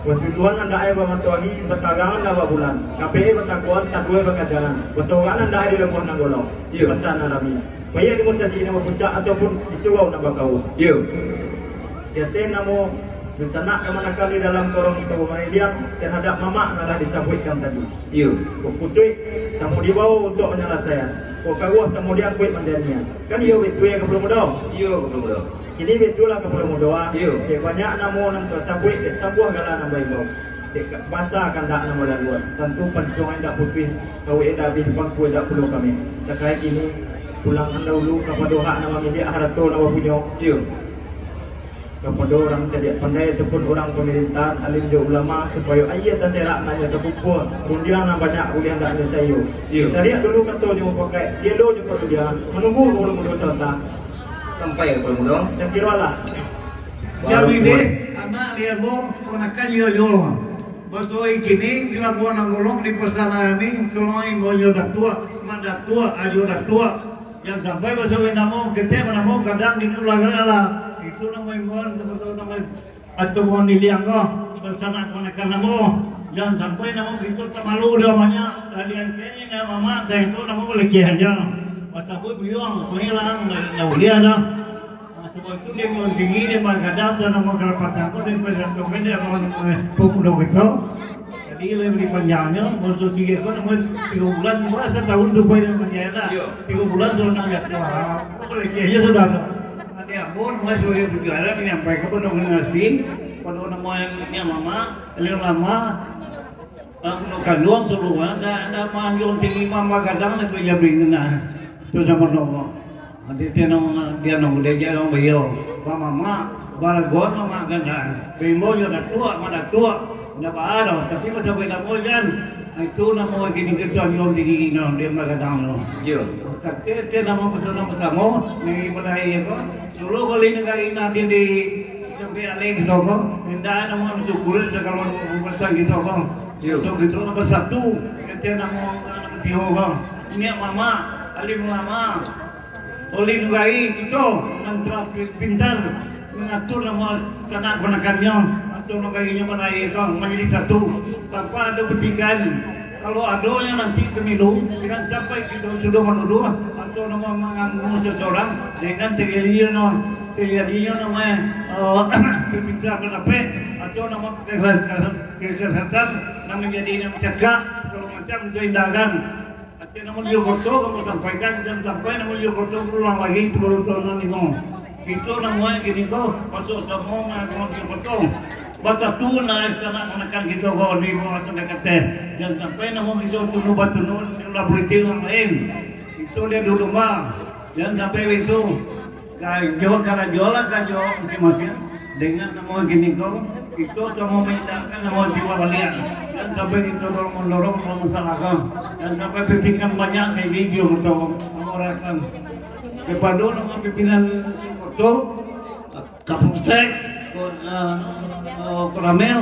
basuduahan andak aia bamatoari, batarangan andak babulan, kapek batakuan, taduai bakajangan, basorangan andak aia di labuah nan golau, iyo, di pasa nan rami. Baiak di musajik nan bapuncak ataupun di surau nan bakauah. Iyo. Di ateh namo dunsanak kamanakan di dalam korong tubuah mandaidiak, tahadap mamak nan lah disabuikan tadi. Iyo. Kok kusuik samo dibawo untuak panyalasaian, kok karuah samo diangkuik manjaniah. Kan iyo baitu yo kapalo mudo? Iyo, kapalo mudo. Kini baitulah kapalo mudo, ah. Iyo. Dek banyak namo nan tasabuik dek sabuah gala nan baimbau. Dek ka-, basa kandak nan balaluan, tantu pancuang indak putuih, kawik indak abih, pangku indak pulo kameh. Sakali kini, pulangan dahulu kapado hak nan mamiliak harato nan bapunyo. Iyo. Kapado urang cadiak pandai ataupun urang pamarintahan, alim jo ulama, supayo aia taserak nan nyo takumpua, rundiang nan banyak buliah andaknyo saiyo. Iyo. Sariak dulu kato jo mupakaik, dialog jo parundiangan, manunggu kapalo mudo salasai. Sampai kapalo mudo. Sakiro lah. Baru Jadi, kuat. Deh, anak lian mo, ponakan iyo juo. Baso kini, di labuah nan golong, di pasa nan rami, tolong imbau jo datuak, mak datuak, ajo datuak. Jan sampai baso namo, ketek namo, gadang di ulah gala. Itu namo imbauan, betul namo atau bukan di liang ko, dunsanak kamanakan namo. Jan sampai namo kito tamalu dah banyak, sekalian kini namo mamak, itu namo balakeh aja. Basabuik biuang, pangilang, ndak buliah dah. Nah, sabab itu dia memang tinggi, dia mah gadang, dan nama kerapatan tu dia berjatuhkan dia mau, eh, pemuda kita. Jadi, lebih panjangnya, maksud sikit tu, nama tiga bulan, cuma setahun tu pun dia panjang lah. Yo. Tiga bulan tu nak lihat, wah, apa lagi aja sudah tu. Nanti ampun, mas sebagai penjara menyampaikan penuh generasi, pada nama yang, yang lama, yang lama, ah, penuh kanduang seluruh, ada, ada manjung tinggi, mama gadang, itu yang beri kena. Itu sama Allah. Ati tian nang, tian nang udah jarang bayo. Bamamak, baragon mamak gandang. Baimbau jo datuak, mak datuak. Ndak baa doh, tapi masa bainamo jan. Itu namo kini kerja nyuruh diri no, dia magadang no. Yo. Tapi tian namo betul namo samo, ni mulai apa? Dulu kali negara ini nanti di sampai alih gitu apa? Indah namo bersyukur segala urusan gitu apa? Yo. So gitu bersatu, tian namo namo tio apa? Ini mama, alim ulama. Oleh nagari kito nan telah pi-, pintar mangatur namo tanak panakannyo, atau nagarinyo malahirkan manjadi satu, tanpa ado petikan. Kalau adonyo nanti pemilu, jangan sampai kito tuduh manuduh, atau namo manganggu seseorang dengan terjadinyo, terjadinyo namo, eh, perpisahan pendapat, atau namo kesalahan, kesalahan nan manjadi nan cakak, segala macam, kehindaran. Ati namo Liu Koto, kamu sampaikan, jan sampai namo Liu Koto berulang lagi itu baru tahun nan limo. Itu namonyo kini ko, masuk semua namo Liu Koto. Basatu na sanak manakan kita ko di bawah sana kata. Jan sampai namo kita tunu batunu, lah berhenti orang lain. Itu dia dulu mah. Jan sampai itu. Karajo, karajolah karajo masing-masing. Dengan namo kini ko, kito samo mintakan namo tiba balian. Jan sampai kito dorong mandorong dalam masalah ko. Jan sampai petikan banyak kayak video motor mengarahkan kepada nama pimpinan motor, Kapolsek, ko-, eh, Koramil,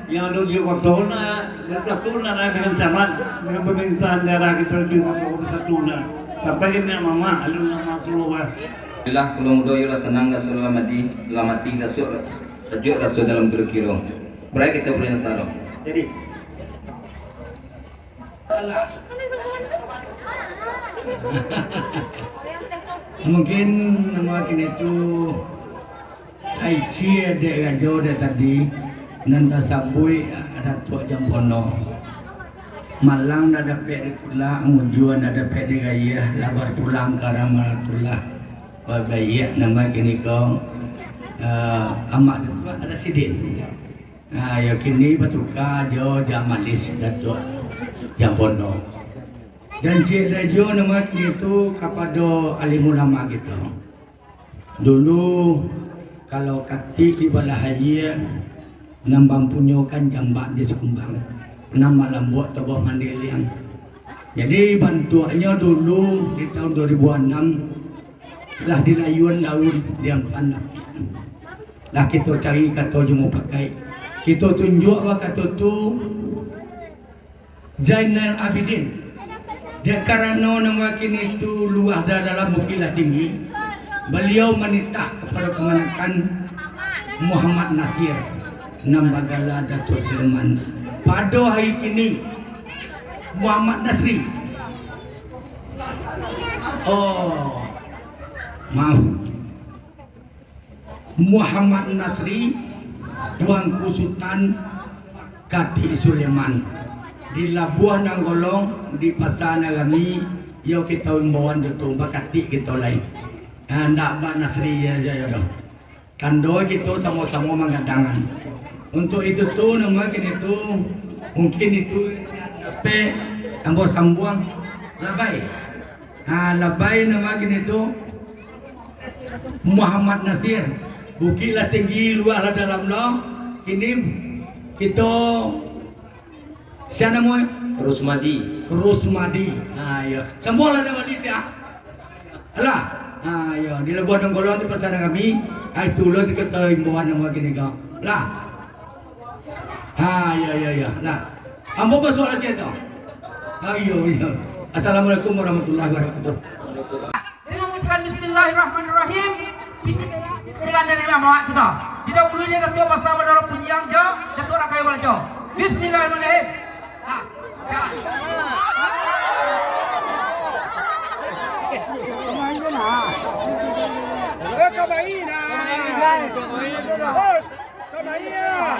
yang ado di Kota Una, bersatu nak dengan camat, dengan pemerintahan daerah kita di Kota Una bersatu nak. Sampai kini mamak, alun mamak keluar. Alhamdulillah, pulo mudo yolah sanang raso dalam ati, dalam ati raso, sajuak raso dalam kiro-kiro. Barai kita boleh nataro. Jadi, mungkin nama kini tu Taichi dek rajo dek tadi, nan tasabuik Datuak Jampono. Malang ndak dapek ditulak, mujua ndak dapek dirayah, lah bapulang ka Ramalatulah. Babaiak nama kini ko, eh, Amak Datuak Rasidin. Nah, yo kini batuka jo jamalis Datuak Jampono. Jan ciek lai juo nama kini tu kapado alim ulama kito. Dulu, kalau katik di balah aia, nan mampunyokan jambak di Sikumbang, nan malambuak toboh mandiliang. Jadi, bantuaknyo dulu di tahun dua ribu anam, lah dilayuan daun, diampan api. Lah kito cari kato jo mupakaik. Kito tunjuak bak kato tu, Zainal Abidin. Dek karano nan wakini tu luah da-, dalam bukik lah tinggi, baliau manitah kapado kamanakan Muhammad Nasir nan bagala Datuak Sulaiman. Pado hari kini, Muhammad Nasri. Oh, maaf. Muhammad Nasri, Tuanku Sutan, Katik Sulaiman. Di Labuah Nanggolong, di Pasa Nan Rami, iyo kito imbauan tu, bakatik kito lai. Ha, ndak bak Nasri, iyo, iyo, iyo, doh. Tando kito samo-samo manggadangan. Untuk itu tu, nama kini tu, mungkin itu, pe, ambo sambuang, labai. Ha, labai nama kini tu, Muhammad Nasir. Bukik lah tinggi, luah lah dalam lo. Kini kito, sia namo? Rusmadi. Rusmadi. Ha, iyo. Sambuang lah dah balik tiak. Alah. Ha, iyo. Di Labuah Nanggolong tu pasan kami. Ha, itu lo ti kata imbauan nama kini ko. Lah. Ha, iyo, iyo, iyo. Lah. Ambo masuak aja tu. Ha, iyo, iyo. Assalamualaikum warahmatullahi wabarakatuh. Dengan mengucapkan bismillahirrahmanirrahim, pitih kaya di sirikan dari Imam Awak kita. Didahului dek Datuak Basa Bandaro Punjiang jo Datuak Rakai Balajo. Bismillahirrahmanirrahim. Ha, ya. Eh, kabaik nah. Oh, kabaik nah.